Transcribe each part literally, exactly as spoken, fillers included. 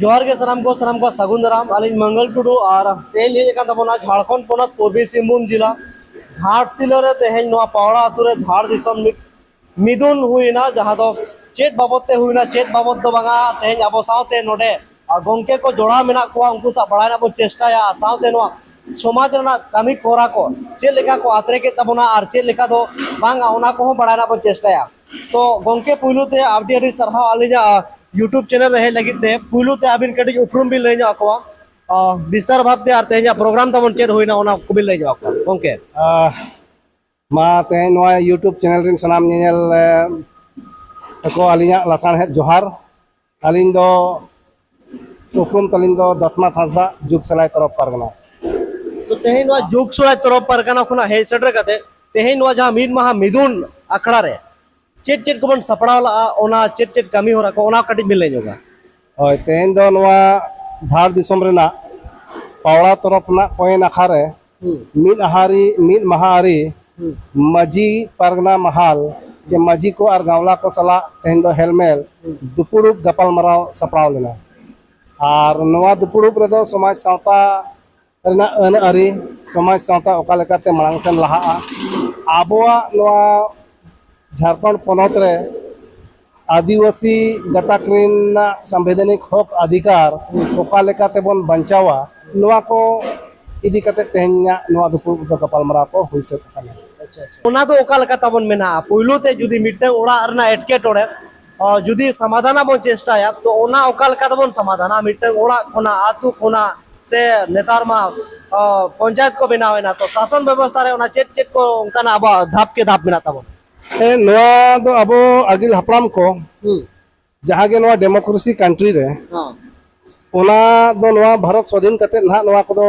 ᱡᱚᱦᱟᱨ ᱜᱮ ᱥᱟᱱᱟᱢ ᱠᱚ, ᱥᱟᱱᱟᱢ ᱠᱚ ᱥᱟᱹᱜᱩᱱ ᱫᱟᱨᱟᱢ᱾ ᱟᱹᱞᱤᱧ ᱢᱚᱝᱜᱚᱞ ᱴᱩᱰᱩ ᱟᱨ ᱛᱮᱦᱮᱧ ᱞᱤᱧ ᱦᱮᱡ ᱟᱠᱟᱱ ᱛᱟᱵᱚᱱᱟ ᱡᱷᱟᱲᱠᱷᱚᱸᱰ ᱯᱚᱱᱚᱛ ᱯᱩᱨᱵᱤ ᱥᱤᱝᱵᱷᱩᱢ ᱡᱮᱞᱟ ᱜᱷᱟᱴᱥᱤᱞᱟᱹ ᱨᱮ᱾ ᱛᱮᱦᱮᱧ ᱱᱚᱣᱟ ᱯᱟᱣᱲᱟ ᱟᱹᱛᱩ ᱨᱮ ᱫᱷᱟᱲ ᱫᱤᱥᱚᱢ ᱢᱤᱫ ᱢᱤᱫᱩᱱ ᱦᱩᱭᱱᱟ, ᱡᱟᱦᱟᱸ ᱫᱚ ᱪᱮᱫ ᱵᱟᱵᱚᱫ ᱛᱮ ᱦᱩᱭᱱᱟ, ᱪᱮᱫ ᱵᱟᱵᱚᱫ ᱫᱚ ᱵᱟᱝᱟ, ᱛᱮᱦᱮᱧ ᱟᱵᱚ ᱥᱟᱶᱛᱮ ᱱᱚᱰᱮ ᱟᱨ ᱜᱚᱝᱠᱮ ᱠᱚ ᱡᱚᱲᱟᱣ ᱢᱮᱱᱟᱜ ᱠᱚᱣᱟ, ᱩᱱᱠᱩ ᱥᱟᱶ ᱵᱟᱲᱟᱭ ᱨᱮᱱᱟᱜ ᱵᱚᱱ ᱪᱮᱥᱴᱟᱭᱟ᱾ ᱟᱨ ᱥᱟᱶᱛᱮ ᱱᱚᱣᱟ ᱥᱚᱢᱟᱡᱽ ᱨᱮᱱᱟᱜ ᱠᱟᱹᱢᱤ ᱦᱚᱨᱟ ᱠᱚ ᱪᱮᱫ ᱞᱮᱠᱟ ᱠᱚ ᱟᱛᱨᱮ ᱠᱮᱫ ᱛᱟᱵᱚᱱᱟ ᱟᱨ ᱪᱮᱫ ᱞᱮᱠᱟ ᱫᱚ ᱵᱟᱝᱟ, ᱚᱱᱟ ᱠᱚᱦᱚᱸ ᱵᱟᱲᱟᱭ ᱨᱮᱱᱟᱜ ᱵᱚᱱ ᱪᱮᱥᱴᱟᱭᱟ᱾ ᱛᱚ ᱜᱚᱝᱠᱮ, ᱯᱩᱭᱞᱩ ᱛᱮ ᱟᱹᱰᱤ ᱟᱹᱰᱤ ᱥᱟᱨᱦᱟᱣ ᱟᱹᱞᱤᱧᱟᱜ YouTube ᱪᱮᱱᱮᱞ ᱨᱮ ᱦᱮᱡ ᱞᱟᱹᱜᱤᱫ ᱛᱮ᱾ ᱯᱩᱭᱞᱩ ᱛᱮ ᱟᱹᱵᱤᱱ ᱠᱟᱹᱴᱤᱡ ᱩᱯᱨᱩᱢ ᱵᱤᱱ ᱞᱟᱹᱭ ᱧᱚᱜ ᱟᱠᱚᱣᱟ, ᱟᱨ ᱵᱤᱥᱛᱟᱨ ᱵᱷᱟᱵ ᱛᱮ, ᱟᱨ ᱛᱮᱦᱮᱧᱟᱜ ᱯᱨᱳᱜᱨᱟᱢ ᱛᱟᱵᱚᱱ ᱪᱮᱫ ᱦᱩᱭᱱᱟ, ᱚᱱᱟ ᱠᱚᱵᱤᱱ ᱞᱟᱹᱭ ᱧᱚᱜ ᱟᱠᱚᱣᱟ ᱜᱚᱝᱠᱮ᱾ ᱟᱦ, ᱢᱟ ᱛᱮᱦᱮᱧ ᱱᱚᱣᱟ YouTube ᱪᱮᱱᱮᱞ ᱨᱮᱱ ᱥᱟᱱᱟᱢ ᱧᱮᱧᱮᱞ, ᱮ, ᱠᱚ ᱟᱹᱞᱤᱧᱟᱜ ᱞᱟᱥᱟᱲᱦᱮᱫ ᱡᱚᱦᱟᱨ᱾ ᱟᱹᱞᱤᱧ ᱫᱚ ᱩᱯᱨᱩᱢ ᱛᱟᱹᱞᱤᱧ ᱫᱚ ᱫᱟᱥᱢᱟᱛ ᱦᱟᱸᱥᱫᱟ, ᱡᱩᱜᱽ ᱥᱮᱞᱟᱭ ᱛᱚᱨᱚᱯ ᱯᱟᱨᱜᱟᱱᱟ᱾ ᱛᱚ ᱛᱮᱦᱮᱧ ᱱᱚᱣᱟ ᱡᱩᱜᱽ ᱥᱮᱞᱟᱭ ᱛᱚᱨᱚᱯ ᱯᱟᱨᱜᱟᱱᱟ ᱠᱷᱚᱱᱟᱜ ᱦᱮᱡ ᱥᱮᱴᱮᱨ ᱠᱟᱛᱮ ᱛᱮᱦᱮᱧ ᱱᱚᱣᱟ ᱡᱟᱦᱟᱸ ᱢᱤᱫ ᱢᱟᱦᱟ ᱢᱤᱫᱩᱱ ᱟᱠᱷᱲᱟ ᱨᱮ ᱪᱮᱫ ᱪᱮᱫ ᱠᱚᱵᱚᱱ ᱥᱟᱯᱲᱟᱣ ᱞᱟᱜᱼᱟ, ᱚᱱᱟ ᱪᱮᱫ ᱪᱮᱫ ᱠᱟᱹᱢᱤ ᱦᱚᱨᱟ ᱠᱚ, ᱚᱱᱟ ᱠᱟᱹᱴᱤᱡ ᱵᱤᱱ ᱞᱟᱹᱭ ᱧᱚᱜᱟ᱾ ᱦᱳᱭ, ᱛᱮᱦᱮᱧ ᱫᱚ ᱱᱚᱣᱟ ᱫᱷᱟᱲ ᱫᱤᱥᱚᱢ ᱨᱮᱱᱟᱜ ᱯᱟᱣᱲᱟ ᱛᱚᱨᱚᱯ ᱨᱮᱱᱟᱜ ᱯᱚᱭᱮᱱ ᱟᱠᱷᱲᱟ ᱨᱮ ᱦᱩᱸ᱾ ᱢᱤᱫ ᱟᱦᱟᱨᱤ, ᱢᱤᱫ ᱢᱟᱦᱟ ᱟᱹᱨᱤ ᱦᱩᱸ᱾ ᱢᱟᱹᱡᱷᱤ ᱯᱟᱨᱜᱟᱱᱟ ᱢᱟᱦᱟᱞ ᱡᱮ ᱢᱟᱹᱡᱷᱤ ᱠᱚ ᱟᱨ ᱜᱟᱶᱞᱟ ᱠᱚ ᱥᱟᱞᱟᱜ ᱛᱮᱦᱮᱧ ᱫᱚ ᱦᱮᱞᱢᱮᱞ ᱦᱩᱸ᱾ ᱫᱩᱯᱩᱲᱩᱵ ᱜᱟᱯᱟᱞᱢᱟᱨᱟᱣ ᱥᱟᱯᱲᱟᱣ ᱞᱮᱱᱟ᱾ ᱟᱨ ᱱᱚᱣᱟ ᱫᱩᱯᱩᱲᱩᱵ ᱨᱮᱫᱚ ᱥᱚᱢᱟᱡᱽ ᱥᱟᱶᱛᱟ ᱨᱮᱱᱟᱜ ᱟᱹᱱ ᱟᱹᱨᱤ, ᱥᱚᱢᱟᱡᱽ ᱥᱟᱶᱛᱟ ᱚᱠᱟ ᱞᱮᱠᱟᱛᱮ ᱢᱟᱲᱟᱝ ᱥᱮᱱ ᱞᱟᱦᱟᱜᱼᱟ, ᱟᱵᱚᱣᱟᱜ ᱱᱚᱣᱟ ᱡᱷᱟᱲᱠᱷᱚᱸᱰ ᱯᱚᱱᱚᱛ ᱨᱮ ᱟᱹᱫᱤᱵᱟᱹᱥᱤ ᱜᱟᱛᱟᱠ ᱨᱮᱱᱟᱜ ᱥᱟᱝᱵᱤᱫᱷᱟᱱᱤᱠ ᱦᱚᱠ ᱚᱫᱷᱤᱠᱟᱨ ᱚᱠᱟ ᱞᱮᱠᱟ ᱛᱮᱵᱚᱱ ᱵᱟᱧᱪᱟᱣᱟ, ᱱᱚᱣᱟ ᱠᱚ ᱤᱫᱤ ᱠᱟᱛᱮ ᱛᱮᱦᱮᱧᱟᱜ ᱱᱚᱣᱟ ᱫᱩᱯᱩᱲᱩᱵ ᱫᱚ ᱜᱟᱯᱟᱞᱢᱟᱨᱟᱣ ᱠᱚ ᱦᱩᱭ ᱥᱟᱹᱛ ᱟᱠᱟᱱᱟ᱾ ᱚᱱᱟ ᱫᱚ ᱚᱠᱟ ᱞᱮᱠᱟ ᱛᱟᱵᱚᱱ ᱢᱮᱱᱟᱜᱼᱟ? ᱯᱩᱭᱞᱩ ᱛᱮ ᱡᱩᱫᱤ ᱢᱤᱫᱴᱟᱝ ᱚᱲᱟᱜ ᱨᱮᱱᱟᱜ ᱮᱴᱠᱮᱴᱚᱬᱮ, ᱚ, ᱡᱩᱫᱤ ᱥᱚᱢᱟᱫᱷᱟᱱ ᱵᱚᱱ ᱪᱮᱥᱴᱟᱭᱟ, ᱛᱚ ᱚᱱᱟ ᱚᱠᱟ ᱞᱮᱠᱟ ᱛᱮᱵᱚᱱ ᱥᱚᱢᱟᱫᱷᱟᱱᱟ? ᱢᱤᱫᱴᱟᱝ ᱚᱲᱟᱜ ᱠᱷᱚᱱᱟᱜ, ᱟᱹᱛᱩ ᱠᱷᱚᱱᱟᱜ, ᱥᱮ ᱱᱮᱛᱟᱨ ᱢᱟ, ᱚ, ᱯᱚᱧᱪᱟᱭᱮᱛ ᱠᱚ ᱵᱮᱱᱟᱣ ᱮᱱᱟ, ᱛᱚ ᱥᱟᱥᱚᱱ ᱵᱮᱵᱚᱥᱛᱷᱟ ᱨᱮ ᱚᱱᱟ ᱪᱮᱫ ᱪᱮᱫ ᱠᱚ ᱚᱱᱠᱟᱱᱟᱜ ᱟᱵᱚᱣᱟᱜ ᱫᱷᱟᱯ ᱠᱮ ᱫᱷᱟᱯ ᱢᱮᱱᱟᱜ ᱛᱟᱵᱚᱱᱟ? ᱦᱮᱸ, ᱱᱚᱣᱟ ᱫᱚ ᱟᱵᱚ ᱟᱹᱜᱤᱞ ᱦᱟᱯᱲᱟᱢ ᱠᱚ ᱦᱩᱸ᱾ ᱡᱟᱦᱟᱸ ᱜᱮ ᱱᱚᱣᱟ ᱰᱮᱢᱳᱠᱨᱮᱥᱤ ᱠᱟᱱᱴᱨᱤ ᱨᱮ, ᱦᱚᱸ᱾ ᱚᱱᱟ ᱫᱚ ᱱᱚᱣᱟ ᱵᱷᱟᱨᱚᱛ ᱥᱣᱟᱫᱷᱤᱱ ᱠᱟᱛᱮ ᱱᱟᱦᱟᱜ ᱱᱚᱣᱟ ᱠᱚᱫᱚ,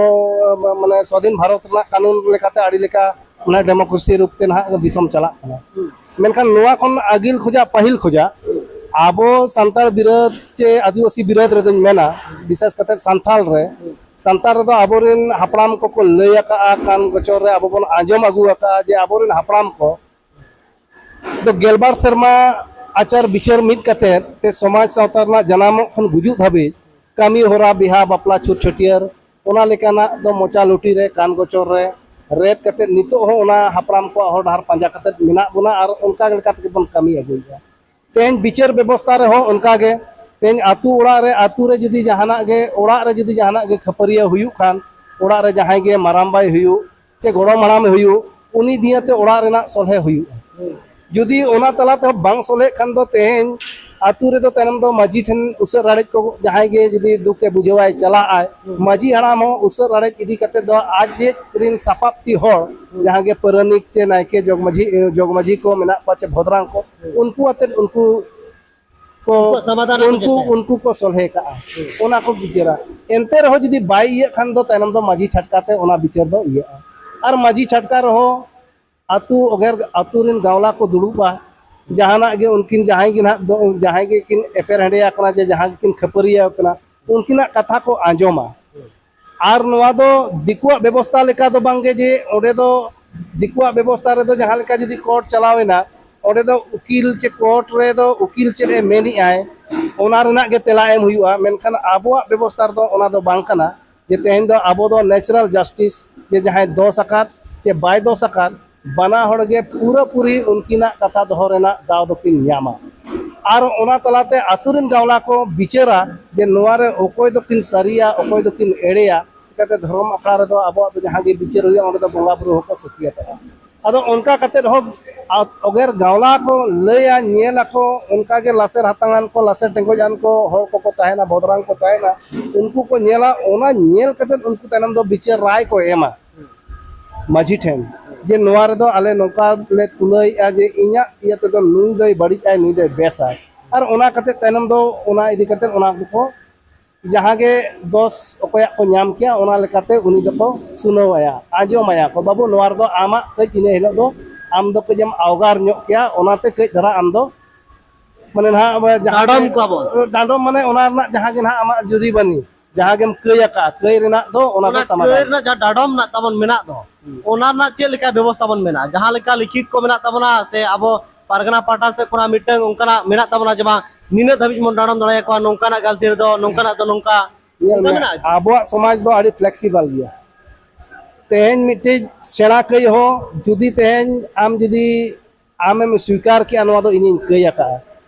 ᱢᱟᱱᱮ, ᱥᱣᱟᱫᱷᱤᱱ ᱵᱷᱟᱨᱚᱛ ᱨᱮᱱᱟᱜ ᱠᱟᱹᱱᱩᱱ ᱞᱮᱠᱟᱛᱮ ᱟᱹᱰᱤ ᱞᱮᱠᱟ, ᱢᱟᱱᱮ, ᱰᱮᱢᱳᱠᱨᱮᱥᱤ ᱨᱩᱯ ᱛᱮ ᱱᱟᱦᱟᱜ ᱫᱤᱥᱚᱢ ᱪᱟᱞᱟᱜ ᱠᱟᱱᱟ᱾ ᱦᱩᱸ᱾ ᱢᱮᱱᱠᱷᱟᱱ ᱱᱚᱣᱟ ᱠᱷᱚᱱ ᱟᱹᱜᱤᱞ ᱠᱷᱚᱡᱟᱜ, ᱯᱟᱹᱦᱤᱞ ᱠᱷᱚᱡᱟᱜ ᱟᱵᱚ ᱥᱟᱱᱛᱟᱲ ᱵᱤᱨᱟᱹᱫ ᱪᱮ ᱟᱹᱫᱤᱵᱟᱹᱥᱤ ᱵᱤᱨᱟᱹᱫ ᱨᱮᱫᱚᱧ ᱢᱮᱱᱟ, ᱵᱤᱥᱮᱥ ᱠᱟᱛᱮ ᱥᱟᱱᱛᱟᱲ ᱨᱮ, ᱥᱟᱱᱛᱟᱲ ᱨᱮᱫᱚ ᱟᱵᱚᱨᱮᱱ ᱦᱟᱯᱲᱟᱢ ᱠᱚᱠᱚ ᱞᱟᱹᱭ ᱟᱠᱟᱫᱼᱟ, ᱠᱟᱱ ᱜᱚᱪᱚᱨ ᱨᱮ ᱟᱵᱚ ᱵᱚᱱ ᱟᱸᱡᱚᱢ ᱟᱹᱜᱩ ᱟᱠᱟᱫᱼᱟ ᱡᱮ ᱟᱵᱚᱨᱮᱱ ᱦᱟᱯᱲᱟᱢ ᱠᱚ ᱫᱚ ᱜᱮᱞᱵᱟᱨ ᱥᱮᱨᱢᱟ ᱟᱪᱟᱨ ᱵᱤᱪᱟᱹᱨ ᱢᱤᱫ ᱠᱟᱛᱮ ᱛᱮ ᱥᱚᱢᱟᱡᱽ ᱥᱟᱶᱛᱟ ᱨᱮᱱᱟᱜ ᱡᱟᱱᱟᱢᱚᱜ ᱠᱷᱚᱱ ᱜᱩᱡᱩᱜ ᱫᱷᱟᱹᱵᱤᱡ ᱠᱟᱹᱢᱤ ᱦᱚᱨᱟ, ᱵᱤᱦᱟ ᱵᱟᱯᱞᱟ, ᱪᱷᱩᱛ ᱪᱷᱟᱹᱴᱭᱟᱹᱨ, ᱚᱱᱟ ᱞᱮᱠᱟᱱᱟᱜ ᱫᱚ ᱢᱚᱪᱟ ᱞᱩᱴᱤ ᱨᱮ, ᱠᱟᱱ ᱜᱚᱪᱚᱨ ᱨᱮ ᱨᱮᱫ ᱠᱟᱛᱮ ᱱᱤᱛᱚᱜ ᱦᱚᱸ ᱚᱱᱟ ᱦᱟᱯᱲᱟᱢ ᱠᱚᱣᱟᱜ ᱦᱚᱨ ᱰᱟᱦᱟᱨ ᱯᱟᱸᱡᱟ ᱠᱟᱛᱮ ᱢᱮᱱᱟᱜ ᱵᱚᱱᱟ ᱟᱨ ᱚᱱᱠᱟ ᱞᱮᱠᱟ ᱛᱮᱜᱮ ᱵᱚᱱ ᱠᱟᱹᱢᱤ ᱟᱹᱜᱩᱭᱮᱫᱟ᱾ ᱛᱮᱦᱮᱧ ᱵᱤᱪᱟᱹᱨ ᱵᱮᱵᱚᱥᱛᱷᱟ ᱨᱮᱦᱚᱸ ᱚᱱᱠᱟ ᱜᱮ, ᱛᱮᱦᱮᱧ ᱟᱹᱛᱩ ᱚᱲᱟᱜ ᱨᱮ, ᱟᱹᱛᱩ ᱨᱮ ᱡᱩᱫᱤ ᱡᱟᱦᱟᱱᱟᱜ ᱜᱮ, ᱚᱲᱟᱜ ᱨᱮ ᱡᱩᱫᱤ ᱡᱟᱦᱟᱱᱟᱜ ᱜᱮ ᱠᱷᱟᱹᱯᱟᱹᱨᱤᱭᱟᱹ ᱦᱩᱭᱩᱜ ᱠᱷᱟᱱ, ᱚᱲᱟᱜ ᱨᱮ ᱡᱟᱦᱟᱸᱭ ᱜᱮ ᱢᱟᱨᱟᱝ ᱵᱟᱭ ᱦᱩᱭᱩᱜ, ᱪᱮ ᱜᱚᱲᱚᱢ ᱦᱟᱲᱟᱢᱮ ᱦᱩᱭᱩᱜ, ᱩᱱᱤ ᱫᱤᱭᱮᱛᱮ ᱚᱲᱟᱜ ᱨᱮᱱᱟᱜ ᱥᱚᱞᱦᱮ ᱦᱩᱭᱩᱜᱼᱟ᱾ ᱡᱩᱫᱤ ᱚᱱᱟ ᱛᱟᱞᱟ ᱛᱮᱦᱚᱸ ᱵᱟᱝ ᱥᱚᱞᱦᱮᱜ ᱠᱷᱟᱱ ᱫᱚ ᱛᱮᱦᱮᱧ ᱟᱹᱛᱩ ᱨᱮᱫᱚ ᱛᱟᱭᱱᱚᱢ ᱫᱚ ᱢᱟᱹᱡᱷᱤ ᱴᱷᱮᱱ ᱩᱥᱟᱹᱫ ᱨᱟᱲᱮᱡ ᱠᱚ ᱡᱟᱦᱟᱸᱭ ᱜᱮ ᱡᱩᱫᱤ ᱫᱩᱠᱮ ᱵᱩᱡᱷᱟᱹᱣᱟᱭ ᱪᱟᱞᱟᱜ ᱟᱭ, ᱢᱟᱹᱡᱷᱤ ᱦᱟᱲᱟᱢ ᱦᱚᱸ ᱩᱥᱟᱹᱫ ᱨᱟᱲᱮᱡ ᱤᱫᱤ ᱠᱟᱛᱮ ᱫᱚ ᱟᱡ ᱨᱮᱱ ᱥᱟᱯᱟᱵ ᱛᱤ ᱦᱚᱲ ᱡᱟᱦᱟᱸ ᱜᱮ ᱯᱟᱹᱨᱟᱹᱱᱤᱠ ᱪᱮ ᱱᱟᱭᱠᱮ ᱡᱚᱜᱽ ᱢᱟᱹᱡᱷᱤ, ᱡᱚᱜᱽ ᱢᱟᱹᱡᱷᱤ ᱠᱚ ᱢᱮᱱᱟᱜ ᱠᱚᱣᱟ ᱪᱮ ᱵᱷᱚᱫᱽᱨᱟᱝ ᱠᱚ, ᱩᱱᱠᱩ ᱟᱛᱮᱫ ᱩᱱᱠᱩ ᱠᱚ ᱩᱱᱠᱩᱣᱟᱜ ᱥᱚᱢᱟᱫᱷᱟᱱ ᱠᱚ ᱩᱱᱠᱩ ᱪᱮᱥᱴᱟᱭᱟ᱾ ᱩᱱᱠᱩ ᱠᱚ ᱥᱚᱞᱦᱮ ᱠᱟᱜᱼᱟ, ᱚᱱᱟ ᱠᱚ ᱵᱤᱪᱟᱹᱨᱟ᱾ ᱮᱱᱛᱮ ᱨᱮᱦᱚᱸ ᱡᱩᱫᱤ ᱵᱟᱭ ᱤᱭᱟᱹᱜ ᱠᱷᱟᱱ ᱫᱚ ᱛᱟᱭᱱᱚᱢ ᱫᱚ ᱢᱟᱹᱡᱷᱤ ᱪᱷᱟᱴᱠᱟ ᱛᱮ ᱚᱱᱟ ᱵᱤᱪᱟᱹᱨ ᱫᱚ ᱤᱭᱟᱹᱜᱼᱟ᱾ ᱟᱨ ᱢᱟᱹᱡᱷᱤ ᱪᱷᱟᱴᱠᱟ ᱨᱮᱦᱚᱸ ᱟᱹᱛᱩ ᱚᱜᱮᱨ ᱟᱹᱛᱩ ᱨᱮᱱ ᱜᱟᱶᱞᱟ ᱠᱚ ᱫᱩᱲᱩᱵᱼᱟ, ᱡᱟᱦᱟᱱᱟᱜ ᱜᱮ ᱩᱱᱠᱤᱱ ᱡᱟᱦᱟᱸᱭ ᱜᱮ ᱱᱟᱦᱟᱜ ᱫᱚ ᱡᱟᱦᱟᱸᱭ ᱜᱮᱠᱤᱱ ᱮᱯᱮᱨ ᱦᱮᱸᱰᱮ ᱟᱠᱟᱱᱟ ᱡᱮ ᱡᱟᱦᱟᱸ ᱜᱮᱠᱤᱱ ᱠᱷᱟᱹᱯᱟᱹᱨᱤᱭᱟᱹ ᱟᱠᱟᱱᱟ, ᱩᱱᱠᱤᱱᱟᱜ ᱠᱟᱛᱷᱟ ᱠᱚ ᱟᱸᱡᱚᱢᱟ᱾ ᱟᱨ ᱱᱚᱣᱟ ᱫᱚ ᱫᱤᱠᱩᱣᱟᱜ ᱵᱮᱵᱚᱥᱛᱟ ᱞᱮᱠᱟ ᱫᱚ ᱵᱟᱝᱜᱮ ᱡᱮ ᱚᱸᱰᱮ ᱫᱚ ᱫᱤᱠᱩᱣᱟᱜ ᱵᱮᱵᱚᱥᱛᱟ ᱨᱮᱫᱚ ᱡᱟᱦᱟᱸ ᱞᱮᱠᱟ ᱡᱩᱫᱤ ᱠᱳᱨᱴ ᱪᱟᱞᱟᱣ ᱮᱱᱟ, ᱚᱸᱰᱮ ᱫᱚ ᱩᱠᱤᱞ ᱪᱮ ᱠᱳᱨᱴ ᱨᱮᱫᱚ ᱩᱠᱤᱞ ᱪᱮᱫ ᱮ ᱢᱮᱱᱮᱜᱼᱟᱭ, ᱚᱱᱟ ᱨᱮᱱᱟᱜ ᱜᱮ ᱛᱮᱞᱟ ᱮᱢ ᱦᱩᱭᱩᱜᱼᱟ᱾ ᱢᱮᱱᱠᱷᱟᱱ ᱟᱵᱚᱣᱟᱜ ᱵᱮᱵᱚᱥᱛᱟ ᱨᱮᱫᱚ ᱚᱱᱟ ᱫᱚ ᱵᱟᱝ ᱠᱟᱱᱟ᱾ ᱡᱮ ᱛᱮᱦᱮᱧ ᱫᱚ ᱟᱵᱚ ᱫᱚ natural justice, ᱡᱮ ᱡᱟᱦᱟᱸᱭ ᱫᱳᱥ ᱟᱠᱟᱫ ᱪᱮ ᱵᱟᱭ ᱫᱳᱥ ᱟᱠᱟᱫ, ᱵᱟᱱᱟ ᱦᱚᱲ ᱜᱮ ᱯᱩᱨᱟᱹᱯᱩᱨᱤ ᱩᱱᱠᱤᱱᱟᱜ ᱠᱟᱛᱷᱟ ᱫᱚᱦᱚ ᱨᱮᱱᱟᱜ ᱫᱟᱣ ᱫᱚᱠᱤᱱ ᱧᱟᱢᱟ᱾ ᱟᱨ ᱚᱱᱟ ᱛᱟᱞᱟᱛᱮ ᱟᱛᱳ ᱨᱮᱱ ᱜᱟᱶᱞᱟ ᱠᱚ ᱵᱤᱪᱟᱹᱨᱟ ᱡᱮ ᱱᱚᱣᱟ ᱨᱮ ᱚᱠᱚᱭ ᱫᱚᱠᱤᱱ ᱥᱟᱹᱨᱤᱭᱟ, ᱚᱠᱚᱭ ᱫᱚᱠᱤᱱ ᱮᱲᱮᱭᱟ᱾ ᱪᱤᱠᱟᱹᱛᱮ ᱫᱷᱚᱨᱚᱢ ᱟᱠᱷᱲᱟ ᱨᱮᱫᱚ ᱟᱵᱚᱣᱟᱜ ᱫᱚ ᱡᱟᱦᱟᱸ ᱜᱮ ᱵᱤᱪᱟᱹᱨ ᱦᱩᱭᱩᱜᱼᱟ, ᱚᱸᱰᱮ ᱫᱚ ᱵᱚᱸᱜᱟ ᱵᱩᱨᱩ ᱦᱚᱸᱠᱚ ᱥᱟᱹᱠᱷᱤᱭᱟᱛᱚᱜᱼᱟ᱾ ᱟᱫᱚ ᱚᱱᱠᱟ ᱠᱟᱛᱮᱫ ᱦᱚᱸ ᱟ-, ᱚᱜᱮᱨ ᱜᱟᱶᱞᱟ ᱠᱚ ᱞᱟᱹᱭᱟ, ᱧᱮᱞ ᱟᱠᱚ, ᱚᱱᱠᱟ ᱜᱮ ᱞᱟᱥᱮᱨ ᱦᱟᱛᱟᱝᱟᱱ ᱠᱚ, ᱞᱟᱥᱮᱨ ᱴᱮᱸᱜᱚᱡᱟᱱ ᱠᱚ ᱦᱚᱲ ᱠᱚᱠᱚ ᱛᱟᱦᱮᱱᱟ, ᱵᱚᱫᱨᱟᱱ ᱠᱚ ᱛᱟᱦᱮᱱᱟ, ᱩᱱᱠᱩ ᱠᱚ ᱧᱮᱞᱟ, ᱚᱱᱟ ᱧᱮᱞ ᱠᱟᱛᱮᱫ ᱩᱱᱠᱩ ᱛᱟᱭᱱᱚᱢ ᱫᱚ ᱵᱤᱪᱟᱹᱨ ᱨᱟᱭ ᱠᱚ ᱮᱢᱟ ᱢᱟᱹᱡᱷᱤ ᱴᱷᱮᱱ, ᱡᱮ ᱱᱚᱣᱟ ᱨᱮᱫᱚ ᱟᱞᱮ ᱱᱚᱝᱠᱟ ᱞᱮ ᱛᱩᱞᱟᱹᱭᱮᱫᱼᱟ ᱡᱮ ᱤᱧᱟᱹᱜ ᱤᱭᱟᱹ ᱛᱮᱫᱚ ᱱᱩᱭ ᱫᱚᱭ ᱵᱟᱹᱲᱤᱡ ᱟᱭ, ᱱᱩᱭ ᱫᱚᱭ ᱵᱮᱥᱟᱭ᱾ ᱟᱨ ᱚᱱᱟ ᱠᱟᱛᱮᱫ ᱛᱟᱭᱱᱚᱢ ᱫᱚ ᱚᱱᱟ ᱤᱫᱤ ᱠᱟᱛᱮᱫ ᱚᱱᱟ ᱫᱚᱠᱚ ᱡᱟᱦᱟᱸ ᱜᱮ ᱫᱳᱥ ᱚᱠᱚᱭᱟᱜ ᱠᱚ ᱧᱟᱢ ᱠᱮᱭᱟ, ᱚᱱᱟ ᱞᱮᱠᱟᱛᱮ ᱩᱱᱤ ᱫᱚᱠᱚ ᱥᱩᱱᱟᱹᱣ ᱟᱭᱟ, ᱟᱸᱡᱚᱢ ᱟᱭᱟ ᱠᱚ, "ᱵᱟᱹᱵᱩ, ᱱᱚᱣᱟ ᱨᱮᱫᱚ ᱟᱢᱟᱜ ᱠᱟᱹᱡ ᱤᱱᱟᱹ ᱦᱤᱞᱳᱜ ᱫᱚ ᱟᱢ ᱫᱚ ᱠᱟᱹᱡ ᱮᱢ ᱟᱣᱜᱟᱨ ᱧᱚᱜ ᱠᱮᱭᱟ, ᱚᱱᱟᱛᱮ ᱠᱟᱹᱡ ᱫᱷᱟᱨᱟ ᱟᱢ ᱫᱚ ᱢᱟᱱᱮ ᱱᱟᱦᱟᱜ ᱡᱟᱦᱟᱸ ᱰᱟᱸᱰᱚᱢ ᱜᱮ ᱠᱚᱣᱟ ᱵᱚᱱ᱾ ᱰᱟᱸᱰᱚᱢ ᱢᱟᱱᱮ ᱚᱱᱟ ᱨᱮᱱᱟᱜ ᱡᱟᱦᱟᱸ ᱜᱮ ᱱᱟᱦᱟᱜ ᱟᱢᱟᱜ ᱡᱩᱨᱤ ᱵᱟᱹᱱᱤ, ᱡᱟᱦᱟᱸ ᱜᱮᱢ ᱠᱟᱹᱭ ᱟᱠᱟᱫᱼᱟ, ᱠᱟᱹᱭ ᱨᱮᱱᱟᱜ ᱫᱚ ᱚᱱᱟ ᱫᱚ ᱚᱱᱟ ᱠᱟᱹᱭ ᱥᱚᱢᱟᱫᱷᱟᱱ ᱨᱮᱱᱟᱜ ᱡᱟᱦᱟᱸ ᱰᱟᱸᱰᱚᱢ ᱨᱮᱱᱟᱜ ᱛᱟᱵᱚᱱ ᱢᱮᱱᱟᱜ ᱫᱚ, ᱦᱩᱸ᱾ ᱚᱱᱟ ᱨᱮᱱᱟᱜ ᱪᱮᱫ ᱞᱮᱠᱟ ᱵᱮᱵᱚᱥᱛᱷᱟ ᱵᱚᱱ ᱢᱮᱱᱟᱜᱼᱟ? ᱡᱟᱦᱟᱸ ᱞᱮᱠᱟ ᱞᱤᱠᱷᱤᱛ ᱠᱚ ᱢᱮᱱᱟᱜ ᱛᱟᱵᱚᱱᱟ ᱥᱮ ᱟᱵᱚ ᱯᱟᱨᱜᱟᱱᱟ ᱯᱟᱦᱴᱟ ᱥᱮᱫ ᱠᱷᱚᱱᱟᱜ ᱢᱤᱫᱴᱟᱝ ᱚᱱᱠᱟᱱᱟᱜ ᱢᱮᱱᱟᱜ ᱛᱟᱵᱚᱱᱟ ᱡᱮ ᱵᱟᱝ ᱱᱤᱱᱟᱹᱜ ᱫᱷᱟᱹᱵᱤᱡ ᱵᱚᱱ ᱰᱟᱸᱰᱚᱢ ᱫᱟᱲᱮᱭᱟᱠᱚᱣᱟ, ᱱᱚᱝᱠᱟᱱᱟᱜ ᱜᱟᱹᱞᱛᱤ ᱨᱮᱫᱚ ᱱᱚᱝᱠᱟᱱᱟᱜ ᱫᱚ ᱱᱚᱝᱠᱟ᱾ ᱧᱮᱞ ᱚᱱᱠᱟ ᱢᱮ, ᱢᱮᱱᱟᱜᱼᱟ? ᱟᱵᱚᱣᱟᱜ ᱥᱚᱢᱟᱡᱽ ᱫᱚ ᱟᱹᱰᱤ ᱯᱷᱞᱮᱠᱥᱤᱵᱚᱞ ᱜᱮᱭᱟ᱾ ᱛᱮᱦᱮᱧ ᱢᱤᱫᱴᱤᱡ ᱥᱮᱬᱟ ᱠᱟᱹᱭ ᱦᱚᱸ ᱡᱩᱫᱤ ᱛᱮᱦᱮᱧ ᱟᱢ ᱡᱩᱫᱤ ᱟᱢᱮᱢ ᱥᱣᱤᱠᱟᱨ ᱠᱮᱜᱼᱟ, ᱱᱚᱣᱟ ᱫᱚ ᱤᱧᱤᱧ ᱠᱟᱹᱭ ᱟᱠᱟᱫᱼᱟ,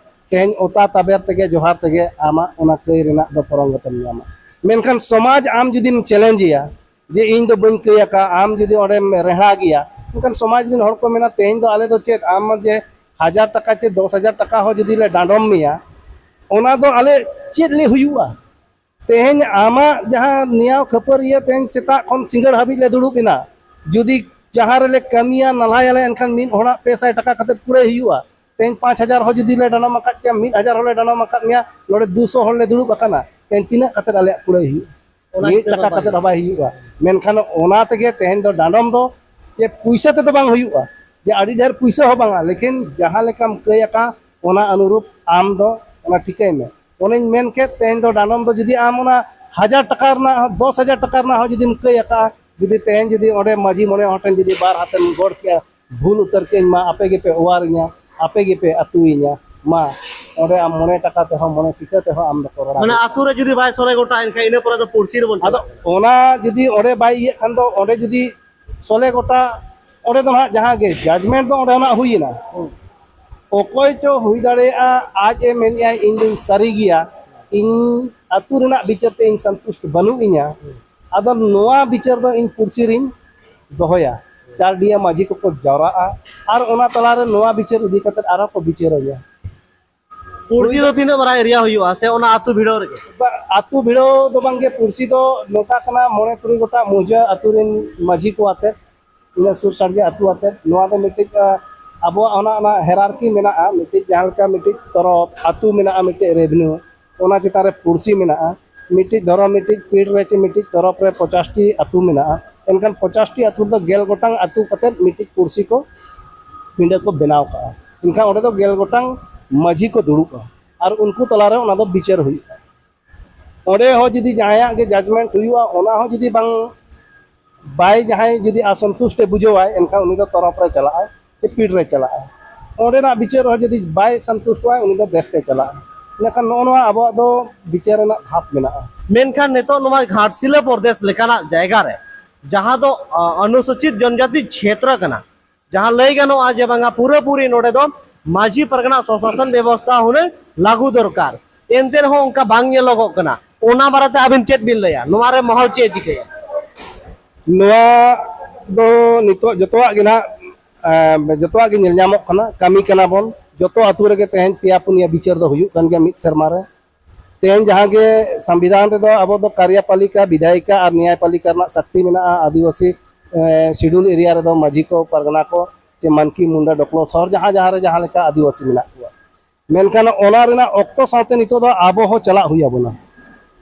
ᱛᱮᱦᱮᱧ ᱚᱛᱟ ᱛᱟᱵᱮᱨ ᱛᱮᱜᱮ, ᱡᱚᱦᱟᱨ ᱛᱮᱜᱮ ᱟᱢᱟᱜ ᱚᱱᱟ ᱠᱟᱹᱭ ᱨᱮᱱᱟᱜ ᱫᱚ ᱯᱚᱨᱚᱝ ᱠᱟᱛᱮᱢ ᱧᱟᱢᱟ᱾ ᱢᱮᱱᱠᱷᱟᱱ ᱥᱚᱢᱟᱡᱽ ᱟᱢ ᱡᱩᱫᱤᱢ ᱪᱮᱞᱮᱧᱡᱮᱭᱟ ᱡᱮ ᱤᱧ ᱫᱚ ᱵᱟᱹᱧ ᱠᱟᱹᱭ ᱟᱠᱟᱫᱼᱟ, ᱟᱢ ᱡᱩᱫᱤ ᱚᱸᱰᱮᱢ ᱨᱮᱦᱟ ᱜᱮᱭᱟ, ᱮᱱᱠᱷᱟᱱ ᱥᱚᱢᱟᱡᱽ ᱨᱮᱱ ᱦᱚᱲ ᱠᱚ ᱢᱮᱱᱟ, ᱛᱮᱦᱮᱧ ᱫᱚ ᱟᱞᱮ ᱫᱚ ᱪᱮᱫ, ᱟᱢ ᱡᱮ ᱦᱟᱡᱟᱨ ᱴᱟᱠᱟ ᱪᱮ ᱫᱚᱥ ᱦᱟᱡᱟᱨ ᱴᱟᱠᱟ ᱦᱚᱸ ᱡᱩᱫᱤ ᱞᱮ ᱰᱟᱸᱰᱚᱢ ᱢᱮᱭᱟ, ᱚᱱᱟ ᱫᱚ ᱟᱞᱮ ᱪᱮᱫ ᱞᱮ ᱦᱩᱭᱩᱜᱼᱟ? ᱛᱮᱦᱮᱧ ᱟᱢᱟᱜ ᱡᱟᱦᱟᱸ ᱱᱮᱭᱟᱣ ᱠᱷᱟᱹᱯᱟᱹᱨᱤᱭᱟᱹ, ᱛᱮᱦᱮᱧ ᱥᱮᱛᱟᱜ ᱠᱷᱚᱱ ᱥᱤᱸᱜᱟᱹᱲ ᱦᱟᱹᱵᱤᱡ ᱞᱮ ᱫᱩᱲᱩᱵ ᱮᱱᱟ, ᱡᱩᱫᱤ ᱡᱟᱦᱟᱸ ᱨᱮᱞᱮ ᱠᱟᱹᱢᱤᱭᱟ, ᱱᱟᱞᱦᱟᱭᱟᱞᱮ, ᱮᱱᱠᱷᱟᱱ ᱢᱤᱫ ᱦᱚᱲᱟᱜ ᱯᱮ ᱥᱟᱭ ᱴᱟᱠᱟ ᱠᱟᱛᱮ ᱠᱩᱲᱟᱹᱭ ᱦᱩᱭᱩᱜᱼᱟ᱾ ᱛᱮᱦᱮᱧ ᱯᱟᱸᱪ ᱦᱟᱡᱟᱨ ᱦᱚᱸ ᱡᱩᱫᱤ ᱞᱮ ᱰᱟᱸᱰᱚᱢ ᱟᱠᱟᱫ ᱯᱮᱭᱟ, ᱢᱤᱫ ᱦᱟᱡᱟᱨ ᱦᱚᱸᱞᱮ ᱰᱟᱸᱰᱚᱢ ᱟᱠᱟᱫ ᱢᱮᱭᱟ, ᱱᱚᱰᱮ ᱫᱩᱥᱚ ᱦᱚᱲ ᱞᱮ ᱫᱩᱲᱩᱵ ᱟᱠᱟᱱᱟ, ᱛᱮᱦᱮᱧ ᱛᱤᱱᱟᱹᱜ ᱠᱟᱛᱮ ᱟᱞᱮᱭᱟᱜ ᱠᱩᱲᱟᱹᱭ ᱦᱩᱭᱩᱜᱼᱟ? ᱚᱱᱟ ᱢᱤᱫ ᱦᱤᱥᱟᱹᱵ ᱴᱟᱠᱟ ᱵᱟᱝ ᱠᱟᱛᱮ ᱦᱚᱸ ᱵᱟᱭ ᱦᱩᱭᱩᱜᱼᱟ᱾ ᱢᱮᱱᱠᱷᱟᱱ ᱚᱱᱟ ᱛᱮᱜᱮ ᱛᱮᱦᱮᱧ ᱫᱚ ᱰᱟᱸᱰᱚᱢ ᱫᱚ ᱡᱮ ᱯᱩᱭᱥᱟᱹ ᱛᱮᱫᱚ ᱵᱟᱝ ᱦᱩᱭᱩᱜᱼᱟ, ᱡᱮ ᱟᱹᱰᱤ ᱰᱷᱮᱨ ᱯᱩᱭᱥᱟᱹ ᱦᱚᱸ ᱵᱟᱝᱟ, ᱞᱮᱠᱤᱱ ᱡᱟᱦᱟᱸ ᱞᱮᱠᱟᱢ ᱠᱟᱹᱭ ᱟᱠᱟᱫ ᱚᱱᱟ ᱚᱱᱩᱨᱩᱯ ᱟᱢ ᱫᱚ ᱚᱱᱟ ᱴᱷᱤᱠᱟᱹᱭ ᱢᱮ᱾ ᱚᱱᱮᱧ ᱢᱮᱱ ᱠᱮᱫ, ᱛᱮᱦᱮᱧ ᱫᱚ ᱰᱟᱸᱰᱚᱢ ᱫᱚ ᱡᱩᱫᱤ ᱟᱢ ᱚᱱᱟ ᱦᱟᱡᱟᱨ ᱴᱟᱠᱟ ᱨᱮᱱᱟᱜ, ᱫᱚᱥ ᱦᱟᱡᱟᱨ ᱴᱟᱠᱟ ᱨᱮᱱᱟᱜ ᱦᱚᱸ ᱡᱩᱫᱤᱢ ᱠᱟᱹᱭ ᱟᱠᱟᱫᱼᱟ, ᱡᱩᱫᱤ ᱛᱮᱦᱮᱧ ᱡᱩᱫᱤ ᱚᱸᱰᱮ ᱢᱟᱹᱡᱷᱤ ᱢᱚᱬᱮ ᱦᱚᱲ ᱴᱷᱮᱱ ᱡᱩᱫᱤ ᱵᱟᱨ ᱦᱟᱛᱮᱢ ᱜᱚᱰ ᱠᱮᱜᱼᱟ, ᱵᱷᱩᱞ ᱩᱛᱟᱹᱨ ᱠᱮᱜᱼᱟᱹᱧ, ᱢᱟ ᱟᱯᱮ ᱜᱮᱯᱮ ᱚᱣᱟᱨᱤᱧᱟ, ᱟᱯᱮ ᱜᱮᱯᱮ ᱟᱹᱛᱩᱭᱤᱧᱟ, ᱢᱟ ᱚᱸᱰᱮ ᱟᱢ ᱢᱚᱬᱮ ᱴᱟᱠᱟ ᱛᱮᱦᱚᱸ, ᱢᱚᱬᱮ ᱥᱤᱠᱷᱟᱹ ᱛᱮᱦᱚᱸ ᱟᱢ ᱫᱚᱠᱚ ᱨᱚᱲᱟ᱾ ᱢᱟᱱᱮ ᱟᱹᱛᱩ ᱨᱮ ᱡᱩᱫᱤ ᱵᱟᱭ ᱥᱚᱞᱦᱮ ᱜᱚᱴᱟ, ᱮᱱᱠᱷᱟᱱ ᱤᱱᱟᱹ ᱯᱚᱨᱮ ᱫᱚ ᱯᱩᱲᱥᱤ ᱨᱮᱵᱚᱱ ᱟᱫᱚ ᱪᱟᱞᱟᱜ ᱠᱟᱱᱟ᱾ ᱚᱱᱟ ᱡᱩᱫᱤ ᱚᱸᱰᱮ ᱵᱟᱭ ᱤᱭᱟᱹᱜ ᱠᱷᱟᱱ ᱫᱚ, ᱚᱸᱰᱮ ᱡᱩᱫᱤ ᱥᱚᱞᱦᱮ ᱜᱚᱴᱟ, ᱚᱸᱰᱮ ᱫᱚ ᱱᱟᱦᱟᱜ ᱡᱟᱦᱟᱸ ᱜᱮ ᱡᱟᱡᱽᱢᱮᱱᱴ ᱫᱚ ᱚᱸᱰᱮ ᱱᱟᱜ ᱦᱩᱭ ᱮᱱᱟ᱾ ᱚᱠᱚᱭ ᱪᱚ ᱦᱩᱭ ᱫᱟᱲᱮᱭᱟᱜᱼᱟ, ᱟᱡ ᱮ ᱢᱮᱱᱮᱜᱼᱟ, "ᱤᱧ ᱫᱚᱧ ᱥᱟᱹᱨᱤ ᱜᱮᱭᱟ, ᱤᱧ ᱟᱹᱛᱩ ᱨᱮᱱᱟᱜ ᱵᱤᱪᱟᱹᱨ ᱛᱮ ᱤᱧ ᱥᱚᱱᱛᱩᱥᱴ ᱵᱟᱹᱱᱩᱜ ᱤᱧᱟ, ᱟᱫᱚ ᱱᱚᱣᱟ ᱵᱤᱪᱟᱹᱨ ᱫᱚ ᱤᱧ ᱯᱩᱲᱥᱤ ᱨᱤᱧ ᱫᱚᱦᱚᱭᱟ᱾" ᱪᱟᱨᱰᱤᱭᱟ ᱢᱟᱹᱡᱷᱤ ᱠᱚᱠᱚ ᱡᱟᱣᱨᱟᱜᱼᱟ ᱟᱨ ᱚᱱᱟ ᱛᱟᱞᱟᱨᱮ ᱱᱚᱣᱟ ᱵᱤᱪᱟᱹᱨ ᱤᱫᱤ ᱠᱟᱛᱮ ᱟᱨᱦᱚᱸ ᱠᱚ ᱵᱤᱪᱟᱹᱨ ᱟᱹᱧᱟ᱾ ᱯᱩᱲᱥᱤ ᱫᱚ ᱛᱤᱱᱟᱹᱜ ᱢᱟᱨᱟᱝ ᱮᱨᱤᱭᱟ ᱦᱩᱭᱩᱜᱼᱟ, ᱥᱮ ᱚᱱᱟ ᱟᱹᱛᱩ ᱵᱷᱤᱲᱟᱹᱣ ᱨᱮᱜᱮ? ᱵᱟ, ᱟᱹᱛᱩ ᱵᱷᱤᱲᱟᱹᱣ ᱫᱚ ᱵᱟᱝᱜᱮ, ᱯᱩᱲᱥᱤ ᱫᱚ ᱱᱚᱝᱠᱟ ᱠᱟᱱᱟ, ᱢᱚᱬᱮ ᱛᱩᱨᱩᱭ ᱜᱚᱴᱟᱝ ᱢᱩᱦᱡᱟᱹ ᱟᱹᱛᱩ ᱨᱮᱱ ᱢᱟᱹᱡᱷᱤ ᱠᱚ ᱟᱛᱮᱫ, ᱤᱱᱟᱹ ᱥᱩᱨ ᱥᱟᱰᱜᱮ ᱟᱹᱛᱩ ᱟᱛᱮᱫ᱾ ᱱᱚᱣᱟ ᱫᱚ ᱢᱤᱫᱴᱤᱡ, ᱟ, ᱟᱵᱚᱣᱟᱜ ᱚᱱᱟ, ᱚᱱᱟ ᱦᱮᱨᱟᱨᱠᱤ ᱢᱮᱱᱟᱜᱼᱟ, ᱢᱤᱫᱴᱤᱡ ᱡᱟᱦᱟᱸ ᱞᱮᱠᱟ ᱢᱤᱫᱴᱤᱡ ᱛᱚᱨᱚᱯ ᱟᱹᱛᱩ ᱢᱮᱱᱟᱜᱼᱟ, ᱢᱤᱫᱴᱤᱡ ᱨᱮᱵᱷᱱᱤᱭᱩ, ᱚᱱᱟ ᱪᱮᱛᱟᱱ ᱨᱮ ᱯᱩᱲᱥᱤ ᱢᱮᱱᱟᱜᱼᱟ᱾ ᱢᱤᱫᱴᱤᱡ ᱫᱷᱚᱨᱚᱢ, ᱢᱤᱫᱴᱤᱡ ᱯᱤᱲ ᱨᱮ ᱪᱮ ᱢᱤᱫᱴᱤᱡ ᱛᱚᱨᱚᱯ ᱨᱮ ᱯᱚᱸᱪᱟᱥ ᱴᱤ ᱟᱹᱛᱩ ᱢᱮᱱᱟᱜᱼᱟ᱾ ᱮᱱᱠᱷᱟᱱ ᱯᱚᱸᱪᱟᱥ ᱴᱤ ᱟᱹᱛᱩ ᱨᱮᱫᱚ ᱜᱮᱞ ᱜᱚᱴᱟᱝ ᱟᱹᱛᱩ ᱠᱟᱛᱮᱫ ᱢᱤᱫᱴᱤᱡ ᱯᱩᱲᱥᱤ ᱠᱚ ᱯᱤᱸᱰᱟᱹ ᱠᱚ ᱵᱮᱱᱟᱣ ᱠᱟᱜᱼᱟ᱾ ᱮᱱᱠᱷᱟᱱ ᱚᱸᱰᱮ ᱫᱚ ᱜᱮᱞ ᱜᱚᱴᱟᱝ ᱢᱟᱹᱡᱷᱤ ᱠᱚ ᱫᱩᱲᱩᱵᱼᱟ ᱟᱨ ᱩᱱᱠᱩ ᱛᱟᱞᱟᱨᱮ ᱚᱱᱟ ᱫᱚ ᱵᱤᱪᱟᱹᱨ ᱦᱩᱭᱩᱜᱼᱟ᱾ ᱚᱸᱰᱮ ᱦᱚᱸ ᱡᱩᱫᱤ ᱡᱟᱦᱟᱸᱭᱟᱜ ᱜᱮ ᱡᱟᱡᱽᱢᱮᱱᱴ ᱦᱩᱭᱩᱜᱼᱟ, ᱚᱱᱟ ᱦᱚᱸ ᱡᱩᱫᱤ ᱵᱟᱝ, ᱵᱟᱭ, ᱡᱟᱦᱟᱸᱭ ᱡᱩᱫᱤ ᱚᱥᱚᱱᱛᱩᱥᱴ ᱮ ᱵᱩᱡᱷᱟᱹᱣᱟᱭ, ᱮᱱᱠᱷᱟᱱ ᱩᱱᱤ ᱫᱚ ᱛᱚᱨᱚᱯ ᱨᱮ ᱪᱟᱞᱟᱜᱼᱟᱭ ᱥᱮ ᱯᱤᱲ ᱨᱮ ᱪᱟᱞᱟᱜᱼᱟᱭ᱾ ᱚᱸᱰᱮᱱᱟᱜ ᱵᱤᱪᱟᱹᱨ ᱦᱚᱸ ᱡᱩᱫᱤ ᱵᱟᱭ ᱥᱚᱱᱛᱩᱥᱴᱚᱜᱼᱟᱭ, ᱩᱱᱤ ᱫᱚ ᱫᱮᱥ ᱛᱮ ᱪᱟᱞᱟᱜᱼᱟᱭ᱾ ᱤᱱᱟᱹᱠᱷᱟᱱ ᱱᱚᱜᱼᱚ ᱱᱚᱣᱟ ᱟᱵᱚᱣᱟᱜ ᱫᱚ ᱵᱤᱪᱟᱹᱨ ᱨᱮᱱᱟᱜ ᱫᱷᱟᱯ ᱢᱮᱱᱟᱜᱼᱟ᱾ ᱢᱮᱱᱠᱷᱟᱱ ᱱᱤᱛᱚᱜ ᱱᱚᱣᱟ ᱜᱷᱟᱴᱥᱤᱞᱟᱹ ᱯᱨᱚᱫᱮᱥ ᱞᱮᱠᱟᱱᱟᱜ ᱡᱟᱭᱜᱟ ᱨᱮ, ᱡᱟᱦᱟᱸ ᱫᱚ ᱚᱱᱩᱥᱩᱪᱤᱛ ᱡᱚᱱᱡᱟᱛᱤ ᱪᱷᱮᱛᱨᱚ ᱠᱟᱱᱟ, ᱡᱟᱦᱟᱸ ᱞᱟᱹᱭ ᱜᱟᱱᱚᱜᱼᱟ ᱡᱮ ᱵᱟᱝᱟ ᱯᱩᱨᱟᱹᱯᱩᱨᱤ ᱱᱚᱰᱮ ᱫᱚ ᱢᱟᱹᱡᱷᱤ ᱯᱟᱨᱜᱟᱱᱟ ᱥᱚᱥᱟᱥᱚᱱ ᱵᱮᱵᱚᱥᱛᱷᱟ ᱦᱩᱱᱟᱹᱝ ᱞᱟᱹᱜᱩ ᱫᱚᱨᱠᱟᱨ, ᱮᱱᱛᱮ ᱨᱮᱦᱚᱸ ᱚᱱᱠᱟ ᱵᱟᱝ ᱧᱮᱞᱚᱜᱚᱜ ᱠᱟᱱᱟ᱾ ᱚᱱᱟ ᱵᱟᱨᱮᱛᱮ ᱟᱵᱤᱱ ᱪᱮᱫ ᱵᱤᱱ ᱞᱟᱹᱭᱟ? ᱱᱚᱣᱟ ᱨᱮ ᱢᱚᱦᱚᱞ ᱪᱮᱫ ᱪᱤᱠᱟᱹᱭᱟ? ᱱᱚᱣᱟ ᱫᱚ ᱱᱤᱛᱚᱜ ᱡᱚᱛᱚᱣᱟᱜ ᱜᱮ ᱱᱟᱦᱟᱜ, ᱮᱸ, ᱡᱚᱛᱚᱣᱟᱜ ᱜᱮ ᱧᱮᱞ ᱧᱟᱢᱚᱜ ᱠᱟᱱᱟ᱾ ᱠᱟᱹᱢᱤ ᱠᱟᱱᱟ ᱵᱚᱱ ᱡᱚᱛᱚ ᱟᱛᱳ ᱨᱮᱜᱮ, ᱛᱮᱦᱮᱧ ᱯᱮᱭᱟ ᱯᱩᱱᱭᱟ ᱵᱤᱪᱟᱹᱨ ᱫᱚ ᱦᱩᱭᱩᱜ ᱠᱟᱱ ᱜᱮᱭᱟ ᱢᱤᱫ ᱥᱮᱨᱢᱟ ᱨᱮ᱾ ᱛᱮᱦᱮᱧ ᱡᱟᱦᱟᱸ ᱜᱮ ᱥᱚᱝᱵᱤᱫᱷᱟᱱ ᱨᱮᱫᱚ ᱟᱵᱚ ᱫᱚ ᱠᱟᱨᱭᱟᱯᱟᱞᱤᱠᱟ, ᱵᱤᱫᱷᱟᱭᱤᱠᱟ ᱟᱨ ᱱᱮᱭᱟᱭᱯᱟᱞᱤᱠᱟ ᱨᱮᱱᱟᱜ ᱥᱟᱠᱛᱤ ᱢᱮᱱᱟᱜᱼᱟ᱾ ᱟᱹᱫᱤᱵᱟᱹᱥᱤ, ᱮᱸ, ᱥᱤᱰᱩᱞ ᱮᱨᱤᱭᱟ ᱨᱮᱫᱚ ᱢᱟᱹᱡᱷᱤ ᱠᱚ, ᱯᱟᱨᱜᱟᱱᱟ ᱠᱚ, ᱪᱮ ᱢᱟᱱᱠᱤ, ᱢᱩᱱᱰᱟ, ᱰᱚᱠᱞᱚ, ᱥᱚᱦᱚᱨ ᱡᱟᱦᱟᱸ ᱡᱟᱦᱟᱸ ᱨᱮ ᱡᱟᱦᱟᱸ ᱞᱮᱠᱟ ᱟᱹᱫᱤᱵᱟᱹᱥᱤ ᱢᱮᱱᱟᱜ ᱠᱚᱣᱟ᱾ ᱢᱮᱱᱠᱷᱟᱱ ᱚᱱᱟ ᱨᱮᱱᱟᱜ ᱚᱠᱛᱚ ᱥᱟᱶᱛᱮ ᱱᱤᱛᱚᱜ ᱫᱚ ᱟᱵᱚ ᱦᱚᱸ ᱪᱟᱞᱟᱜ ᱦᱩᱭ ᱟᱵᱚᱱᱟ᱾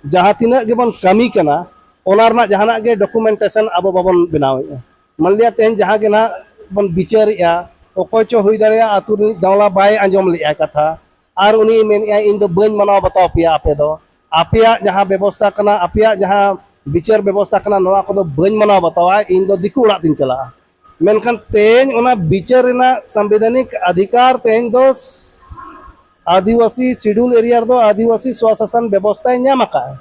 ᱡᱟᱦᱟᱸ ᱛᱤᱱᱟᱹᱜ ᱜᱮᱵᱚᱱ ᱠᱟᱹᱢᱤ ᱠᱟᱱᱟ, ᱚᱱᱟ ᱨᱮᱱᱟᱜ ᱡᱟᱦᱟᱱᱟᱜ ᱜᱮ ᱰᱚᱠᱩᱢᱮᱱᱴᱮᱥᱚᱱ ᱟᱵᱚ ᱵᱟᱵᱚᱱ ᱵᱮᱱᱟᱣᱮᱫᱼᱟ᱾ ᱢᱟᱱᱞᱤᱭᱟ ᱛᱮᱦᱮᱧ ᱡᱟᱦᱟᱸ ᱜᱮ ᱱᱟᱦᱟᱜ ᱵᱚᱱ ᱵᱤᱪᱟᱹᱨᱮᱫᱼᱟ, ᱚᱠᱚᱭ ᱪᱚ ᱦᱩᱭ ᱫᱟᱲᱮᱭᱟᱜᱼᱟ ᱟᱹᱛᱩ ᱨᱤᱱᱤᱡ ᱜᱟᱶᱞᱟ ᱵᱟᱭ ᱟᱸᱡᱚᱢ ᱞᱮᱫᱼᱟ ᱠᱟᱛᱷᱟ, ᱟᱨ ᱩᱱᱤ ᱢᱮᱱᱮᱫᱼᱟ, "ᱤᱧ ᱫᱚ ᱵᱟᱹᱧ ᱢᱟᱱᱟᱣ ᱵᱟᱛᱟᱣ ᱯᱮᱭᱟ, ᱟᱯᱮ ᱫᱚ, ᱟᱯᱮᱭᱟᱜ ᱡᱟᱦᱟᱸ ᱵᱮᱵᱚᱥᱛᱟ ᱠᱟᱱᱟ, ᱟᱯᱮᱭᱟᱜ ᱡᱟᱦᱟᱸ ᱵᱤᱪᱟᱹᱨ ᱵᱮᱵᱚᱥᱛᱟ ᱠᱟᱱᱟ, ᱱᱚᱣᱟ ᱠᱚᱫᱚ ᱵᱟᱹᱧ ᱢᱟᱱᱟᱣ ᱵᱟᱛᱟᱣᱟ, ᱤᱧ ᱫᱚ ᱫᱤᱠᱩ ᱚᱲᱟᱜ ᱛᱤᱧ ᱪᱟᱞᱟᱜᱼᱟ᱾" ᱢᱮᱱᱠᱷᱟᱱ ᱛᱮᱦᱮᱧ ᱚᱱᱟ ᱵᱤᱪᱟᱹᱨ ᱨᱮᱱᱟᱜ ᱥᱟᱝᱵᱤᱫᱷᱟᱱᱤᱠ ᱚᱫᱷᱤᱠᱟᱨ ᱛᱮᱦᱮᱧ ᱫᱚ ᱟᱹᱫᱤᱵᱟᱹᱥᱤ ᱥᱤᱰᱩᱞ ᱮᱨᱤᱭᱟ ᱨᱮᱫᱚ ᱟᱹᱫᱤᱵᱟᱹᱥᱤ ᱥᱚᱥᱟᱥᱚᱱ ᱵᱮᱵᱚᱥᱛᱷᱟᱭ ᱧᱟᱢ ᱟᱠᱟᱫᱼᱟ᱾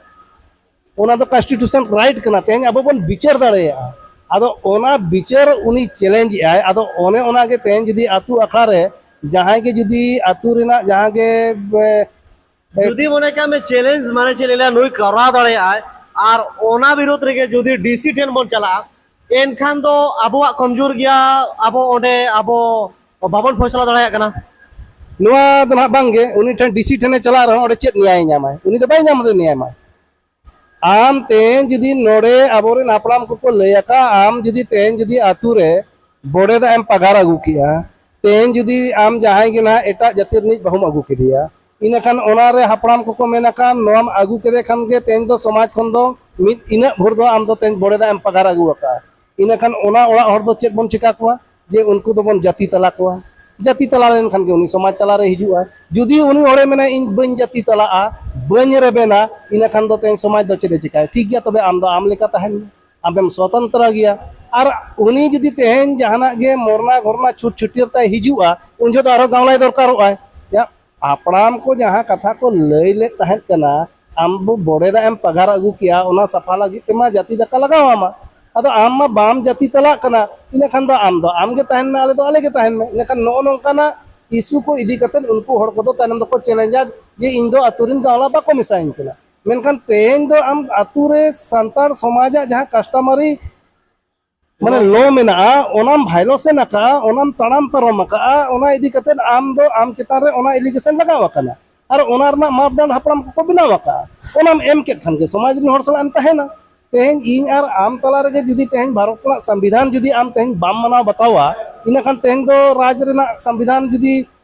ᱚᱱᱟ ᱫᱚ ᱠᱚᱱᱥᱴᱤᱴᱤᱭᱩᱥᱚᱱ ᱨᱟᱭᱤᱴ ᱠᱟᱱᱟ, ᱛᱮᱦᱮᱧ ᱟᱵᱚ ᱵᱚᱱ ᱵᱤᱪᱟᱹᱨ ᱫᱟᱲᱮᱭᱟᱜᱼᱟ᱾ ᱟᱫᱚ ᱚᱱᱟ ᱵᱤᱪᱟᱹᱨ ᱩᱱᱤ ᱪᱮᱞᱮᱧᱡᱽ ᱮᱫᱟᱭ᱾ ᱟᱫᱚ ᱚᱱᱮ ᱚᱱᱟᱜᱮ ᱛᱮᱦᱮᱧ ᱡᱩᱫᱤ ᱟᱹᱛᱩ ᱟᱠᱷᱲᱟ ᱨᱮ ᱡᱟᱦᱟᱸᱭ ᱜᱮ ᱡᱩᱫᱤ ᱟᱹᱛᱩ ᱨᱮᱱᱟᱜ ᱡᱟᱦᱟᱸ ᱜᱮ, ᱮ, ᱡᱩᱫᱤ ᱢᱚᱱᱮ ᱠᱟᱜ ᱢᱮ ᱪᱮᱞᱮᱧᱡᱽ, ᱢᱟᱱᱮ ᱪᱮᱫ ᱞᱟᱹᱭᱟ, ᱱᱩᱭ ᱠᱚᱨᱟᱣ ᱫᱟᱲᱮᱭᱟᱜᱼᱟᱭ, ᱟᱨ ᱚᱱᱟ ᱵᱤᱨᱩᱫᱽ ᱨᱮᱜᱮ ᱡᱩᱫᱤ ᱰᱤᱥᱤ ᱴᱷᱮᱱ ᱵᱚᱱ ᱪᱟᱞᱟᱜᱼᱟ, ᱮᱱᱠᱷᱟᱱ ᱫᱚ ᱟᱵᱚᱣᱟᱜ ᱠᱚᱢᱡᱳᱨ ᱜᱮᱭᱟ, ᱟᱵᱚ ᱚᱸᱰᱮ ᱟᱵᱚ ᱵᱟᱵᱚᱱ ᱯᱷᱚᱭᱥᱟᱞᱟ ᱫᱟᱲᱮᱭᱟᱜ ᱠᱟᱱᱟ᱾ ᱱᱚᱣᱟ ᱫᱚ ᱱᱟᱦᱟᱜ ᱵᱟᱝᱜᱮ, ᱩᱱᱤ ᱴᱷᱮᱱ, ᱰᱤᱥᱤ ᱴᱷᱮᱱᱮ ᱪᱟᱞᱟᱜ ᱨᱮᱦᱚᱸ ᱚᱸᱰᱮ ᱪᱮᱫ ᱱᱮᱭᱟᱭ ᱧᱟᱢᱟᱭ? ᱩᱱᱤ ᱫᱚ ᱵᱟᱭ ᱧᱟᱢ ᱫᱚ ᱱᱮᱭᱟᱭ ᱢᱟᱭ᱾ ᱟᱢ ᱛᱮᱦᱮᱧ ᱡᱩᱫᱤ ᱱᱚᱰᱮ ᱟᱵᱚᱨᱮᱱ ᱦᱟᱯᱲᱟᱢ ᱠᱚᱠᱚ ᱞᱟᱹᱭ ᱟᱠᱟᱫ, ᱟᱢ ᱡᱩᱫᱤ ᱛᱮᱦᱮᱧ ᱡᱩᱫᱤ ᱟᱹᱛᱩ ᱨᱮ ᱵᱚᱰᱮ ᱫᱟᱜ ᱮᱢ ᱯᱟᱜᱟᱨ ᱟᱹᱜᱩ ᱠᱮᱜᱼᱟ, ᱛᱮᱦᱮᱧ ᱡᱩᱫᱤ ᱟᱢ ᱡᱟᱦᱟᱸᱭ ᱜᱮ ᱱᱟᱦᱟᱜ ᱮᱴᱟᱜ ᱡᱟᱹᱛᱤ ᱨᱤᱱᱤᱡ ᱵᱟᱹᱦᱩᱢ ᱟᱹᱜᱩ ᱠᱮᱫᱮᱭᱟ, ᱤᱱᱟᱹᱠᱷᱟᱱ ᱚᱱᱟ ᱨᱮ ᱦᱟᱯᱲᱟᱢ ᱠᱚᱠᱚ ᱢᱮᱱ ᱟᱠᱟᱫ, ᱱᱚᱣᱟᱢ ᱟᱹᱜᱩ ᱠᱮᱫᱮ ᱠᱷᱟᱱ ᱜᱮ ᱛᱮᱦᱮᱧ ᱫᱚ ᱥᱚᱢᱟᱡᱽ ᱠᱷᱚᱱ ᱫᱚ ᱢᱤᱫ ᱤᱱᱟᱹᱜ ᱵᱷᱳᱨ ᱫᱚ ᱟᱢ ᱫᱚ ᱛᱮᱦᱮᱧ ᱵᱚᱰᱮ ᱫᱟᱜ ᱮᱢ ᱯᱟᱜᱟᱨ ᱟᱹᱜᱩ ᱟᱠᱟᱫᱼᱟ᱾ ᱤᱱᱟᱹᱠᱷᱟᱱ ᱚᱱᱟ ᱚᱲᱟᱜ ᱦᱚᱲ ᱫᱚ ᱪᱮᱫ ᱵᱚᱱ ᱪᱮᱠᱟ ᱠᱚᱣᱟ? ᱡᱮ ᱩᱱᱠᱩ ᱫᱚᱵᱚᱱ ᱡᱟᱹᱛᱤ ᱛᱟᱞᱟ ᱠᱚᱣᱟ᱾ ᱡᱟᱹᱛᱤ ᱛᱟᱞᱟ ᱞᱮᱱᱠᱷᱟᱱ ᱜᱮ ᱩᱱᱤ ᱥᱚᱢᱟᱡᱽ ᱛᱟᱞᱟᱨᱮ ᱦᱤᱡᱩᱜᱼᱟ᱾ ᱡᱩᱫᱤ ᱩᱱᱤ ᱦᱚᱲᱮ ᱢᱮᱱᱟ, "ᱤᱧ ᱵᱟᱹᱧ ᱡᱟᱹᱛᱤ ᱛᱟᱞᱟᱜᱼᱟ, ᱵᱟᱹᱧ ᱨᱮᱵᱮᱱᱟ", ᱤᱱᱟᱹᱠᱷᱟᱱ ᱫᱚ ᱛᱮᱦᱮᱧ ᱥᱚᱢᱟᱡᱽ ᱫᱚ ᱪᱮᱫ ᱮ ᱪᱮᱠᱟᱭᱟ? ᱴᱷᱤᱠ ᱜᱮᱭᱟ, ᱛᱚᱵᱮ ᱟᱢ ᱫᱚ ᱟᱢ ᱞᱮᱠᱟ ᱛᱟᱦᱮᱱ ᱢᱮ, ᱟᱢᱮᱢ ᱥᱚᱛᱚᱱᱛᱨᱚ ᱜᱮᱭᱟ᱾ ᱟᱨ ᱩᱱᱤ ᱡᱩᱫᱤ ᱛᱮᱦᱮᱧ ᱡᱟᱦᱟᱱᱟᱜ ᱜᱮ ᱢᱚᱨᱱᱟ ᱜᱷᱚᱨᱱᱟ ᱪᱷᱩᱴ ᱪᱷᱟᱹᱴᱭᱟᱹᱨ ᱛᱟᱭ ᱦᱤᱡᱩᱜᱼᱟ, ᱩᱱ ᱡᱚᱦᱚᱜ ᱫᱚ ᱟᱨᱦᱚᱸ ᱜᱟᱶᱞᱟᱭ ᱫᱚᱨᱠᱟᱨᱚᱜᱼᱟᱭ᱾ ᱭᱟ, ᱦᱟᱯᱲᱟᱢ ᱠᱚ ᱡᱟᱦᱟᱸ ᱠᱟᱛᱷᱟ ᱠᱚ ᱞᱟᱹᱭ ᱞᱮᱫ ᱛᱟᱦᱮᱸᱫ ᱠᱟᱱᱟ, ᱟᱢ ᱵᱚ ᱵᱚᱰᱮ ᱫᱟᱜ ᱮᱢ ᱯᱟᱜᱟᱨ ᱟᱹᱜᱩ ᱠᱮᱭᱟ, ᱚᱱᱟ ᱥᱟᱯᱷᱟ ᱞᱟᱹᱜᱤᱫ ᱛᱮᱢᱟ ᱡᱟᱹᱛᱤ ᱫᱟᱠᱟ ᱞᱟᱜᱟᱣ ᱟᱢᱟ᱾ ᱟᱫᱚ ᱟᱢ ᱢᱟ ᱵᱟᱢ ᱡᱟᱹᱛᱤ ᱛᱟᱞᱟᱜ ᱠᱟᱱᱟ, ᱤᱱᱟᱹᱠᱷᱟᱱ ᱫᱚ ᱟᱢ ᱫᱚ ᱟᱢ ᱜᱮ ᱛᱟᱦᱮᱱ ᱢᱮ, ᱟᱞᱮ ᱫᱚ ᱟᱞᱮ ᱜᱮ ᱛᱟᱦᱮᱱ ᱢᱮ᱾ ᱤᱱᱟᱹᱠᱷᱟᱱ ᱱᱚᱜᱼᱚ ᱱᱚᱝᱠᱟᱱᱟᱜ ᱤᱥᱩ ᱠᱚ ᱤᱫᱤ ᱠᱟᱛᱮ ᱩᱱᱠᱩ ᱦᱚᱲ ᱠᱚᱫᱚ ᱛᱟᱭᱱᱚᱢ ᱫᱚᱠᱚ ᱪᱮᱞᱮᱧᱡᱟ ᱡᱮ ᱤᱧ ᱫᱚ ᱟᱹᱛᱩ ᱨᱮᱱ ᱜᱟᱶᱞᱟ ᱵᱟᱠᱚ ᱢᱮᱥᱟᱭᱤᱧ ᱠᱟᱱᱟ᱾ ᱢᱮᱱᱠᱷᱟᱱ ᱛᱮᱦᱮᱧ ᱫᱚ ᱟᱢ ᱟᱹᱛᱩ ᱨᱮ ᱥᱟᱱᱛᱟᱲ ᱥᱚᱢᱟᱡᱟᱜ ᱡᱟᱦᱟᱸ ᱠᱟᱥᱴᱚᱢᱟᱨᱤ ᱢᱟᱱᱮ ᱞᱚ ᱢᱮᱱᱟᱜᱼᱟ, ᱚᱱᱟᱢ ᱵᱷᱟᱭᱞᱮᱥᱚᱱ ᱟᱠᱟᱜᱼᱟ, ᱚᱱᱟᱢ ᱛᱟᱲᱟᱢ ᱯᱟᱨᱚᱢ ᱟᱠᱟᱜᱼᱟ, ᱚᱱᱟ ᱤᱫᱤ ᱠᱟᱛᱮ ᱟᱢ ᱫᱚ ᱟᱢ ᱪᱮᱛᱟᱱ ᱨᱮ ᱚᱱᱟ ᱮᱞᱤᱜᱮᱥᱚᱱ ᱞᱟᱜᱟᱣ ᱟᱠᱟᱱᱟ᱾ ᱟᱨ ᱚᱱᱟ ᱨᱮᱱᱟᱜ ᱢᱟᱯᱰᱟᱸᱰ ᱦᱟᱯᱲᱟᱢ ᱠᱚᱠᱚ ᱵᱮᱱᱟᱣ ᱟᱠᱟᱜᱼᱟ᱾ ᱚᱱᱟᱢ ᱮᱢ ᱠᱮᱫ ᱠᱷᱟᱱ ᱜᱮ ᱥᱚᱢᱟᱡᱽ ᱨᱮᱱ ᱦᱚᱲ ᱥᱟᱞᱟᱜ ᱮᱢ ᱛᱟᱦᱮᱱᱟ᱾ ᱛᱮᱦᱮᱧ ᱤᱧ ᱟᱨ ᱟᱢ ᱛᱟᱞᱟ ᱨᱮᱜᱮ ᱡᱩᱫᱤ ᱛᱮᱦᱮᱧ ᱵᱷᱟᱨᱚᱛ ᱨᱮᱱᱟᱜ ᱥᱚᱝᱵᱤᱫᱷᱟᱱ ᱡᱩᱫᱤ ᱟᱢ ᱛᱮᱦᱮᱧ ᱵᱟᱢ ᱢᱟᱱᱟᱣ ᱵᱟᱛᱟᱣᱟ, ᱤᱱᱟᱹᱠᱷᱟᱱ ᱛᱮᱦᱮᱧ ᱫᱚ ᱨᱟᱡᱽ ᱨᱮᱱᱟᱜ ᱥᱚᱝᱵᱤᱫᱷᱟᱱ ᱡᱩᱫᱤ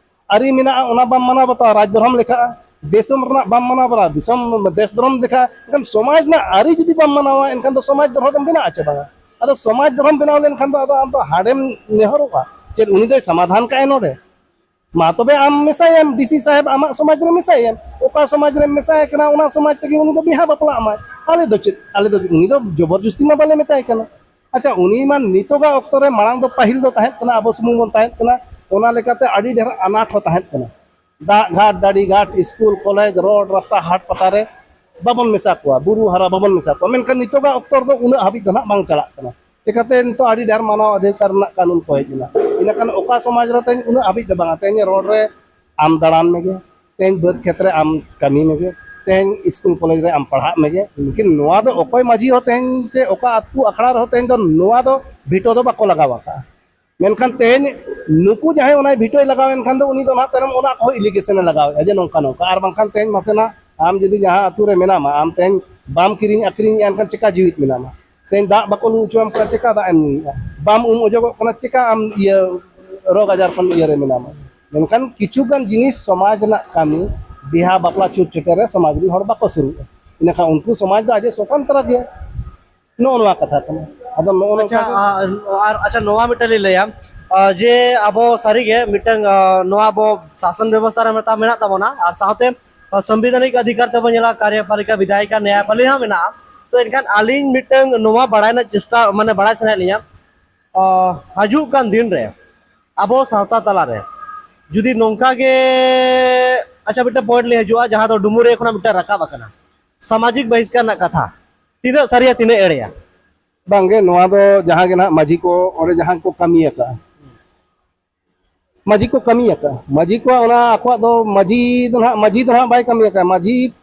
ᱟᱹᱨᱤ ᱢᱮᱱᱟᱜᱼᱟ, ᱚᱱᱟ ᱵᱟᱢ ᱢᱟᱱᱟᱣ ᱵᱟᱛᱟᱣᱟ, ᱨᱟᱡᱽ ᱫᱷᱚᱨᱚᱢ ᱞᱮᱠᱷᱟᱜᱼᱟ᱾ ᱫᱤᱥᱚᱢ ᱨᱮᱱᱟᱜ ᱵᱟᱢ ᱢᱟᱱᱟᱣ ᱵᱟᱛᱟᱣᱟ, ᱫᱤᱥᱚᱢ ᱫᱮᱥ ᱫᱷᱚᱨᱚᱢ ᱞᱮᱠᱷᱟᱜᱼᱟ᱾ ᱮᱱᱠᱷᱟᱱ ᱥᱚᱢᱟᱡᱽ ᱨᱮᱱᱟᱜ ᱟᱹᱨᱤ ᱡᱩᱫᱤ ᱵᱟᱢ ᱢᱟᱱᱟᱣᱟ, ᱮᱱᱠᱷᱟᱱ ᱫᱚ ᱥᱚᱢᱟᱡᱽ ᱫᱷᱚᱨᱚᱢ ᱵᱮᱱᱟᱜᱼᱟ ᱪᱮ ᱵᱟᱝᱟ? ᱟᱫᱚ ᱥᱚᱢᱟᱡᱽ ᱫᱷᱚᱨᱚᱢ ᱵᱮᱱᱟᱣ ᱞᱮᱱᱠᱷᱟᱱ ᱫᱚ ᱟᱫᱚ ᱟᱢ ᱫᱚ ᱦᱟᱰᱮᱢ ᱱᱮᱦᱚᱨᱚᱜᱼᱟ, ᱪᱮᱫ ᱩᱱᱤ ᱫᱚᱭ ᱥᱚᱢᱟᱫᱷᱟᱱ ᱠᱟᱜᱼᱟᱭ ᱱᱚᱰᱮ? ᱢᱟ ᱛᱚᱵᱮ ᱟᱢ ᱢᱮᱥᱟᱭᱮᱢ, ᱰᱤ ᱥᱤ ᱥᱟᱦᱮᱵᱽ ᱟᱢᱟᱜ ᱥᱚᱢᱟᱡᱽ ᱨᱮ ᱢᱮᱥᱟᱭᱮᱢ, ᱚᱠᱟ ᱥᱚᱢᱟᱡᱽ ᱨᱮᱢ ᱢᱮᱥᱟᱭᱮ ᱠᱟᱱᱟ ᱚᱱᱟ ᱥᱚᱢᱟᱡᱽ ᱛᱮᱜᱮ ᱩᱱᱤ ᱫᱚ ᱵᱤᱦᱟ ᱵᱟᱯᱞᱟᱜ ᱢᱟᱭ᱾ ᱟᱞᱮ ᱫᱚ ᱪᱮᱫ, ᱟᱞᱮ ᱫᱚ ᱩᱱᱤ ᱫᱚ ᱡᱚᱵᱚᱨ ᱡᱚᱥᱛᱤ ᱢᱟ ᱵᱟᱞᱮ ᱢᱮᱛᱟᱭ ᱠᱟᱱᱟ᱾ ᱟᱪᱪᱷᱟ, ᱩᱱᱤ ᱢᱟ ᱱᱤᱛᱚᱜᱟᱜ ᱚᱠᱛᱚ ᱨᱮ, ᱢᱟᱲᱟᱝ ᱫᱚ ᱯᱟᱹᱦᱤᱞ ᱫᱚ ᱛᱟᱦᱮᱸ ᱠᱟᱱᱟ ᱟᱵᱚ ᱥᱩᱢᱩᱝ ᱵᱚᱱ ᱛᱟᱦᱮᱸ ᱠᱟᱱᱟ, ᱚᱱᱟ ᱞᱮᱠᱟᱛᱮ ᱟᱹᱰᱤ ᱰᱷᱮᱨ ᱟᱱᱟᱴ ᱦᱚᱸ ᱛᱟᱦᱮᱸ ᱠᱟᱱᱟ᱾ ᱫᱟᱜ ᱜᱷᱟᱴ, ᱰᱟᱹᱰᱤ ᱜᱷᱟᱴ, ᱥᱠᱩᱞ, ᱠᱚᱞᱮᱡᱽ, ᱨᱳᱰ, ᱨᱟᱥᱛᱟ, ᱦᱟᱴ ᱯᱟᱛᱟ ᱨᱮ ᱵᱟᱵᱚᱱ ᱢᱮᱥᱟ ᱠᱚᱣᱟ, ᱵᱩᱨᱩ ᱦᱟᱨᱟ ᱵᱟᱵᱚᱱ ᱢᱮᱥᱟ ᱠᱚᱣᱟ᱾ ᱢᱮᱱᱠᱷᱟᱱ ᱱᱤᱛᱚᱜᱟᱜ ᱚᱠᱛᱚ ᱨᱮᱫᱚ ᱩᱱᱟᱹᱜ ᱦᱟᱹᱵᱤᱡ ᱫᱚ ᱱᱟᱦᱟᱜ ᱵᱟᱝ ᱪᱟᱞᱟᱜ ᱠᱟᱱᱟ᱾ ᱪᱤᱠᱟᱹᱛᱮ ᱱᱤᱛᱚᱜ ᱟᱹᱰᱤ ᱰᱷᱮᱨ ᱢᱟᱱᱟᱣ ᱚᱫᱷᱤᱠᱟᱨ ᱨᱮᱱᱟᱜ ᱠᱟᱹᱱᱩᱱ ᱠᱚ ᱦᱮᱡ ᱮᱱᱟ᱾ ᱤᱱᱟᱹᱠᱷᱟᱱ ᱚᱠᱟ ᱥᱚᱢᱟᱡᱽ ᱨᱮ ᱛᱮᱦᱮᱧ ᱩᱱᱟᱹᱜ ᱦᱟᱹᱵᱤᱡ ᱫᱚ ᱵᱟᱝᱟ, ᱛᱮᱦᱮᱧ ᱨᱳᱰ ᱨᱮ ᱟᱢ ᱫᱟᱬᱟᱱ ᱢᱮᱜᱮ, ᱛᱮᱦᱮᱧ ᱵᱟᱹᱫᱽ ᱠᱷᱮᱛ ᱨᱮ ᱟᱢ ᱠᱟᱹᱢᱤ ᱢᱮᱜᱮ, ᱛᱮᱦᱮᱧ ᱥᱠᱩᱞ ᱠᱚᱞᱮᱡᱽ ᱨᱮ ᱟᱢ ᱯᱟᱲᱦᱟᱜ ᱢᱮᱜᱮ᱾ ᱞᱮᱠᱤᱱ ᱱᱚᱣᱟ ᱫᱚ ᱚᱠᱚᱭ ᱢᱟᱹᱡᱷᱤ ᱦᱚᱸ ᱛᱮᱦᱮᱧ ᱪᱮ ᱚᱠᱟ ᱟᱹᱛᱩ ᱟᱠᱷᱲᱟ ᱨᱮᱦᱚᱸ ᱛᱮᱦᱮᱧ ᱫᱚ ᱱᱚᱣᱟ ᱫᱚ ᱵᱷᱤᱴᱳ ᱫᱚ ᱵᱟᱠᱚ ᱞᱟᱜᱟᱣ ᱟᱠᱟᱫᱼᱟ᱾ ᱢᱮᱱᱠᱷᱟᱱ ᱛᱮᱦᱮᱧ ᱱᱩᱠᱩ ᱡᱟᱦᱟᱸᱭ ᱚᱱᱟᱭ ᱵᱷᱤᱴᱳᱭ ᱞᱟᱜᱟᱣ ᱮᱱᱠᱷᱟᱱ ᱫᱚ ᱩᱱᱤ ᱫᱚ ᱱᱟᱦᱟᱜ ᱛᱟᱭᱱᱚᱢ ᱚᱱᱟ ᱠᱚᱦᱚᱸ ᱮᱞᱤᱜᱮᱥᱚᱱᱮ ᱞᱟᱜᱟᱣᱮᱫᱼᱟ ᱡᱮ ᱱᱚᱝᱠᱟ ᱱᱚᱝᱠᱟ᱾ ᱟᱨ ᱵᱟᱝᱠᱷᱟᱱ ᱛᱮᱦᱮᱧ ᱢᱟᱥᱮᱱᱟᱜ ᱟᱢ ᱡᱩᱫᱤ ᱡᱟᱦᱟᱸ ᱟᱹᱛᱩ ᱨᱮ ᱢᱮᱱᱟᱢᱟ, ᱟᱢ ᱛᱮᱦᱮᱧ ᱵᱟᱢ ᱠᱤᱨᱤᱧ ᱟᱹᱠᱷᱨᱤᱧᱮᱫᱼᱟ, ᱮᱱᱠᱷᱟᱱ ᱪᱮᱠᱟ ᱡᱤᱣᱤᱫ ᱢᱮᱱᱟᱢᱟ? ᱛᱮᱦᱮᱧ ᱫᱟᱜ ᱵᱟᱠᱚ ᱞᱩ ᱦᱚᱪᱚᱣᱟᱢ ᱠᱟᱱᱟ, ᱪᱮᱠᱟ ᱫᱟᱜ ᱮᱢ ᱧᱩᱭᱮᱫᱼᱟ? ᱵᱟᱢ ᱩᱢ ᱚᱡᱚᱜᱚᱜ ᱠᱟᱱᱟ, ᱪᱮᱠᱟ ᱟᱢ ᱤᱭᱟᱹ ᱨᱳᱜᱽ ᱟᱡᱟᱨ ᱠᱷᱚᱱ ᱤᱭᱟᱹ ᱨᱮ ᱢᱮᱱᱟᱢᱟ? ᱢᱮᱱᱠᱷᱟᱱ ᱠᱤᱪᱷᱩ ᱜᱟᱱ ᱡᱤᱱᱤᱥ ᱥᱚᱢᱟᱡᱽ ᱨᱮᱱᱟᱜ ᱠᱟᱹᱢᱤ, ᱵᱤᱦᱟ ᱵᱟᱯᱞᱟ ᱪᱷᱩᱛ ᱪᱷᱟᱹᱴᱭᱟᱹᱨ ᱨᱮ ᱥᱚᱢᱟᱡᱽ ᱨᱮᱱ ᱦᱚᱲ ᱵᱟᱠᱚ ᱥᱩᱨᱩᱜᱼᱟ᱾ ᱤᱱᱟᱹᱠᱷᱟᱱ ᱩᱱᱠᱩ ᱥᱚᱢᱟᱡᱽ ᱫᱚ ᱟᱡ ᱮ ᱥᱚᱛᱚᱱᱛᱨᱚ ᱜᱮᱭᱟ᱾ ᱱᱚᱜᱼᱚ ᱱᱚᱣᱟ ᱠᱟᱛᱷᱟ ᱠᱟᱱᱟ᱾ ᱟᱫᱚ ᱱᱚᱜᱼᱚ ᱟᱪᱪᱷᱟ, ᱱᱚᱝᱠᱟ ᱜᱮ᱾ ᱟ-, ᱟᱨ ᱟᱪᱪᱷᱟ, ᱱᱚᱣᱟ ᱢᱤᱫᱴᱟᱝ ᱞᱤᱧ ᱞᱟᱹᱭᱟ, ᱟ, ᱡᱮ ᱟᱵᱚ ᱥᱟᱹᱨᱤᱜᱮ ᱢᱤᱫᱴᱟᱝ, ᱟ, ᱱᱚᱣᱟ ᱟᱵᱚ ᱥᱟᱥᱚᱱ ᱵᱮᱵᱚᱥᱛᱷᱟ ᱨᱮ ᱢᱤᱫᱴᱟᱝ ᱢᱮᱱᱟᱜ ᱛᱟᱵᱚᱱᱟ, ᱟᱨ ᱥᱟᱶᱛᱮ, ᱟ, ᱥᱚᱝᱵᱤᱫᱷᱟᱱᱤᱠ ᱚᱫᱷᱤᱠᱟᱨ ᱛᱮᱵᱚᱱ ᱧᱮᱞᱟ, ᱠᱟᱨᱭᱚᱯᱟᱞᱤᱠᱟ, ᱵᱤᱫᱷᱟᱭᱤᱠᱟ, ᱱᱮᱭᱟᱭᱯᱟᱞᱤ ᱦᱚᱸ ᱢᱮᱱᱟᱜᱼᱟ᱾ ᱛᱚ ᱮᱱᱠᱷᱟᱱ ᱟᱹᱞᱤᱧ ᱢᱤᱫᱴᱟᱝ ᱱᱚᱣᱟ ᱵᱟᱲᱟᱭ ᱨᱮᱱᱟᱜ ᱪᱮᱥᱴᱟ, ᱢᱟᱱᱮ ᱵᱟᱲᱟᱭ ᱥᱟᱱᱟᱭᱮᱫ ᱞᱤᱧᱟ, ᱟ, ᱦᱤᱡᱩᱜ ᱠᱟᱱ ᱫᱤᱱ ᱨᱮ ᱟᱵᱚ ᱥᱟᱶᱛᱟ ᱛᱟᱞᱟᱨᱮ ᱡᱩᱫᱤ ᱱᱚᱝᱠᱟ ᱜᱮ ᱟᱪᱪᱷᱟ, ᱢᱤᱫᱴᱟᱝ ᱯᱚᱭᱮᱱᱴ ᱞᱤᱧ ᱦᱤᱡᱩᱜᱼᱟ, ᱡᱟᱦᱟᱸ ᱫᱚ ᱰᱩᱢᱩᱨᱤᱭᱟᱹ ᱠᱷᱚᱱᱟᱜ ᱢᱤᱫᱴᱟᱝ ᱨᱟᱠᱟᱵ ᱟᱠᱟᱱᱟ, ᱥᱟᱢᱟᱡᱤᱠ ᱵᱟᱦᱤᱥᱠᱟᱨ ᱨᱮᱱᱟᱜ ᱠᱟᱛᱷᱟ᱾ ᱛᱤᱱᱟᱹᱜ ᱥᱟᱹᱨᱤᱭᱟ, ᱛᱤᱱᱟᱹᱜ ᱮᱲᱮᱭᱟ? ᱵᱟᱝᱜᱮ, ᱱᱚᱣᱟ ᱫᱚ ᱡᱟᱦᱟᱸ ᱜᱮ ᱱᱟᱦᱟᱜ ᱢᱟᱹᱡᱷᱤ ᱠᱚ ᱚᱸᱰᱮ ᱡᱟᱦᱟᱸ ᱠᱚ ᱠᱟᱹᱢᱤ ᱟᱠᱟᱫᱼᱟ, ᱢᱟᱹᱡᱷᱤ ᱠᱚ ᱠᱟᱹᱢᱤ ᱟᱠᱟᱫᱼᱟ, ᱢᱟᱹᱡᱷᱤ ᱠᱚᱣᱟᱜ ᱚᱱᱟ ᱟᱠᱚᱣᱟᱜ ᱫᱚ ᱢᱟᱹᱡᱷᱤ ᱫᱚ ᱱᱟᱦᱟᱜ, ᱢᱟᱹᱡᱷᱤ ᱫᱚ ᱱᱟᱦᱟᱜ ᱵᱟᱭ ᱠᱟᱹᱢᱤ ᱟᱠᱟᱫᱼᱟ᱾ ᱢᱟᱹᱡᱷᱤ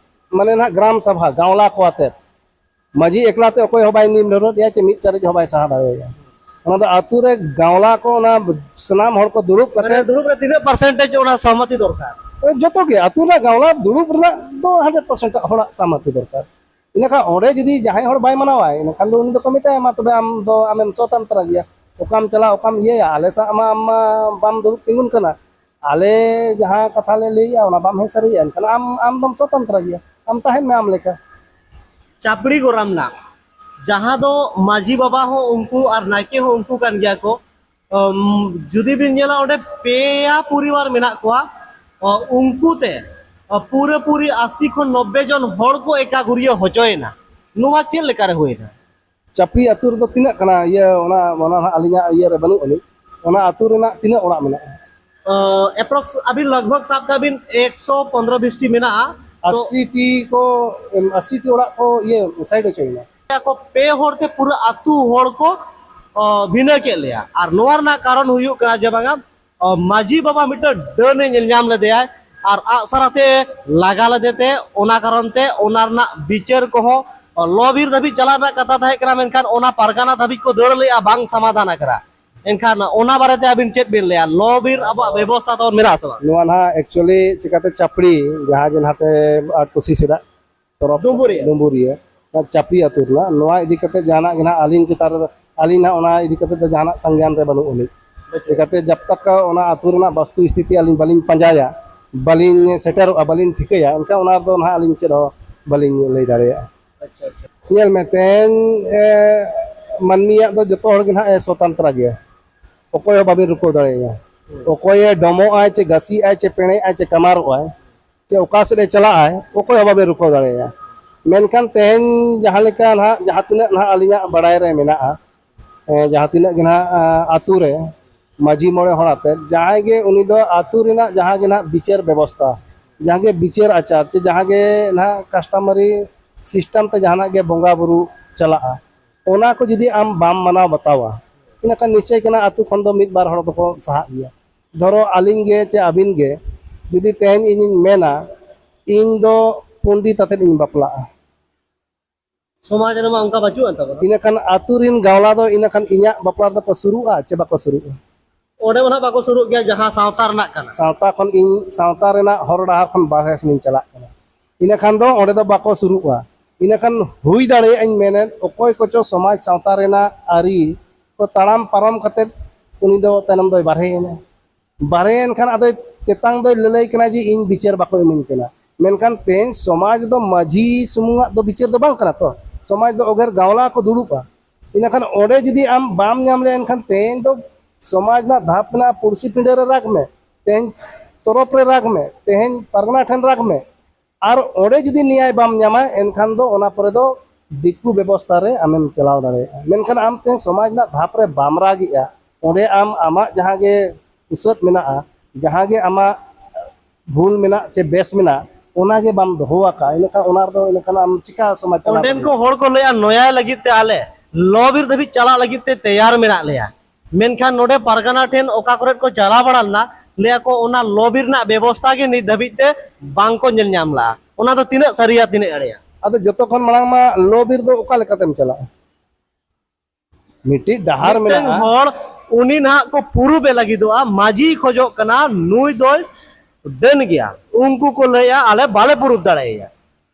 ᱢᱟᱱᱮ ᱱᱟᱦᱟᱜ ᱜᱨᱟᱢ ᱥᱟᱵᱷᱟ, ᱜᱟᱶᱞᱟ ᱠᱚ ᱟᱛᱮᱫ, ᱢᱟᱹᱡᱷᱤ ᱮᱠᱞᱟ ᱛᱮ ᱚᱠᱚᱭ ᱦᱚᱸ ᱵᱟᱭ ᱱᱤᱢ ᱰᱷᱮᱨᱚᱜ ᱜᱮᱭᱟ, ᱪᱮ ᱢᱤᱫ ᱪᱟᱨᱮᱡ ᱦᱚᱸ ᱵᱟᱭ ᱥᱟᱦᱟ ᱫᱟᱲᱮᱭᱟᱭᱟ᱾ ᱚᱱᱟ ᱫᱚ ᱟᱹᱛᱩ ᱨᱮ ᱜᱟᱶᱞᱟ ᱠᱚ, ᱚᱱᱟ ᱥᱟᱱᱟᱢ ᱦᱚᱲ ᱠᱚ ᱫᱩᱲᱩᱵ ᱢᱟᱱᱮ ᱠᱟᱛᱮ ᱫᱩᱲᱩᱵ ᱨᱮ ᱛᱤᱱᱟᱹᱜ ᱯᱟᱨᱥᱮᱱᱴᱮᱡᱽ ᱚᱱᱟ ᱥᱚᱦᱢᱚᱛᱤ ᱫᱚᱨᱠᱟᱨ? ᱡᱚᱛᱚ ᱜᱮ ᱟᱹᱛᱩ ᱨᱮᱱᱟᱜ ᱜᱟᱶᱞᱟ ᱫᱩᱲᱩᱵ ᱨᱮᱱᱟᱜ ᱫᱚ ᱦᱟᱱᱰᱨᱮᱰ ᱯᱟᱨᱥᱮᱱᱴ ᱦᱚᱲᱟᱜ ᱥᱚᱦᱢᱚᱛᱤ ᱫᱚᱨᱠᱟᱨ᱾ ᱤᱱᱟᱹᱠᱷᱟᱱ ᱚᱸᱰᱮ ᱡᱩᱫᱤ ᱡᱟᱦᱟᱸᱭ ᱦᱚᱲ ᱵᱟᱭ ᱢᱟᱱᱟᱣᱟᱭ, ᱤᱱᱟᱹᱠᱷᱟᱱ ᱫᱚ ᱩᱱᱤ ᱫᱚᱠᱚ ᱢᱮᱛᱟᱭᱟ, "ᱢᱟ ᱛᱚᱵᱮ ᱟᱢ ᱫᱚ ᱟᱢᱮᱢ ᱥᱚᱛᱚᱱᱛᱨᱟ ᱜᱮᱭᱟ, ᱚᱠᱟᱢ ᱪᱟᱞᱟᱜ, ᱚᱠᱟᱢ ᱤᱭᱟᱹᱭᱟ, ᱟᱞᱮ ᱥᱟᱶ ᱢᱟ ᱟᱢ ᱢᱟ ᱵᱟᱢ ᱫᱩᱲᱩᱵ ᱛᱤᱸᱜᱩᱱ ᱠᱟᱱᱟ, ᱟᱞᱮ ᱡᱟᱦᱟᱸ ᱠᱟᱛᱷᱟ ᱞᱮ ᱞᱟᱹᱭᱮᱜᱼᱟ ᱚᱱᱟ ᱵᱟᱢ ᱦᱮᱸ ᱥᱟᱹᱨᱤᱭᱮᱜᱼᱟ, ᱮᱱᱠᱷᱟᱱ ᱟᱢ ᱟᱢ ᱫᱚᱢ ᱥᱚᱛᱚᱱᱛᱨᱟ ᱜᱮᱭᱟ, ᱟᱢ ᱛᱟᱦᱮᱱ ᱢᱮ ᱟᱢ ᱞᱮᱠᱟ᱾" ᱪᱟᱯᱲᱤ ᱜᱚᱨᱟᱢ ᱨᱮᱱᱟᱜ, ᱡᱟᱦᱟᱸ ᱫᱚ ᱢᱟᱹᱡᱷᱤ ᱵᱟᱵᱟ ᱦᱚᱸ ᱩᱱᱠᱩ ᱟᱨ ᱱᱟᱭᱠᱮ ᱦᱚᱸ ᱩᱱᱠᱩ ᱠᱟᱱ ᱜᱮᱭᱟ ᱠᱚ᱾ ᱚᱢ, ᱡᱩᱫᱤ ᱵᱤᱱ ᱧᱮᱞᱟ, ᱚᱸᱰᱮ ᱯᱮᱭᱟ ᱯᱚᱨᱤᱵᱟᱨ ᱢᱮᱱᱟᱜ ᱠᱚᱣᱟ᱾ ᱚ, ᱩᱱᱠᱩ ᱛᱮ, ᱚ, ᱯᱩᱨᱟᱹᱯᱩᱨᱤ ᱟᱥᱤ ᱠᱷᱚᱱ ᱱᱚᱵᱵᱮ ᱡᱚᱱ ᱦᱚᱲ ᱠᱚ ᱮᱠᱟᱜᱩᱨᱤᱭᱟᱹ ᱦᱚᱪᱚᱭᱮᱱᱟ᱾ ᱱᱚᱣᱟ ᱪᱮᱫ ᱞᱮᱠᱟᱨᱮ ᱦᱩᱭᱮᱱᱟ? ᱪᱟᱯᱲᱤ ᱟᱹᱛᱩ ᱨᱮᱫᱚ ᱛᱤᱱᱟᱹᱜ ᱠᱟᱱᱟ? ᱤᱭᱟᱹ, ᱚᱱᱟ, ᱚᱱᱟ ᱱᱟᱦᱟᱜ ᱟᱹᱞᱤᱧᱟᱜ ᱤᱭᱟᱹ ᱨᱮ ᱵᱟᱹᱱᱩᱜ ᱟᱹᱱᱤᱡ᱾ ᱚᱱᱟ ᱟᱹᱛᱩ ᱨᱮᱱᱟᱜ ᱛᱤᱱᱟᱹᱜ ᱚᱲᱟᱜ ᱢᱮᱱᱟᱜᱼᱟ? ᱮᱯᱨᱚᱠᱥ ᱟᱹᱵᱤᱱ ᱞᱟᱜᱽ ᱵᱷᱟᱜᱽ ᱥᱟᱵ ᱠᱟᱜ ᱵᱤᱱ ᱮᱠᱥᱚ ᱯᱚᱱᱨᱚ ᱵᱤᱥᱴᱤ ᱢᱮᱱᱟᱜᱼᱟ᱾ ᱛᱚ ᱟᱥᱤ ᱴᱤ ᱠᱚ, ᱮᱢ, ᱟᱥᱤ ᱴᱤ ᱚᱲᱟᱜ ᱠᱚ ᱤᱭᱟᱹ ᱥᱟᱭᱤᱰ ᱦᱚᱪᱚᱭᱮᱱᱟ᱾ ᱟᱠᱚ ᱯᱮ ᱦᱚᱲ ᱛᱮ ᱯᱩᱨᱟᱹ ᱟᱹᱛᱩ ᱦᱚᱲ ᱠᱚ, ᱚ, ᱵᱷᱤᱱᱟᱹ ᱠᱮᱫ ᱞᱮᱭᱟ᱾ ᱟᱨ ᱱᱚᱣᱟ ᱨᱮᱱᱟᱜ ᱠᱟᱨᱚᱱ ᱦᱩᱭᱩᱜ ᱠᱟᱱᱟ ᱡᱮ ᱵᱟᱝᱟ, ᱚ, ᱢᱟᱹᱡᱷᱤ ᱵᱟᱵᱟ ᱢᱤᱫᱴᱟᱝ ᱰᱟᱹᱱᱮ ᱧᱮᱞ ᱧᱟᱢ ᱞᱮᱫᱮᱭᱟᱭ ᱟᱨ ᱟᱜᱼᱥᱟᱨ ᱟᱛᱮ ᱞᱟᱜᱟ ᱞᱮᱫᱮ ᱛᱮ, ᱚᱱᱟ ᱠᱟᱨᱚᱱ ᱛᱮ ᱚᱱᱟ ᱨᱮᱱᱟᱜ ᱵᱤᱪᱟᱹᱨ ᱠᱚᱦᱚᱸ, ᱚ, ᱞᱚ ᱵᱤᱨ ᱫᱷᱟᱹᱵᱤᱡ ᱪᱟᱞᱟᱜ ᱨᱮᱱᱟᱜ ᱠᱟᱛᱷᱟ ᱛᱟᱦᱮᱸ ᱠᱟᱱᱟ, ᱢᱮᱱᱠᱷᱟᱱ ᱚᱱᱟ ᱯᱟᱨᱜᱟᱱᱟ ᱫᱷᱟᱹᱵᱤᱡ ᱠᱚ ᱫᱟᱹᱲ ᱞᱮᱜᱼᱟ, ᱵᱟᱝ ᱥᱚᱢᱟᱫᱷᱟᱱ ᱟᱠᱟᱱᱟ᱾ ᱮᱱᱠᱷᱟᱱ ᱚᱱᱟ ᱵᱟᱨᱮᱛᱮ ᱟᱹᱵᱤᱱ ᱪᱮᱫ ᱵᱤᱱ ᱞᱟᱹᱭᱟ? ᱞᱚ ᱵᱤᱨ ᱟᱵᱚᱣᱟᱜ ᱵᱮᱵᱚᱥᱛᱷᱟ ᱛᱟᱵᱚᱱ ᱢᱮᱱᱟᱜᱼᱟ ᱥᱮ ᱵᱟᱝ? ᱱᱚᱣᱟ ᱱᱟᱦᱟᱜ actually ᱪᱤᱠᱟᱹᱛᱮ ᱪᱟᱯᱲᱤ, ᱡᱟᱦᱟᱸ ᱡᱮ ᱱᱟᱛᱮ ᱟᱴ ᱠᱩᱥᱤ ᱥᱮᱫᱟᱜ ᱛᱚᱨᱚᱯ ᱰᱩᱢᱵᱩᱨᱤᱭᱟᱹ᱾ ᱰᱩᱢᱵᱩᱨᱤᱭᱟᱹ, ᱚᱱᱟ ᱪᱟᱯᱲᱤ ᱟᱹᱛᱩ ᱨᱮᱱᱟᱜ, ᱱᱚᱣᱟ ᱤᱫᱤ ᱠᱟᱛᱮ ᱡᱟᱦᱟᱱᱟᱜ ᱜᱮ ᱱᱟᱦᱟᱜ ᱟᱹᱞᱤᱧ ᱪᱮᱛᱟᱱ ᱨᱮ, ᱟᱹᱞᱤᱧ ᱱᱟᱦᱟᱜ ᱚᱱᱟ ᱤᱫᱤ ᱠᱟᱛᱮ ᱫᱚ ᱡᱟᱦᱟᱱᱟᱜ ᱥᱚᱝᱜᱮᱭᱟᱱ ᱨᱮ ᱵᱟᱹᱱᱩᱜ ᱟᱹᱱᱤᱡ᱾ ᱪᱤᱠᱟᱹᱛᱮ ᱡᱟᱵ ᱛᱟᱠ ᱚᱱᱟ ᱟᱹᱛᱩ ᱨᱮᱱᱟᱜ ᱵᱟᱥᱛᱩ ᱥᱛᱷᱤᱛᱤ ᱟᱹᱞᱤᱧ ᱵᱟᱹᱞᱤᱧ ᱯᱟᱸᱡᱟᱭᱟ, ᱵᱟᱹᱞᱤᱧ ᱥᱮᱴᱮᱨᱚᱜᱼᱟ, ᱵᱟᱹᱞᱤᱧ ᱴᱷᱤᱠᱟᱹᱭᱟ, ᱮᱱᱠᱷᱟᱱ ᱚᱱᱟ ᱨᱮᱫᱚ ᱱᱟᱦᱟᱜ ᱟᱹᱞᱤᱧ ᱪᱮᱫ ᱦᱚᱸ ᱵᱟᱹᱞᱤᱧ ᱞᱟᱹᱭ ᱫᱟᱲᱮᱭᱟᱜᱼᱟ᱾ ᱟᱪᱪᱷᱟ, ᱟᱪᱪᱷᱟ᱾ ᱧᱮᱞ ᱢᱮ, ᱛᱮᱦᱮᱧ, ᱮ, ᱢᱟᱹᱱᱢᱤᱭᱟᱜ ᱫᱚ ᱡᱚᱛᱚ ᱦᱚᱲ ᱜᱮ ᱱᱟᱦᱟᱜ ᱮ ᱥᱚᱛᱚᱱᱛᱨᱟ ᱜᱮᱭᱟ᱾ ᱚᱠᱚᱭ ᱦᱚᱸ ᱵᱟᱵᱤᱱ ᱨᱩᱠᱟᱹᱣ ᱫᱟᱲᱮᱭᱟᱭᱟ᱾ ᱦᱩᱸ᱾ ᱚᱠᱚᱭᱮ ᱰᱚᱢᱚᱜᱼᱟᱭ, ᱪᱮ ᱜᱟᱹᱥᱤᱜᱼᱟᱭ, ᱪᱮ ᱯᱮᱬᱮᱜᱼᱟᱭ, ᱪᱮ ᱠᱟᱢᱟᱨᱚᱜᱼᱟᱭ, ᱪᱮ ᱚᱠᱟ ᱥᱮᱫ ᱮ ᱪᱟᱞᱟᱜᱼᱟᱭ, ᱚᱠᱚᱭ ᱦᱚᱸ ᱵᱟᱵᱤᱱ ᱨᱩᱠᱟᱹᱣ ᱫᱟᱲᱮᱭᱟᱭᱟ᱾ ᱢᱮᱱᱠᱷᱟᱱ ᱛᱮᱦᱮᱧ ᱡᱟᱦᱟᱸ ᱞᱮᱠᱟ ᱱᱟᱦᱟᱜ, ᱡᱟᱦᱟᱸ ᱛᱤᱱᱟᱹᱜ ᱱᱟᱦᱟᱜ ᱟᱹᱞᱤᱧᱟᱜ ᱵᱟᱲᱟᱭ ᱨᱮ ᱢᱮᱱᱟᱜᱼᱟ, ᱮ, ᱡᱟᱦᱟᱸ ᱛᱤᱱᱟᱹᱜ ᱜᱮ ᱱᱟᱦᱟᱜ, ᱟ, ᱟᱹᱛᱩ ᱨᱮ ᱢᱟᱹᱡᱷᱤ ᱢᱚᱬᱮ ᱦᱚᱲ ᱟᱛᱮᱫ, ᱡᱟᱦᱟᱸᱭ ᱜᱮ ᱩᱱᱤ ᱫᱚ ᱟᱹᱛᱩ ᱨᱮᱱᱟᱜ ᱡᱟᱦᱟᱸ ᱜᱮ ᱱᱟᱦᱟᱜ ᱵᱤᱪᱟᱹᱨ ᱵᱮᱵᱚᱥᱛᱷᱟ, ᱡᱟᱦᱟᱸ ᱜᱮ ᱵᱤᱪᱟᱹᱨ ᱟᱪᱟᱨ ᱪᱮ ᱡᱟᱦᱟᱸ ᱜᱮ ᱱᱟᱦᱟᱜ customary system ᱛᱮ ᱡᱟᱦᱟᱱᱟᱜ ᱜᱮ ᱵᱚᱸᱜᱟ ᱵᱩᱨᱩ ᱪᱟᱞᱟᱜᱼᱟ, ᱚᱱᱟ ᱠᱚ ᱡᱩᱫᱤ ᱟᱢ ᱵᱟᱢ ᱢᱟᱱᱟᱣ ᱵᱟᱛᱟᱣᱟ, ᱤᱱᱟᱹᱠᱷᱟᱱ ᱱᱤᱥᱪᱚᱭ ᱠᱟᱱᱟ ᱟᱹᱛᱩ ᱠᱷᱚᱱ ᱫᱚ ᱢᱤᱫ ᱵᱟᱨ ᱦᱚᱲ ᱫᱚᱠᱚ ᱥᱟᱦᱟᱜ ᱜᱮᱭᱟ᱾ ᱫᱷᱚᱨᱚ ᱟᱹᱞᱤᱧ ᱜᱮ ᱪᱮ ᱟᱹᱵᱤᱱ ᱜᱮ ᱡᱩᱫᱤ ᱛᱮᱦᱮᱧ ᱤᱧᱤᱧ ᱢᱮᱱᱟ, ᱤᱧ ᱫᱚ ᱯᱚᱱᱰᱤᱛ ᱟᱛᱮᱫ ᱤᱧ ᱵᱟᱯᱞᱟᱜᱼᱟ, ᱥᱚᱢᱟᱡᱽ ᱨᱮᱢᱟ ᱚᱱᱠᱟ ᱵᱟᱹᱪᱩᱜ ᱟᱱ ᱛᱟᱵᱚᱱᱟ᱾ ᱤᱱᱟᱹᱠᱷᱟᱱ ᱟᱹᱛᱩ ᱨᱤᱱ ᱜᱟᱶᱞᱟ ᱫᱚ ᱤᱱᱟᱹᱠᱷᱟᱱ ᱤᱧᱟᱹᱜ ᱵᱟᱯᱞᱟ ᱨᱮᱫᱚ ᱠᱚ ᱥᱩᱨᱩᱜᱼᱟ ᱪᱮ ᱵᱟᱠᱚ ᱥᱩᱨᱩᱜᱼᱟ? ᱚᱸᱰᱮ ᱢᱟ ᱱᱟᱜ ᱵᱟᱠᱚ ᱥᱩᱨᱩᱜ ᱜᱮᱭᱟ, ᱡᱟᱦᱟᱸ ᱥᱟᱶᱛᱟ ᱨᱮᱱᱟᱜ ᱠᱟᱱᱟ᱾ ᱥᱟᱶᱛᱟ ᱠᱷᱚᱱ ᱤᱧ ᱥᱟᱶᱛᱟ ᱨᱮᱱᱟᱜ ᱦᱚᱨ ᱰᱟᱦᱟᱨ ᱠᱷᱚᱱ ᱵᱟᱦᱨᱮ ᱥᱮᱱᱤᱧ ᱪᱟᱞᱟᱜ ᱠᱟᱱᱟ, ᱤᱱᱟᱹᱠᱷᱟᱱ ᱫᱚ ᱚᱸᱰᱮ ᱫᱚ ᱵᱟᱠᱚ ᱥᱩᱨᱩᱜᱼᱟ᱾ ᱤᱱᱟᱹᱠᱷᱟᱱ ᱦᱩᱭ ᱫᱟᱲᱮᱭᱟᱜᱼᱟᱧ ᱢᱮᱱᱮᱫ, ᱚᱠᱚᱭ ᱠᱚᱪᱚ ᱥᱚᱢᱟᱡᱽ ᱥᱟᱶᱛᱟ ᱨᱮᱱᱟᱜ ᱟᱹᱨᱤ ᱠᱚ ᱛᱟᱲᱟᱢ ᱯᱟᱨᱚᱢ ᱠᱟᱛᱮᱫ ᱩᱱᱤ ᱫᱚ ᱛᱟᱭᱱᱚᱢ ᱫᱚᱭ ᱵᱟᱨᱦᱮᱭᱮᱱᱟ᱾ ᱵᱟᱨᱦᱮᱭᱮᱱ ᱠᱷᱟᱱ ᱟᱫᱚᱭ ᱛᱮᱛᱟᱝ ᱫᱚᱭ ᱞᱟᱹᱞᱟᱹᱭ ᱠᱟᱱᱟ ᱡᱮ ᱤᱧ ᱵᱤᱪᱟᱹᱨ ᱵᱟᱠᱚ ᱤᱢᱟᱹᱧ ᱠᱟᱱᱟ᱾ ᱢᱮᱱᱠᱷᱟᱱ ᱛᱮᱦᱮᱧ ᱥᱚᱢᱟᱡᱽ ᱫᱚ ᱢᱟᱹᱡᱷᱤ ᱥᱩᱢᱩᱝᱟᱜ ᱫᱚ ᱵᱤᱪᱟᱹᱨ ᱫᱚ ᱵᱟᱝ ᱠᱟᱱᱟ ᱛᱚ᱾ ᱥᱚᱢᱟᱡᱽ ᱫᱚ ᱚᱜᱮᱨ ᱜᱟᱶᱞᱟ ᱠᱚ ᱫᱩᱲᱩᱵᱼᱟ᱾ ᱤᱱᱟᱹᱠᱷᱟᱱ ᱚᱸᱰᱮ ᱡᱩᱫᱤ ᱟᱢ ᱵᱟᱢ ᱧᱟᱢ ᱞᱮᱱᱠᱷᱟᱱ ᱛᱮᱦᱮᱧ ᱫᱚ ᱥᱚᱢᱟᱡᱽ ᱨᱮᱱᱟᱜ ᱫᱷᱟᱯ ᱢᱮᱱᱟᱜᱼᱟ, ᱯᱩᱲᱥᱤ ᱯᱤᱸᱰᱟᱹ ᱨᱮ ᱨᱟᱜᱽ ᱢᱮ, ᱛᱮᱦᱮᱧ ᱛᱚᱨᱚᱯ ᱨᱮ ᱨᱟᱜᱽ ᱢᱮ, ᱛᱮᱦᱮᱧ ᱯᱟᱨᱜᱟᱱᱟ ᱴᱷᱮᱱ ᱨᱟᱜᱽ ᱢᱮ, ᱟᱨ ᱚᱸᱰᱮ ᱡᱩᱫᱤ ᱱᱮᱭᱟᱭ ᱵᱟᱢ ᱧᱟᱢᱟ, ᱮᱱᱠᱷᱟᱱ ᱫᱚ ᱚᱱᱟ ᱯᱚᱨᱮ ᱫᱚ ᱫᱤᱠᱩ ᱵᱮᱵᱚᱥᱛᱷᱟ ᱨᱮ ᱟᱢᱮᱢ ᱪᱟᱞᱟᱣ ᱫᱟᱲᱮᱭᱟᱜᱼᱟ᱾ ᱢᱮᱱᱠᱷᱟᱱ ᱟᱢ ᱛᱮᱦᱮᱧ ᱥᱚᱢᱟᱡᱽ ᱨᱮᱱᱟᱜ ᱫᱷᱟᱯ ᱨᱮ ᱵᱟᱢ ᱨᱟᱜᱮᱜᱼᱟ, ᱚᱸᱰᱮ ᱟᱢ ᱟᱢᱟᱜ ᱡᱟᱦᱟᱸ ᱜᱮ ᱩᱥᱟᱹᱫ ᱢᱮᱱᱟᱜᱼᱟ, ᱡᱟᱦᱟᱸ ᱜᱮ ᱟᱢᱟᱜ ᱵᱷᱩᱞ ᱢᱮᱱᱟᱜ ᱪᱮ ᱵᱮᱥ ᱢᱮᱱᱟᱜ, ᱚᱱᱟ ᱜᱮ ᱵᱟᱢ ᱫᱚᱦᱚ ᱟᱠᱟᱫᱼᱟ, ᱤᱱᱟᱹᱠᱷᱟᱱ ᱚᱱᱟ ᱨᱮᱫᱚ ᱤᱱᱟᱹᱠᱷᱟᱱ ᱟᱢ ᱪᱤᱠᱟ ᱥᱚᱢᱟᱡᱽ ᱛᱟᱞᱟ ᱚᱸᱰᱮᱱ ᱨᱮ? ᱠᱚ ᱦᱚᱲ ᱠᱚ ᱞᱟᱹᱭᱟ ᱱᱚᱭᱟᱭ ᱞᱟᱹᱜᱤᱫ ᱛᱮ ᱟᱞᱮ ᱞᱚ ᱵᱤᱨ ᱫᱷᱟᱹᱵᱤᱡ ᱪᱟᱞᱟᱜ ᱞᱟᱹᱜᱤᱫ ᱛᱮ ᱛᱮᱭᱟᱨ ᱢᱮᱱᱟᱜ ᱞᱮᱭᱟ, ᱢᱮᱱᱠᱷᱟᱱ ᱱᱚᱰᱮ ᱯᱟᱨᱜᱟᱱᱟ ᱴᱷᱮᱱ ᱚᱠᱟ ᱠᱚᱨᱮ ᱠᱚ ᱪᱟᱞᱟᱣ ᱵᱟᱲᱟ ᱞᱮᱱᱟ, ᱞᱟᱹᱭᱟ ᱠᱚ ᱚᱱᱟ ᱞᱚ ᱵᱤᱨ ᱨᱮᱱᱟᱜ ᱵᱮᱵᱚᱥᱛᱷᱟ ᱜᱮ ᱱᱤᱛ ᱫᱷᱟᱹᱵᱤᱡ ᱛᱮ ᱵᱟᱝ ᱠᱚ ᱧᱮᱞ ᱧᱟᱢ ᱞᱮᱜᱼᱟ᱾ ᱚᱱᱟ ᱫᱚ ᱛᱤᱱᱟᱹᱜ ᱥᱟᱹᱨᱤᱭᱟ, ᱛᱤᱱᱟᱹᱜ ᱮᱲᱮᱭᱟ? ᱟᱫᱚ ᱡᱚᱛᱚ ᱠᱷᱚᱱ ᱢᱟᱲᱟᱝ ᱢᱟ ᱞᱚ ᱵᱤᱨ ᱫᱚ ᱚᱠᱟ ᱞᱮᱠᱟᱛᱮᱢ ᱪᱟᱞᱟᱜᱼᱟ? ᱢᱤᱫᱴᱤᱡ ᱰᱟᱦᱟᱨ ᱢᱤᱫᱴᱟᱝ ᱢᱮᱱᱟᱜᱼᱟ᱾ ᱦᱚᱲ ᱩᱱᱤ ᱱᱟᱦᱟᱜ ᱠᱚ ᱯᱩᱨᱩᱵ ᱮ ᱞᱟᱹᱜᱤᱫᱚᱜᱼᱟ, ᱢᱟᱹᱡᱷᱤ ᱠᱷᱚᱡᱚᱜ ᱠᱟᱱᱟ ᱱᱩᱭ ᱫᱚᱭ ᱰᱟᱹᱱ ᱜᱮᱭᱟ, ᱩᱱᱠᱩ ᱠᱚ ᱞᱟᱹᱭᱟ ᱟᱞᱮ ᱵᱟᱞᱮ ᱯᱩᱨᱩᱵ ᱫᱟᱲᱮᱭᱟᱭᱟ᱾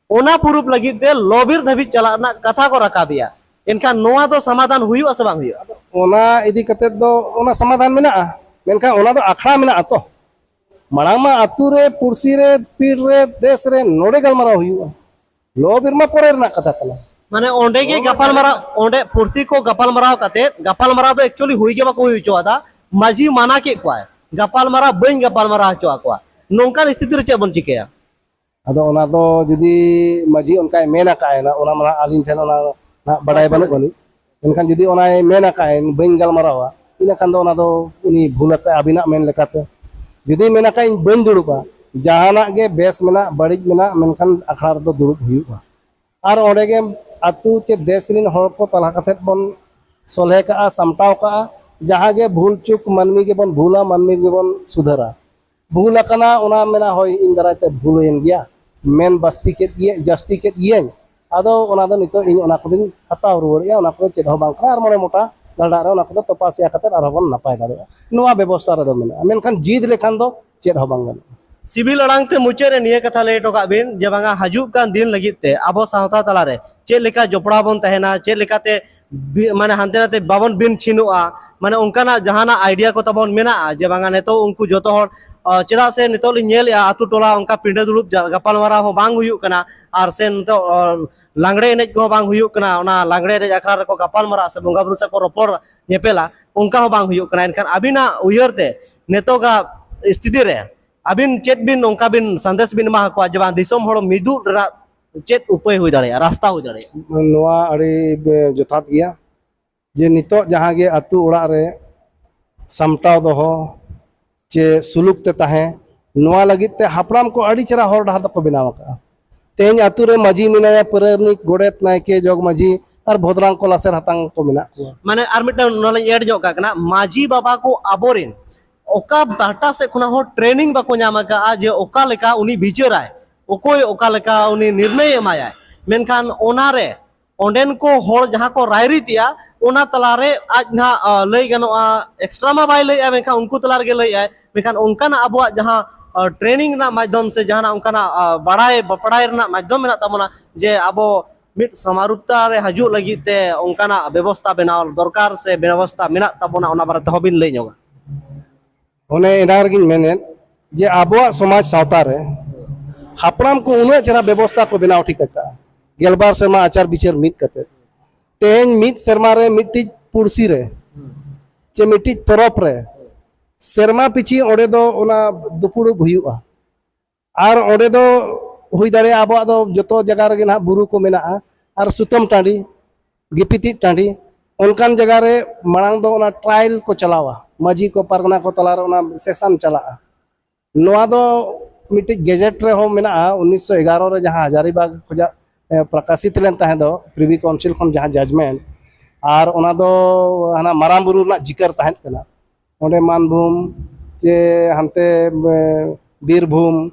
ᱚᱱᱟ ᱯᱩᱨᱩᱵ ᱞᱟᱹᱜᱤᱫ ᱛᱮ ᱞᱚ ᱵᱤᱨ ᱫᱷᱟᱹᱵᱤᱡ ᱪᱟᱞᱟᱜ ᱨᱮᱱᱟᱜ ᱠᱟᱛᱷᱟ ᱠᱚ ᱨᱟᱠᱟᱵᱮᱜᱼᱟ᱾ ᱮᱱᱠᱷᱟᱱ ᱱᱚᱣᱟ ᱫᱚ ᱥᱚᱢᱟᱫᱷᱟᱱ ᱦᱩᱭᱩᱜᱼᱟ ᱥᱮ ᱵᱟᱝ ᱦᱩᱭᱩᱜᱼᱟ? ᱚᱱᱟ ᱤᱫᱤ ᱠᱟᱛᱮᱫ ᱫᱚ ᱚᱱᱟ ᱥᱚᱢᱟᱫᱷᱟᱱ ᱢᱮᱱᱟᱜᱼᱟ, ᱢᱮᱱᱠᱷᱟᱱ ᱚᱱᱟ ᱫᱚ ᱟᱠᱷᱲᱟ ᱢᱮᱱᱟᱜᱼᱟ ᱛᱚ᱾ ᱢᱟᱲᱟᱝ ᱢᱟ ᱟᱹᱛᱩ ᱨᱮ, ᱯᱩᱲᱥᱤ ᱨᱮ, ᱯᱤᱲ ᱨᱮ, ᱫᱮᱥ ᱨᱮ ᱱᱚᱰᱮ ᱜᱟᱞᱢᱟᱨᱟᱣ ᱦᱩᱭᱩᱜᱼᱟ᱾ ᱞᱚ ᱵᱤᱨ ᱢᱟ ᱯᱚᱨᱮ ᱨᱮᱱᱟᱜ ᱠᱟᱛᱷᱟ ᱠᱟᱱᱟ᱾ ᱢᱟᱱᱮ ᱚᱸᱰᱮ ᱜᱮ ᱜᱟᱯᱟᱞᱢᱟᱨᱟᱣ, ᱚᱸᱰᱮ ᱯᱩᱲᱥᱤ ᱠᱚ ᱜᱟᱯᱟᱞᱢᱟᱨᱟᱣ ᱠᱟᱛᱮ, ᱜᱟᱯᱟᱞᱢᱟᱨᱟᱣ ᱫᱚ actually ᱦᱩᱭ ᱜᱮ ᱵᱟᱠᱚ ᱦᱩᱭ ᱦᱚᱪᱚᱣᱟᱫᱟ, ᱢᱟᱹᱡᱷᱤ ᱢᱟᱱᱟ ᱠᱮᱫ ᱠᱚᱣᱟᱭ, ᱜᱟᱯᱟᱞᱢᱟᱨᱟᱣ ᱵᱟᱹᱧ ᱜᱟᱯᱟᱞᱢᱟᱨᱟᱣ ᱦᱚᱪᱚ ᱟᱠᱚᱣᱟ᱾ ᱱᱚᱝᱠᱟᱱ ᱥᱛᱷᱤᱛᱤ ᱨᱮ ᱪᱮᱫ ᱵᱚᱱ ᱪᱤᱠᱟᱹᱭᱟ? ᱟᱫᱚ ᱚᱱᱟ ᱫᱚ ᱡᱩᱫᱤ ᱢᱟᱹᱡᱷᱤ ᱚᱱᱠᱟᱭ ᱢᱮᱱ ᱟᱠᱟᱫᱼᱟᱭ ᱱᱟ, ᱚᱱᱟ ᱢᱟ ᱟᱹᱞᱤᱧ ᱴᱷᱮᱱ ᱚᱱᱟ ᱱᱟᱜ ᱵᱟᱰᱟᱭ ᱵᱟᱹᱱᱩᱜ ᱟᱹᱱᱤᱡ᱾ ᱢᱮᱱᱠᱷᱟᱱ ᱡᱩᱫᱤ ᱚᱱᱟᱭ ᱢᱮᱱ ᱟᱠᱟᱫᱼᱟᱭ ᱵᱟᱹᱧ ᱜᱟᱞᱢᱟᱨᱟᱣᱟ, ᱤᱱᱟᱹ ᱠᱷᱟᱱ ᱫᱚ ᱚᱱᱟ ᱫᱚ ᱩᱱᱤ ᱵᱷᱩᱞ ᱟᱠᱟᱫ ᱟᱹᱵᱤᱱᱟᱜ ᱢᱮᱱ ᱞᱮᱠᱟᱛᱮ᱾ ᱡᱩᱫᱤ ᱢᱮᱱ ᱟᱠᱟᱫ ᱤᱧ ᱵᱟᱹᱧ ᱫᱩᱲᱩᱵᱼᱟ, ᱡᱟᱦᱟᱱᱟᱜ ᱜᱮ ᱵᱮᱥ ᱢᱮᱱᱟᱜ ᱵᱟᱹᱲᱤᱡ ᱢᱮᱱᱟᱜ, ᱢᱮᱱᱠᱷᱟᱱ ᱟᱠᱷᱲᱟ ᱨᱮᱫᱚ ᱫᱩᱲᱩᱵ ᱦᱩᱭᱩᱜᱼᱟ᱾ ᱟᱨ ᱚᱸᱰᱮ ᱜᱮ ᱟᱹᱛᱩ ᱪᱮ ᱫᱮᱥ ᱨᱮᱱ ᱦᱚᱲ ᱠᱚ ᱛᱟᱞᱟ ᱠᱟᱛᱮᱫ ᱵᱚᱱ ᱥᱚᱞᱦᱮ ᱠᱟᱜᱼᱟ, ᱥᱟᱢᱴᱟᱣ ᱠᱟᱜᱼᱟ᱾ ᱡᱟᱦᱟᱸ ᱜᱮ ᱵᱷᱩᱞ ᱪᱩᱠ ᱢᱟᱹᱱᱢᱤ ᱜᱮᱵᱚᱱ ᱵᱷᱩᱞᱟ, ᱢᱟᱹᱱᱢᱤ ᱜᱮᱵᱚᱱ ᱥᱩᱫᱷᱟᱹᱨᱟ᱾ ᱵᱷᱩᱞ ᱟᱠᱟᱱᱟ, ᱚᱱᱟ ᱢᱮᱱᱟ, ᱦᱳᱭ, ᱤᱧ ᱫᱟᱨᱟᱭ ᱛᱮ ᱵᱷᱩᱞ ᱦᱩᱭᱮᱱ ᱜᱮᱭᱟ, ᱢᱮᱱ ᱵᱟᱥᱛᱤ ᱠᱮᱫ ᱜᱮᱭᱟ, ᱡᱟᱹᱥᱛᱤ ᱠᱮᱫ ᱜᱤᱭᱟᱹᱧ, ᱟᱫᱚ ᱚᱱᱟ ᱫᱚ ᱱᱤᱛᱚᱜ ᱤᱧ ᱚᱱᱟ ᱠᱚᱫᱚᱧ ᱦᱟᱛᱟᱣ ᱨᱩᱣᱟᱹᱲᱮᱜᱼᱟ, ᱚᱱᱟ ᱠᱚᱫᱚ ᱪᱮᱫ ᱦᱚᱸ ᱵᱟᱝ ᱠᱟᱱᱟ, ᱟᱨ ᱢᱚᱬᱮ ᱢᱚᱴᱟ ᱜᱟᱸᱰᱟᱜ ᱨᱮ ᱚᱱᱟ ᱠᱚᱫᱚ ᱛᱚᱯᱟ ᱥᱮᱭᱟ ᱠᱟᱛᱮᱫ ᱟᱨᱦᱚᱸ ᱵᱚᱱ ᱱᱟᱯᱟᱭ ᱫᱟᱲᱮᱭᱟᱜᱼᱟ᱾ ᱱᱚᱣᱟ ᱵᱮᱵᱚᱥᱛᱷᱟ ᱨᱮᱫᱚ ᱢᱮᱱᱟᱜᱼᱟ, ᱢᱮᱱᱠᱷᱟᱱ ᱡᱤᱫ ᱞᱮᱠᱷᱟᱱ ᱫᱚ ᱪᱮᱫ ᱦᱚᱸ ᱵᱟᱝ ᱜᱟᱱᱚᱜᱼᱟ᱾ ᱥᱤᱵᱤᱞ ᱟᱲᱟᱝ ᱛᱮ ᱢᱩᱪᱟᱹᱫ ᱨᱮ ᱱᱤᱭᱟᱹ ᱠᱟᱛᱷᱟ ᱞᱟᱹᱭ ᱦᱚᱴᱚ ᱠᱟᱜ ᱵᱤᱱ ᱡᱮ ᱵᱟᱝᱟ, ᱦᱤᱡᱩᱜ ᱠᱟᱱ ᱫᱤᱱ ᱞᱟᱹᱜᱤᱫ ᱛᱮ ᱟᱵᱚ ᱥᱟᱶᱛᱟ ᱛᱟᱞᱟᱨᱮ ᱪᱮᱫ ᱞᱮᱠᱟ ᱡᱚᱯᱲᱟᱣ ᱵᱚᱱ ᱛᱟᱦᱮᱱᱟ, ᱪᱮᱫ ᱞᱮᱠᱟᱛᱮ ᱵᱤ-, ᱢᱟᱱᱮ ᱦᱟᱱᱛᱮ ᱱᱟᱛᱮ ᱵᱟᱵᱚᱱ ᱵᱤᱱ ᱪᱷᱤᱱᱚᱜᱼᱟ, ᱢᱟᱱᱮ ᱚᱱᱠᱟᱱᱟᱜ ᱡᱟᱦᱟᱱᱟᱜ ᱟᱭᱰᱤᱭᱟ ᱠᱚ ᱛᱟᱵᱚᱱ ᱢᱮᱱᱟᱜᱼᱟ ᱡᱮ ᱵᱟᱝᱟ ᱱᱤᱛᱚᱜ ᱩᱱᱠᱩ ᱡᱚᱛᱚ ᱦᱚᱲ, ᱟᱸ, ᱪᱮᱫᱟᱜ ᱥᱮ ᱱᱤᱛᱚᱜ ᱞᱤᱧ ᱧᱮᱞᱮᱜᱼᱟ ᱟᱛᱳ ᱴᱚᱞᱟ ᱚᱱᱠᱟ ᱯᱤᱸᱰᱟᱹ ᱫᱩᱲᱩᱵ ᱡᱟ-, ᱜᱟᱯᱟᱞᱢᱟᱨᱟᱣ ᱦᱚᱸ ᱵᱟᱝ ᱦᱩᱭᱩᱜ ᱠᱟᱱᱟ, ᱟᱨ ᱥᱮ ᱱᱤᱛᱚᱜ, ᱟᱸ, ᱞᱟᱜᱽᱲᱮ ᱮᱱᱮᱡ ᱠᱚᱦᱚᱸ ᱵᱟᱝ ᱦᱩᱭᱩᱜ ᱠᱟᱱᱟ, ᱚᱱᱟ ᱞᱟᱜᱽᱲᱮ ᱮᱱᱮᱡ ᱟᱠᱷᱲᱟ ᱨᱮᱠᱚ ᱜᱟᱯᱟᱞᱢᱟᱨᱟᱜ ᱥᱮ ᱵᱚᱸᱜᱟ ᱵᱩᱨᱩ ᱥᱮᱫ ᱠᱚ ᱨᱚᱯᱚᱲ ᱧᱮᱯᱮᱞᱟ, ᱚᱱᱠᱟ ᱦᱚᱸ ᱵᱟᱝ ᱦᱩᱭᱩᱜ ᱠᱟᱱᱟ᱾ ᱮᱱᱠᱷᱟᱱ ᱟᱹᱵᱤᱱᱟᱜ ᱩᱭᱦᱟᱹᱨ ᱛᱮ ᱱᱤᱛᱚᱜᱟᱜ ᱥᱛᱷᱤᱛᱤ ᱨᱮ ᱟᱹᱵᱤᱱ ᱪᱮᱫ ᱵᱤᱱ ᱚᱱᱠᱟ ᱵᱤᱱ ᱥᱟᱸᱫᱮᱥ ᱵᱤᱱ ᱮᱢᱟ ᱠᱚᱣᱟ ᱡᱮ ᱵᱟᱝ ᱫᱤᱥᱚᱢ ᱦᱚᱲ ᱢᱤᱫᱩᱜ ᱨᱮᱱᱟᱜ ᱪᱮᱫ ᱩᱯᱟᱹᱭ ᱦᱩᱭ ᱫᱟᱲᱮᱭᱟᱜᱼᱟ, ᱨᱟᱥᱛᱟ ᱦᱩᱭ ᱫᱟᱲᱮᱭᱟᱜᱼᱟ? ᱱᱚᱣᱟ ᱟᱹᱰᱤ ᱵᱮ-, ᱡᱚᱛᱷᱟᱛ ᱜᱮᱭᱟ ᱡᱮ ᱱᱤᱛᱚᱜ ᱡᱟᱦᱟᱸ ᱜᱮ ᱟᱹᱛᱩ ᱚᱲᱟᱜ ᱨᱮ ᱥᱟᱢᱴᱟᱣ ᱫᱚᱦᱚ ᱪᱮ ᱥᱩᱞᱩᱠ ᱛᱮ ᱛᱟᱦᱮᱸ, ᱱᱚᱣᱟ ᱞᱟᱹᱜᱤᱫ ᱛᱮ ᱦᱟᱯᱲᱟᱢ ᱠᱚ ᱟᱹᱰᱤ ᱪᱮᱦᱨᱟ ᱦᱚᱨ ᱰᱟᱦᱟᱨ ᱫᱚᱠᱚ ᱵᱮᱱᱟᱣ ᱟᱠᱟᱫᱼᱟ᱾ ᱛᱮᱦᱮᱧ ᱟᱹᱛᱩ ᱨᱮ ᱢᱟᱹᱡᱷᱤ ᱢᱮᱱᱟᱭᱟ, ᱯᱟᱨᱟᱱᱤᱠ, ᱜᱚᱰᱮᱛ, ᱱᱟᱭᱠᱮ, ᱡᱚᱜᱽ ᱢᱟᱹᱡᱷᱤ ᱟᱨ ᱵᱷᱚᱫᱽᱨᱟᱝ ᱠᱚ ᱞᱟᱥᱮᱨ ᱦᱟᱛᱟᱝ ᱠᱚ ᱢᱮᱱᱟᱜ ᱠᱚᱣᱟ᱾ ᱢᱟᱱᱮ ᱟᱨ ᱢᱤᱫᱴᱟᱝ ᱱᱚᱣᱟ ᱞᱤᱧ ᱮᱰ ᱧᱚᱜ ᱠᱟᱜ ᱠᱟᱱᱟ, ᱢᱟᱹᱡᱷᱤ ᱵᱟᱵᱟ ᱠᱚ ᱟᱵᱚᱨᱮᱱ ᱚᱠᱟ ᱯᱟᱦᱴᱟ ᱥᱮᱫ ᱠᱷᱚᱱᱟᱜ ᱦᱚᱸ ᱴᱨᱮᱱᱤᱝ ᱵᱟᱠᱚ ᱧᱟᱢ ᱟᱠᱟᱫᱼᱟ ᱡᱮ ᱚᱠᱟ ᱞᱮᱠᱟ ᱩᱱᱤ ᱵᱤᱪᱟᱹᱨᱟᱭ, ᱚᱠᱚᱭ ᱚᱠᱟ ᱞᱮᱠᱟ ᱩᱱᱤ ᱱᱤᱨᱱᱟᱹᱭ ᱮᱢᱟᱭᱟᱭ, ᱢᱮᱱᱠᱷᱟᱱ ᱚᱱᱟᱨᱮ ᱚᱸᱰᱮᱱ ᱠᱚ ᱦᱚᱲ ᱡᱟᱦᱟᱸ ᱠᱚ ᱨᱟᱭᱨᱤᱛ ᱮᱜᱼᱟ, ᱚᱱᱟ ᱛᱟᱞᱟᱨᱮ ᱟᱡ ᱱᱟᱦᱟᱜ, ᱟ, ᱞᱟᱹᱭ ᱜᱟᱱᱚᱜᱼᱟ, ᱮᱠᱥᱴᱨᱟ ᱢᱟ ᱵᱟᱭ ᱞᱟᱹᱭᱮᱜᱼᱟ, ᱢᱮᱱᱠᱷᱟᱱ ᱩᱱᱠᱩ ᱛᱟᱞᱟ ᱨᱮᱜᱮ ᱞᱟᱹᱭᱮᱜᱼᱟᱭ᱾ ᱢᱮᱱᱠᱷᱟᱱ ᱚᱱᱠᱟᱱᱟᱜ ᱟᱵᱚᱣᱟᱜ ᱡᱟᱦᱟᱸ, ᱟ, ᱴᱨᱮᱱᱤᱝ ᱨᱮᱱᱟᱜ ᱢᱟᱫᱽᱫᱷᱚᱢ ᱥᱮ ᱡᱟᱦᱟᱱᱟᱜ ᱚᱱᱠᱟᱱᱟᱜ, ᱟ, ᱵᱟᱲᱟᱭ ᱵᱟᱯᱲᱟᱭ ᱨᱮᱱᱟᱜ ᱢᱟᱫᱽᱫᱷᱚᱢ ᱢᱮᱱᱟᱜ ᱛᱟᱵᱚᱱᱟ, ᱡᱮ ᱟᱵᱚ ᱢᱤᱫ ᱥᱟᱢᱟᱨᱩᱛᱟ ᱨᱮ ᱦᱤᱡᱩᱜ ᱞᱟᱹᱜᱤᱫ ᱛᱮ ᱚᱱᱠᱟᱱᱟᱜ ᱵᱮᱵᱚᱥᱛᱷᱟ ᱵᱮᱱᱟᱣ ᱫᱚᱨᱠᱟᱨ ᱥᱮ ᱵᱮᱵᱚᱥᱛᱷᱟ ᱢᱮᱱᱟᱜ ᱛᱟᱵᱚᱱᱟ, ᱚᱱᱟ ᱵᱟᱨᱮ ᱛᱮᱦᱚᱸ ᱵᱤᱱ ᱞᱟᱹᱭ ᱧᱚᱜᱟ᱾ ᱚᱱᱮ ᱮᱱᱟᱝ ᱨᱮᱜᱮᱧ ᱢᱮᱱᱮᱫ ᱡᱮ ᱟᱵᱚᱣᱟᱜ ᱥᱚᱢᱟᱡᱽ ᱥᱟᱶᱛᱟ ᱨᱮ ᱦᱟᱯᱲᱟᱢ ᱠᱚ ᱩᱱᱟᱹᱜ ᱪᱮᱦᱨᱟ ᱵᱮᱵᱚᱥᱛᱷᱟ ᱠᱚ ᱵᱮᱱᱟᱣ ᱴᱷᱤᱠ ᱟᱠᱟᱫᱼᱟ, ᱜᱮᱞᱵᱟᱨ ᱥᱮᱨᱢᱟ ᱟᱪᱟᱨ ᱵᱤᱪᱟᱹᱨ ᱢᱤᱫ ᱠᱟᱛᱮ᱾ ᱛᱮᱦᱮᱧ ᱢᱤᱫ ᱥᱮᱨᱢᱟ ᱨᱮ ᱢᱤᱫᱴᱤᱡ ᱯᱩᱲᱥᱤ ᱨᱮ ᱪᱮ ᱢᱤᱫᱴᱤᱡ ᱛᱚᱨᱚᱯ ᱨᱮ ᱥᱮᱨᱢᱟ ᱯᱤᱪᱷᱤ ᱚᱸᱰᱮ ᱫᱚ ᱚᱱᱟ ᱫᱩᱯᱩᱲᱩᱵ ᱦᱩᱭᱩᱜᱼᱟ᱾ ᱟᱨ ᱚᱸᱰᱮ ᱫᱚ ᱦᱩᱭ ᱫᱟᱲᱮᱭᱟᱜᱼᱟ ᱟᱵᱚᱣᱟᱜ ᱫᱚ ᱡᱚᱛᱚ ᱡᱟᱭᱜᱟ ᱨᱮᱜᱮ ᱱᱟᱦᱟᱜ ᱵᱩᱨᱩ ᱠᱚ ᱢᱮᱱᱟᱜᱼᱟ ᱟᱨ ᱥᱩᱛᱟᱹᱢ ᱴᱟᱺᱰᱤ, ᱜᱤᱯᱤᱛᱤᱡ ᱴᱟᱺᱰᱤ, ᱚᱱᱠᱟᱱ ᱡᱟᱭᱜᱟ ᱨᱮ ᱢᱟᱲᱟᱝ ᱫᱚ ᱚᱱᱟ ᱴᱨᱟᱭᱮᱞ ᱠᱚ ᱪᱟᱞᱟᱣᱟ, ᱢᱟᱹᱡᱷᱤ ᱠᱚ ᱯᱟᱨᱜᱟᱱᱟ ᱠᱚ ᱛᱟᱞᱟᱨᱮ ᱚᱱᱟ ᱥᱮᱥᱚᱱ ᱪᱟᱞᱟᱜᱼᱟ᱾ ᱱᱚᱣᱟ ᱫᱚ ᱢᱤᱫᱴᱤᱡ ᱜᱮᱡᱮᱴ ᱨᱮᱦᱚᱸ ᱢᱮᱱᱟᱜᱼᱟ, ᱩᱱᱤᱥᱥᱚ ᱮᱜᱟᱨᱚ ᱨᱮ ᱡᱟᱦᱟᱸ ᱦᱟᱡᱟᱨᱤᱵᱟᱜᱽ ᱠᱷᱚᱱᱟᱜ ᱮ, ᱯᱨᱚᱠᱟᱥᱤᱛ ᱞᱮᱱ ᱛᱟᱦᱮᱸ ᱫᱚ, ᱯᱨᱤᱵᱷᱤ ᱠᱟᱣᱩᱱᱥᱤᱞ ᱠᱷᱚᱱ ᱡᱟᱦᱟᱸ ᱡᱟᱡᱽᱢᱮᱱᱴ, ᱟᱨ ᱚᱱᱟ ᱫᱚ ᱦᱟᱱᱟ ᱢᱟᱨᱟᱝ ᱵᱩᱨᱩ ᱨᱮᱱᱟᱜ ᱡᱤᱠᱟᱹᱨ ᱛᱟᱦᱮᱸ ᱠᱟᱱᱟ᱾ ᱚᱸᱰᱮ ᱢᱟᱱᱵᱷᱩᱢ ᱪᱮ ᱦᱟᱱᱛᱮ ᱮ, ᱵᱤᱨᱵᱷᱩᱢ,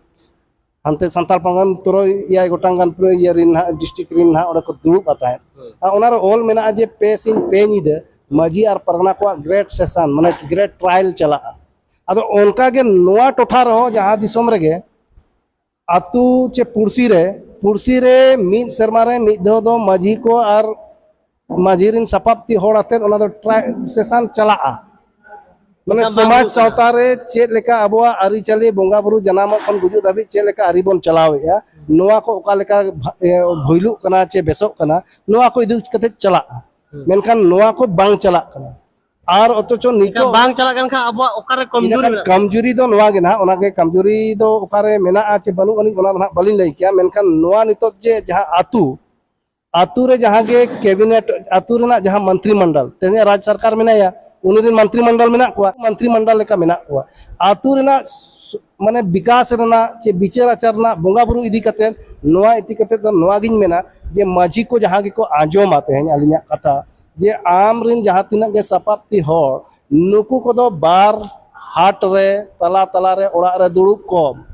ᱦᱟᱱᱛᱮ ᱥᱟᱱᱛᱟᱲ ᱯᱟᱨᱜᱟᱱᱟ ᱛᱩᱨᱩᱭ ᱮᱭᱟᱭ ᱜᱚᱴᱟᱝ ᱜᱟᱱ ᱯᱩᱨᱟᱹ ᱤᱭᱟᱹ ᱨᱤᱱ ᱱᱟᱦᱟᱜ, ᱰᱤᱥᱴᱨᱤᱠᱴ ᱨᱤᱱ ᱱᱟᱦᱟᱜ ᱚᱸᱰᱮ ᱠᱚ ᱫᱩᱲᱩᱵᱼᱟ ᱛᱟᱦᱮᱸᱫ᱾ ᱦᱩᱸ᱾ ᱟᱨ ᱚᱱᱟᱨᱮ ᱚᱞ ᱢᱮᱱᱟᱜᱼᱟ ᱡᱮ ᱯᱮ ᱥᱤᱧ ᱯᱮ ᱧᱤᱫᱟᱹ ᱢᱟᱹᱡᱷᱤ ᱟᱨ ᱯᱟᱨᱜᱟᱱᱟ ᱠᱚᱣᱟᱜ ᱜᱨᱮᱴ ᱥᱮᱥᱚᱱ, ᱢᱟᱱᱮ ᱜᱨᱮᱴ ᱴᱨᱟᱭᱟᱞ ᱪᱟᱞᱟᱜᱼᱟ᱾ ᱟᱫᱚ ᱚᱱᱠᱟᱜᱮ ᱱᱚᱣᱟ ᱴᱚᱴᱷᱟ ᱨᱮᱦᱚᱸ ᱡᱟᱦᱟᱸ ᱫᱤᱥᱚᱢ ᱨᱮᱜᱮ ᱟᱹᱛᱩ ᱪᱮ ᱯᱩᱲᱥᱤ ᱨᱮ, ᱯᱩᱲᱥᱤ ᱨᱮ ᱢᱤᱫ ᱥᱮᱨᱢᱟ ᱨᱮ ᱢᱤᱫ ᱫᱷᱟᱣ ᱫᱚ ᱢᱟᱹᱡᱷᱤ ᱠᱚ ᱟᱨ ᱢᱟᱹᱡᱷᱤ ᱨᱤᱱ ᱥᱟᱯᱟᱵ ᱛᱤ ᱦᱚᱲ ᱟᱛᱮᱫ ᱚᱱᱟ ᱫᱚ ᱴᱨᱟᱭ ᱥᱮᱥᱚᱱ ᱪᱟᱞᱟᱜᱼᱟ᱾ ᱢᱟᱱᱮ ᱢᱮᱱᱠᱷᱟᱱ ᱵᱟᱝ ᱥᱚᱢᱟᱡᱽ ᱦᱩᱭᱩᱜ ᱠᱟᱱᱟ᱾ ᱥᱟᱶᱛᱟ ᱨᱮ ᱪᱮᱫ ᱞᱮᱠᱟ ᱟᱵᱚᱣᱟᱜ ᱟᱹᱨᱤᱪᱟᱹᱞᱤ, ᱵᱚᱸᱜᱟ ᱵᱩᱨᱩ, ᱡᱟᱱᱟᱢᱚᱜ ᱠᱷᱚᱱ ᱜᱩᱡᱩᱜ ᱫᱷᱟᱹᱵᱤᱡ ᱪᱮᱫ ᱞᱮᱠᱟ ᱟᱹᱨᱤ ᱵᱚᱱ ᱪᱟᱞᱟᱣᱮᱫᱼᱟ, ᱱᱚᱣᱟ ᱠᱚ ᱚᱠᱟ ᱞᱮᱠᱟ ᱵᱷᱟ-, ᱮ, ᱵᱷᱩᱭᱞᱩᱜ ᱠᱟᱱᱟ ᱪᱮ ᱵᱮᱥᱚᱜ ᱠᱟᱱᱟ, ᱱᱚᱣᱟ ᱠᱚ ᱤᱫᱤ ᱠᱟᱛᱮ ᱪᱟᱞᱟᱜᱼᱟ᱾ ᱦᱩᱸ᱾ ᱢᱮᱱᱠᱷᱟᱱ ᱱᱚᱣᱟ ᱠᱚ ᱵᱟᱝ ᱪᱟᱞᱟᱜ ᱠᱟᱱᱟ᱾ ᱟᱨ ᱚᱛᱷᱚᱪᱚ ᱮᱱᱠᱷᱟᱱ ᱱᱤᱛᱚᱜ ᱵᱟᱝ ᱪᱟᱞᱟᱜ ᱠᱟᱱ ᱠᱷᱟᱱ ᱟᱵᱚᱣᱟᱜ ᱚᱠᱟᱨᱮ ᱠᱚᱢᱡᱩᱨᱤ ᱤᱱᱟᱹᱠᱷᱟᱱ ᱢᱮᱱᱟᱜ ᱛᱟᱵᱚᱱᱟ? ᱠᱚᱢᱡᱩᱨᱤ ᱫᱚ ᱱᱚᱣᱟ ᱜᱮ ᱱᱟᱦᱟᱜ, ᱚᱱᱟ ᱜᱮ ᱠᱚᱢᱡᱩᱨᱤ ᱫᱚ ᱚᱠᱟᱨᱮ ᱢᱮᱱᱟᱜᱼᱟ ᱪᱮ ᱵᱟᱹᱱᱩᱜ ᱟᱹᱱᱤᱡ, ᱚᱱᱟ ᱫᱚ ᱱᱟᱦᱟᱜ ᱵᱟᱹᱞᱤᱧ ᱞᱟᱹᱭ ᱠᱮᱭᱟ᱾ ᱢᱮᱱᱠᱷᱟᱱ ᱱᱚᱣᱟ ᱱᱤᱛᱚᱜ ᱡᱮ ᱡᱟᱦᱟᱸ ᱟᱹᱛᱩ, ᱟᱹᱛᱩ ᱨᱮ ᱡᱟᱦᱟᱸ ᱜᱮ ᱠᱮᱵᱤᱱᱮᱴ, ᱟᱹᱛᱩ ᱨᱮᱱᱟᱜ ᱡᱟᱦᱟᱸ ᱢᱚᱱᱛᱨᱤ ᱢᱚᱱᱰᱚᱞ, ᱛᱮᱦᱮᱧ ᱨᱟᱡᱽ ᱥᱚᱨᱠᱟᱨ ᱢᱮᱱᱟᱭᱟ, ᱩᱱᱤ ᱨᱮᱱ ᱢᱚᱱᱛᱨᱤ ᱢᱚᱱᱰᱚᱞ ᱢᱮᱱᱟᱜ ᱠᱚᱣᱟ, ᱢᱚᱱᱛᱨᱤ ᱢᱚᱱᱰᱚᱞ ᱞᱮᱠᱟ ᱢᱮᱱᱟᱜ ᱠᱚᱣᱟ᱾ ᱟᱹᱛᱩ ᱨᱮᱱᱟᱜ ᱥᱩ-, ᱢᱟᱱᱮ ᱵᱤᱠᱟᱥ ᱨᱮᱱᱟᱜ ᱪᱮ ᱵᱤᱪᱟᱹᱨ ᱟᱪᱟᱨ ᱨᱮᱱᱟᱜ ᱵᱚᱸᱜᱟ ᱵᱩᱨᱩ ᱤᱫᱤ ᱠᱟᱛᱮ, ᱱᱚᱣᱟ ᱤᱫᱤ ᱠᱟᱛᱮ ᱫᱚ ᱱᱚᱣᱟ ᱜᱤᱧ ᱢᱮᱱᱟ ᱡᱮ ᱢᱟᱹᱡᱷᱤ ᱠᱚ ᱡᱟᱦᱟᱸ ᱜᱮᱠᱚ ᱟᱸᱡᱚᱢᱟ ᱛᱮᱦᱮᱧ ᱟᱹᱞᱤᱧᱟᱜ ᱠᱟᱛᱷᱟ, ᱡᱮ ᱟᱢ ᱨᱤᱱ ᱡᱟᱦᱟᱸ ᱛᱤᱱᱟᱹᱜ ᱜᱮ ᱥᱟᱯᱟᱵ ᱛᱤ ᱦᱚᱲ, ᱱᱩᱠᱩ ᱠᱚᱫᱚ ᱵᱟᱨ ᱦᱟᱴ ᱨᱮ, ᱛᱟᱞᱟ ᱛᱟᱞᱟ ᱨᱮ, ᱚᱲᱟᱜ ᱨᱮ ᱫᱩᱲᱩᱵ ᱠᱚᱢ,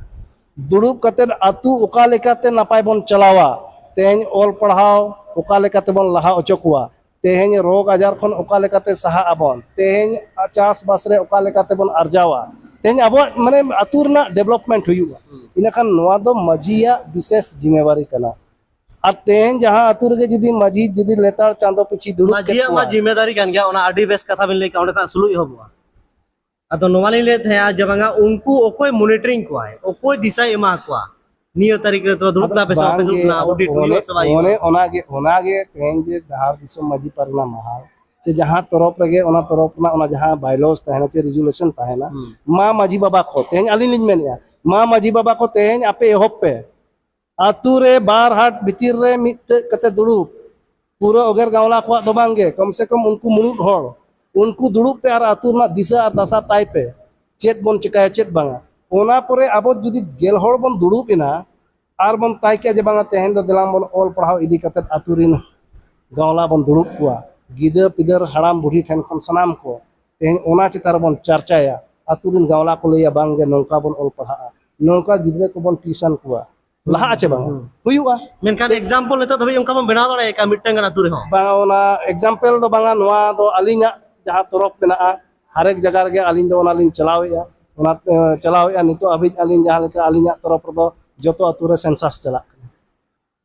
ᱫᱩᱲᱩᱵ ᱠᱟᱛᱮᱫ ᱟᱹᱛᱩ ᱚᱠᱟ ᱞᱮᱠᱟᱛᱮ ᱱᱟᱯᱟᱭ ᱵᱚᱱ ᱪᱟᱞᱟᱣᱟ, ᱛᱮᱦᱮᱧ ᱚᱞ ᱯᱟᱲᱦᱟᱣ ᱚᱠᱟ ᱞᱮᱠᱟᱛᱮ ᱵᱚᱱ ᱞᱟᱦᱟ ᱦᱚᱪᱚ ᱠᱚᱣᱟ, ᱛᱮᱦᱮᱧ ᱨᱳᱜᱽ ᱟᱡᱟᱨ ᱠᱷᱚᱱ ᱚᱠᱟ ᱞᱮᱠᱟᱛᱮ ᱥᱟᱦᱟᱜ ᱟᱵᱚᱱ, ᱛᱮᱦᱮᱧ ᱪᱟᱥᱵᱟᱥ ᱨᱮ ᱚᱠᱟ ᱞᱮᱠᱟᱛᱮ ᱵᱚᱱ ᱟᱨᱡᱟᱣᱟ, ᱛᱮᱦᱮᱧ ᱟᱵᱚᱣᱟᱜ ᱢᱟᱱᱮ ᱟᱹᱛᱩ ᱨᱮᱱᱟᱜ ᱰᱮᱵᱷᱞᱚᱯᱢᱮᱱᱴ ᱦᱩᱭᱩᱜᱼᱟ᱾ ᱦᱩᱸ᱾ ᱤᱱᱟᱹᱠᱷᱟᱱ ᱱᱚᱣᱟ ᱫᱚ ᱢᱟᱹᱡᱷᱤᱭᱟᱜ ᱵᱤᱥᱮᱥ ᱡᱤᱢᱮᱣᱟᱨᱤ ᱠᱟᱱᱟ᱾ ᱟᱨ ᱛᱮᱦᱮᱧ ᱡᱟᱦᱟᱸ ᱟᱹᱛᱩ ᱨᱮᱜᱮ ᱡᱩᱫᱤ ᱢᱟᱹᱡᱷᱤ ᱡᱩᱫᱤ ᱞᱮᱛᱟᱲ ᱪᱟᱸᱫᱚ ᱯᱤᱪᱷᱤ ᱫᱩᱲᱩᱵ ᱠᱮᱫ ᱢᱟᱹᱡᱷᱤᱭᱟᱜ ᱢᱟ ᱠᱚᱣᱟ, ᱡᱤᱢᱮᱫᱟᱨᱤ ᱠᱟᱱ ᱜᱮᱭᱟ, ᱚᱱᱟ ᱟᱹᱰᱤ ᱵᱮᱥ ᱠᱟᱛᱷᱟ ᱵᱤᱱ ᱞᱟᱹᱭ ᱠᱮᱫᱟ, ᱚᱸᱰᱮ ᱠᱷᱚᱱᱟᱜ ᱥᱩᱨᱩ ᱮᱦᱚᱵᱚᱜᱼᱟ᱾ ᱟᱫᱚ ᱱᱚᱣᱟ ᱞᱤᱧ ᱞᱟᱹᱭᱮᱫ ᱛᱟᱦᱮᱸᱜᱼᱟ ᱡᱮ ᱵᱟᱝᱟ ᱩᱱᱠᱩ ᱚᱠᱚᱭ ᱢᱚᱱᱤᱴᱚᱨᱤᱝ ᱠᱚᱣᱟᱭ, ᱚᱠᱚᱭ ᱫᱤᱥᱟᱭ ᱮᱢᱟ ᱠᱚᱣᱟ, ᱱᱤᱭᱟᱹ ᱛᱟᱹᱨᱤᱠᱷ ᱨᱮ ᱫᱩᱲᱩᱵ ᱟᱫᱚ ᱠᱟᱱᱟ ᱯᱮ ᱥᱮ ᱵᱟᱯᱮ ᱫᱩᱲᱩᱵ ᱵᱟᱝᱜᱮ, ᱠᱟᱱᱟ, ᱟᱫᱚ ᱚᱰᱤᱴ ᱚᱱᱮ, ᱦᱩᱭᱩᱜᱼᱟ ᱥᱮ ᱵᱟᱭ ᱦᱩᱭᱩᱜᱼᱟ? ᱚᱱᱮ ᱚᱱᱟᱜᱮ, ᱚᱱᱟᱜᱮ ᱛᱮᱦᱮᱧ ᱡᱮ ᱰᱟᱦᱟᱨ ᱫᱤᱥᱚᱢ ᱢᱟᱹᱡᱷᱤ ᱯᱟᱨᱜᱟᱱᱟ ᱢᱟᱦᱟᱞ ᱥᱮ ᱡᱟᱦᱟᱸ ᱛᱚᱨᱚᱯ ᱨᱮᱜᱮ, ᱚᱱᱟ ᱛᱚᱨᱚᱯ ᱨᱮᱱᱟᱜ ᱚᱱᱟ ᱡᱟᱦᱟᱸ ᱵᱟᱭᱞᱚᱥ ᱛᱟᱦᱮᱱᱟ ᱪᱮ ᱨᱮᱡᱩᱞᱮᱥᱚᱱ ᱛᱟᱦᱮᱱᱟ, ᱦᱩᱸ᱾ ᱢᱟ ᱢᱟᱹᱡᱷᱤ ᱵᱟᱵᱟ ᱠᱚ, ᱛᱮᱦᱮᱧ ᱟᱹᱞᱤᱧ ᱞᱤᱧ ᱢᱮᱱᱮᱫᱼᱟ, ᱢᱟ ᱢᱟᱹᱡᱷᱤ ᱵᱟᱵᱟ ᱠᱚ ᱛᱮᱦᱮᱧ ᱟᱯᱮ ᱮᱦᱚᱵ ᱯᱮ᱾ ᱟᱹᱛᱩ ᱨᱮ ᱵᱟᱨ ᱦᱟᱴ ᱵᱷᱤᱛᱤᱨ ᱨᱮ ᱢᱤᱫᱴᱮᱡ ᱠᱟᱛᱮ ᱫᱩᱲᱩᱵ, ᱯᱩᱨᱟᱹ ᱚᱜᱮᱨ ᱜᱟᱶᱞᱟ ᱠᱚᱣᱟᱜ ᱫᱚ ᱵᱟᱝ ᱜᱮ, ᱠᱚᱢ ᱥᱮ ᱠᱚᱢ ᱩᱱᱠᱩ ᱢᱩᱬᱩᱫ ᱦᱚᱲ, ᱩᱱᱠᱩ ᱫᱩᱲᱩᱵ ᱯᱮ ᱟᱨ ᱟᱹᱛᱩ ᱨᱮᱱᱟᱜ ᱫᱤᱥᱟᱹ ᱟᱨ ᱫᱟᱥᱟ ᱛᱟᱭ ᱯᱮ, ᱪᱮᱫ ᱵᱚᱱ ᱪᱮᱠᱟᱭᱟ, ᱪᱮᱫ ᱵᱟᱝᱟ᱾ ᱚᱱᱟ ᱯᱚᱨᱮ ᱟᱵᱚ ᱡᱩᱫᱤ ᱜᱮᱞ ᱦᱚᱲ ᱵᱚᱱ ᱫᱩᱲᱩᱵ ᱮᱱᱟ ᱟᱨ ᱵᱚᱱ ᱛᱟᱭ ᱠᱮᱜᱼᱟ ᱡᱮ ᱵᱟᱝᱟ ᱛᱮᱦᱮᱧ ᱫᱚ ᱫᱮᱞᱟᱝ ᱵᱚᱱ ᱚᱞ ᱯᱟᱲᱦᱟᱣ ᱤᱫᱤ ᱠᱟᱛᱮ ᱟᱹᱛᱩ ᱨᱤᱱ ᱜᱟᱶᱞᱟ ᱵᱚᱱ ᱫᱩᱲᱩᱵ ᱠᱚᱣᱟ, ᱜᱤᱫᱟᱹᱨ ᱯᱤᱫᱟᱹᱨ ᱦᱟᱲᱟᱢ ᱵᱩᱲᱦᱤ ᱴᱷᱮᱱ ᱠᱷᱚᱱ ᱥᱟᱱᱟᱢ ᱠᱚ ᱛᱮᱦᱮᱧ ᱚᱱᱟ ᱪᱮᱛᱟᱱ ᱨᱮᱵᱚᱱ ᱪᱟᱨᱪᱟᱭᱟ, ᱟᱹᱛᱩ ᱨᱤᱱ ᱜᱟᱶᱞᱟ ᱠᱚ ᱞᱟᱹᱭᱟ ᱵᱟᱝ ᱜᱮ ᱱᱚᱝᱠᱟ ᱵᱚᱱ ᱚᱞ ᱯᱟᱲᱦᱟᱜᱼᱟ, ᱱᱚᱝᱠᱟ ᱜᱤᱫᱽᱨᱟᱹ ᱠᱚᱵᱚᱱ ᱴᱤᱭᱩᱥᱚᱱ ᱠᱚᱣᱟ, ᱞᱟᱦᱟᱜᱼᱟ ᱪᱮ ᱵᱟᱝᱟ? ᱦᱩᱭᱩᱜᱼᱟ᱾ ᱢᱮᱱᱠᱷᱟᱱ ᱮᱠᱡᱟᱢᱯᱚᱞ ᱱᱤᱛᱚᱜ ᱫᱷᱟᱹᱵᱤᱡ ᱚᱱᱠᱟ ᱵᱚᱱ ᱵᱮᱱᱟᱣ ᱫᱟᱲᱮᱭᱟᱜᱼᱟ ᱢᱤᱫᱴᱟᱝ ᱜᱟᱱ ᱟᱹᱛᱩ ᱨᱮᱦᱚᱸ? ᱵᱟᱝᱟ, ᱚᱱᱟ ᱮᱠᱡᱟᱢᱯᱚᱞ ᱫᱚ ᱵᱟᱝᱟ, ᱱᱚᱣᱟ ᱫᱚ ᱟᱹᱞᱤᱧᱟᱜ ᱡᱟᱦᱟᱸ ᱛᱚᱨᱚᱯ ᱢᱮᱱᱟᱜᱼᱟ, ᱦᱟᱨᱮᱠ ᱡᱟᱭᱜᱟ ᱨᱮᱜᱮ ᱟᱹᱞᱤᱧ ᱫᱚ ᱚᱱᱟᱞᱤᱧ ᱪᱟᱞᱟᱣᱮᱫᱼᱟ, ᱚᱱᱟ ᱮ, ᱪᱟᱞᱟᱣᱮᱫᱼᱟ᱾ ᱱᱤᱛᱚᱜ ᱦᱟᱹᱵᱤᱡ ᱟᱹᱞᱤᱧ ᱡᱟᱦᱟᱸ ᱞᱮᱠᱟ ᱟᱹᱞᱤᱧᱟᱜ ᱛᱚᱨᱚᱯ ᱨᱮᱫᱚ ᱡᱚᱛᱚ ᱟᱹᱛᱩ ᱨᱮ ᱥᱮᱱᱥᱟᱥ ᱪᱟᱞᱟᱜ ᱠᱟᱱᱟ,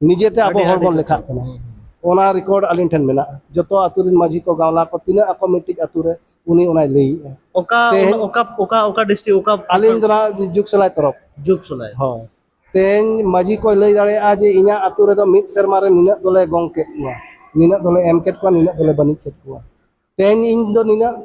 ᱱᱤᱡᱮᱛᱮ ᱟᱵᱚ ᱟᱹᱰᱤ, ᱦᱚᱲ ᱟᱹᱰᱤ ᱵᱚᱱ ᱡᱚᱛᱷᱟᱛ᱾ ᱞᱮᱠᱷᱟᱜ ᱠᱟᱱᱟ᱾ ᱦᱩᱸ᱾ ᱚᱱᱟ ᱨᱮᱠᱚᱨᱰ ᱟᱹᱞᱤᱧ ᱴᱷᱮᱱ ᱢᱮᱱᱟᱜᱼᱟ, ᱡᱚᱛᱚ ᱟᱹᱛᱩ ᱨᱮᱱ ᱢᱟᱹᱡᱷᱤ ᱠᱚ ᱜᱟᱶᱞᱟ ᱠᱚ ᱛᱤᱱᱟᱹᱜ ᱟᱠᱚ ᱢᱤᱫᱴᱤᱡ ᱟᱹᱛᱩ ᱨᱮ, ᱩᱱᱤ ᱚᱱᱟᱭ ᱞᱟᱹᱭᱮᱫᱼᱟ᱾ ᱚᱠᱟ, ᱛᱮᱦᱮᱧ ᱚᱠᱟ, ᱚᱠᱟ, ᱚᱠᱟ ᱰᱤᱥᱴᱨᱤᱠᱴ, ᱚᱠᱟ? ᱟᱹᱞᱤᱧ ᱫᱚ ᱱᱟᱦᱟᱜ ᱡᱩᱜᱽ ᱥᱚᱞᱟᱭ ᱛᱚᱨᱚᱯ᱾ ᱡᱩᱜᱽ ᱥᱚᱞᱟᱭ᱾ ᱦᱳᱭ᱾ ᱛᱮᱦᱮᱧ ᱢᱟᱹᱡᱷᱤ ᱠᱚᱭ ᱞᱟᱹᱭ ᱫᱟᱲᱮᱭᱟᱜᱼᱟ ᱡᱮ ᱤᱧᱟᱹᱜ ᱟᱹᱛᱩ ᱨᱮᱫᱚ ᱢᱤᱫ ᱥᱮᱨᱢᱟ ᱨᱮ ᱱᱤᱱᱟᱹᱜ ᱫᱚᱞᱮ ᱜᱚᱝ ᱠᱮᱫ ᱠᱚᱣᱟ, ᱱᱤᱱᱟᱹᱜ ᱫᱚᱞᱮ ᱮᱢ ᱠᱮᱫ ᱠᱚᱣᱟ, ᱱᱤᱱᱟᱹᱜ ᱫᱚᱞᱮ ᱵᱟᱹᱱᱤᱡ ᱠᱮᱫ ᱠᱚᱣᱟ᱾ ᱛᱮᱦᱮᱧ ᱤᱧ ᱫᱚ ᱱᱤᱱᱟᱹᱜ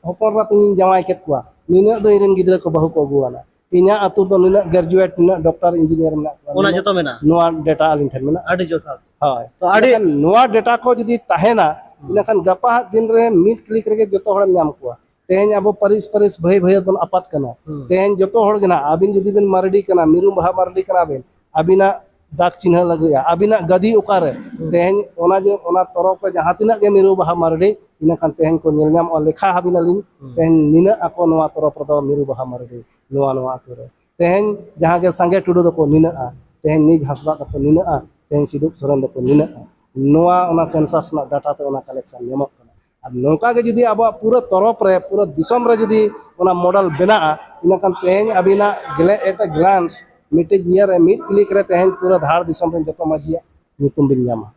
ᱦᱚᱯᱚᱱ ᱮᱨᱟ ᱛᱤᱧ ᱡᱟᱶᱟᱭ ᱠᱮᱫ ᱠᱚᱣᱟ, ᱱᱤᱱᱟᱹᱜ ᱫᱚ ᱤᱧ ᱨᱮᱱ ᱜᱤᱫᱽᱨᱟᱹ ᱠᱚ ᱵᱟᱹᱦᱩ ᱠᱚ ᱟᱹᱜᱩᱣᱟᱱᱟ, ᱤᱧᱟᱹᱜ ᱟᱹᱛᱩ ᱫᱚ ᱱᱤᱱᱟᱹᱜ ᱜᱨᱮᱡᱩᱭᱮᱴ, ᱱᱤᱱᱟᱹᱜ ᱰᱚᱠᱴᱚᱨ, ᱤᱧᱡᱤᱱᱤᱭᱟᱨ ᱢᱮᱱᱟᱜ ᱠᱚᱣᱟ, ᱚᱱᱟ ᱱᱤᱱᱟᱹᱜ ᱡᱚᱛᱚ ᱢᱮᱱᱟᱜᱼᱟ? ᱱᱚᱣᱟ ᱰᱮᱴᱟ ᱟᱹᱞᱤᱧ ᱴᱷᱮᱱ ᱢᱮᱱᱟᱜᱼᱟ᱾ ᱟᱹᱰᱤ ᱡᱚᱛᱷᱟᱛ᱾ ᱦᱳᱭ᱾ ᱛᱚ ᱟᱹᱰᱤ ᱤᱱᱟᱹᱠᱷᱟᱱ ᱱᱚᱣᱟ ᱰᱮᱴᱟ ᱠᱚ ᱡᱩᱫᱤ ᱛᱟᱦᱮᱱᱟ, ᱦᱩᱸ᱾ ᱤᱱᱟᱹᱠᱷᱟᱱ ᱜᱟᱯᱟ ᱦᱟᱜ ᱫᱤᱱ ᱨᱮ ᱢᱤᱫ ᱠᱞᱤᱠ ᱨᱮᱜᱮ ᱡᱚᱛᱚ ᱦᱚᱲᱮᱢ ᱧᱟᱢ ᱠᱚᱣᱟ᱾ ᱛᱮᱦᱮᱧ ᱟᱵᱚ ᱯᱟᱹᱨᱤᱥ ᱯᱟᱹᱨᱤᱥ ᱵᱷᱟᱹᱭ ᱵᱷᱟᱹᱭᱟᱹᱛ ᱵᱚᱱ ᱟᱯᱟᱛ ᱠᱟᱱᱟ᱾ ᱦᱩᱸ᱾ ᱛᱮᱦᱮᱧ ᱡᱚᱛᱚ ᱦᱚᱲ ᱜᱮ ᱱᱟᱦᱟᱜ, ᱟᱹᱵᱤᱱ ᱡᱩᱫᱤ ᱵᱤᱱ ᱢᱟᱨᱰᱤ ᱠᱟᱱᱟ, ᱢᱤᱨᱩ ᱵᱟᱦᱟ ᱢᱟᱨᱰᱤ ᱠᱟᱱᱟ ᱵᱤᱱ, ᱟᱹᱵᱤᱱᱟᱜ ᱫᱟᱜᱽ ᱪᱤᱱᱦᱟᱹ ᱞᱟᱹᱜᱩᱭᱟ, ᱟᱹᱵᱤᱱᱟᱜ ᱜᱟᱹᱫᱤ ᱚᱠᱟᱨᱮ? ᱦᱩᱸ᱾ ᱛᱮᱦᱮᱧ ᱚᱱᱟ ᱡᱮ, ᱚᱱᱟ ᱛᱚᱨᱚᱯ ᱨᱮ ᱡᱟᱦᱟᱸ ᱛᱤᱱᱟᱹᱜ ᱜᱮ ᱢᱤᱨᱩ ᱵᱟᱦᱟ ᱢᱟᱨᱰᱤ, ᱤᱱᱟᱹ ᱠᱷᱟᱱ ᱛᱮᱦᱮᱧ ᱠᱚ ᱧᱮᱞ ᱧᱟᱢᱚᱜᱼᱟ, ᱞᱮᱠᱷᱟ ᱦᱟᱵᱤᱱᱟᱞᱤᱧ, ᱦᱩᱸ᱾ ᱛᱮᱦᱮᱧ ᱱᱤᱱᱟᱹᱜ ᱟᱠᱚ ᱱᱚᱣᱟ ᱛᱚᱨᱚᱯ ᱨᱮᱫᱚ ᱢᱤᱨᱩ ᱵᱟᱦᱟ ᱢᱟᱨᱰᱤ, ᱱᱚᱣᱟ, ᱱᱚᱣᱟ ᱟᱹᱛᱩ ᱨᱮ᱾ ᱛᱮᱦᱮᱧ ᱡᱟᱦᱟᱸ ᱜᱮ ᱥᱟᱸᱜᱮ ᱴᱩᱰᱩ ᱫᱚᱠᱚ ᱱᱤᱱᱟᱹᱜᱼᱟ, ᱛᱮᱦᱮᱧ ᱱᱤᱡ ᱦᱟᱸᱥᱫᱟ ᱫᱚᱠᱚ ᱱᱤᱱᱟᱹᱜᱼᱟ, ᱛᱮᱦᱮᱧ ᱥᱤᱫᱩᱯ ᱥᱚᱨᱮᱱ ᱫᱚᱠᱚ ᱱᱤᱱᱟᱹᱜᱼᱟ᱾ ᱱᱚᱣᱟ ᱚᱱᱟ ᱥᱮᱱᱥᱟᱥ ᱨᱮᱱᱟᱜ ᱰᱟᱴᱟ ᱛᱮ ᱚᱱᱟ ᱠᱟᱞᱮᱠᱥᱚᱱ ᱧᱟᱢᱚᱜ ᱠᱟᱱᱟ᱾ ᱟᱨ ᱱᱚᱝᱠᱟ ᱜᱮ ᱡᱩᱫᱤ ᱟᱵᱚᱣᱟᱜ ᱯᱩᱨᱟᱹ ᱛᱚᱨᱚᱯ ᱨᱮ, ᱯᱩᱨᱟᱹ ᱫᱤᱥᱚᱢ ᱨᱮ ᱡᱩᱫᱤ ᱚᱱᱟ ᱢᱚᱰᱮᱞ ᱵᱮᱱᱟᱜᱼᱟ, ᱤᱱᱟᱹᱠᱷᱟᱱ ᱛᱮᱦᱮᱧ ᱟᱹᱵᱤᱱᱟᱜ ᱜᱞᱮ-, at a glance, ᱢᱤᱫᱴᱤᱡ ᱤᱭᱟᱹ ᱨᱮ, ᱢᱤᱫ ᱠᱞᱤᱠ ᱨᱮ ᱛᱮᱦᱮᱧ ᱯᱩᱨᱟᱹ ᱫᱷᱟᱲ ᱫᱤᱥᱚᱢ ᱨᱮᱱ ᱡᱚᱛᱚ ᱢᱟᱹᱡᱷᱤᱭᱟᱜ ᱧᱩᱛᱩᱢ ᱵᱤᱱ ᱧᱟᱢᱟ᱾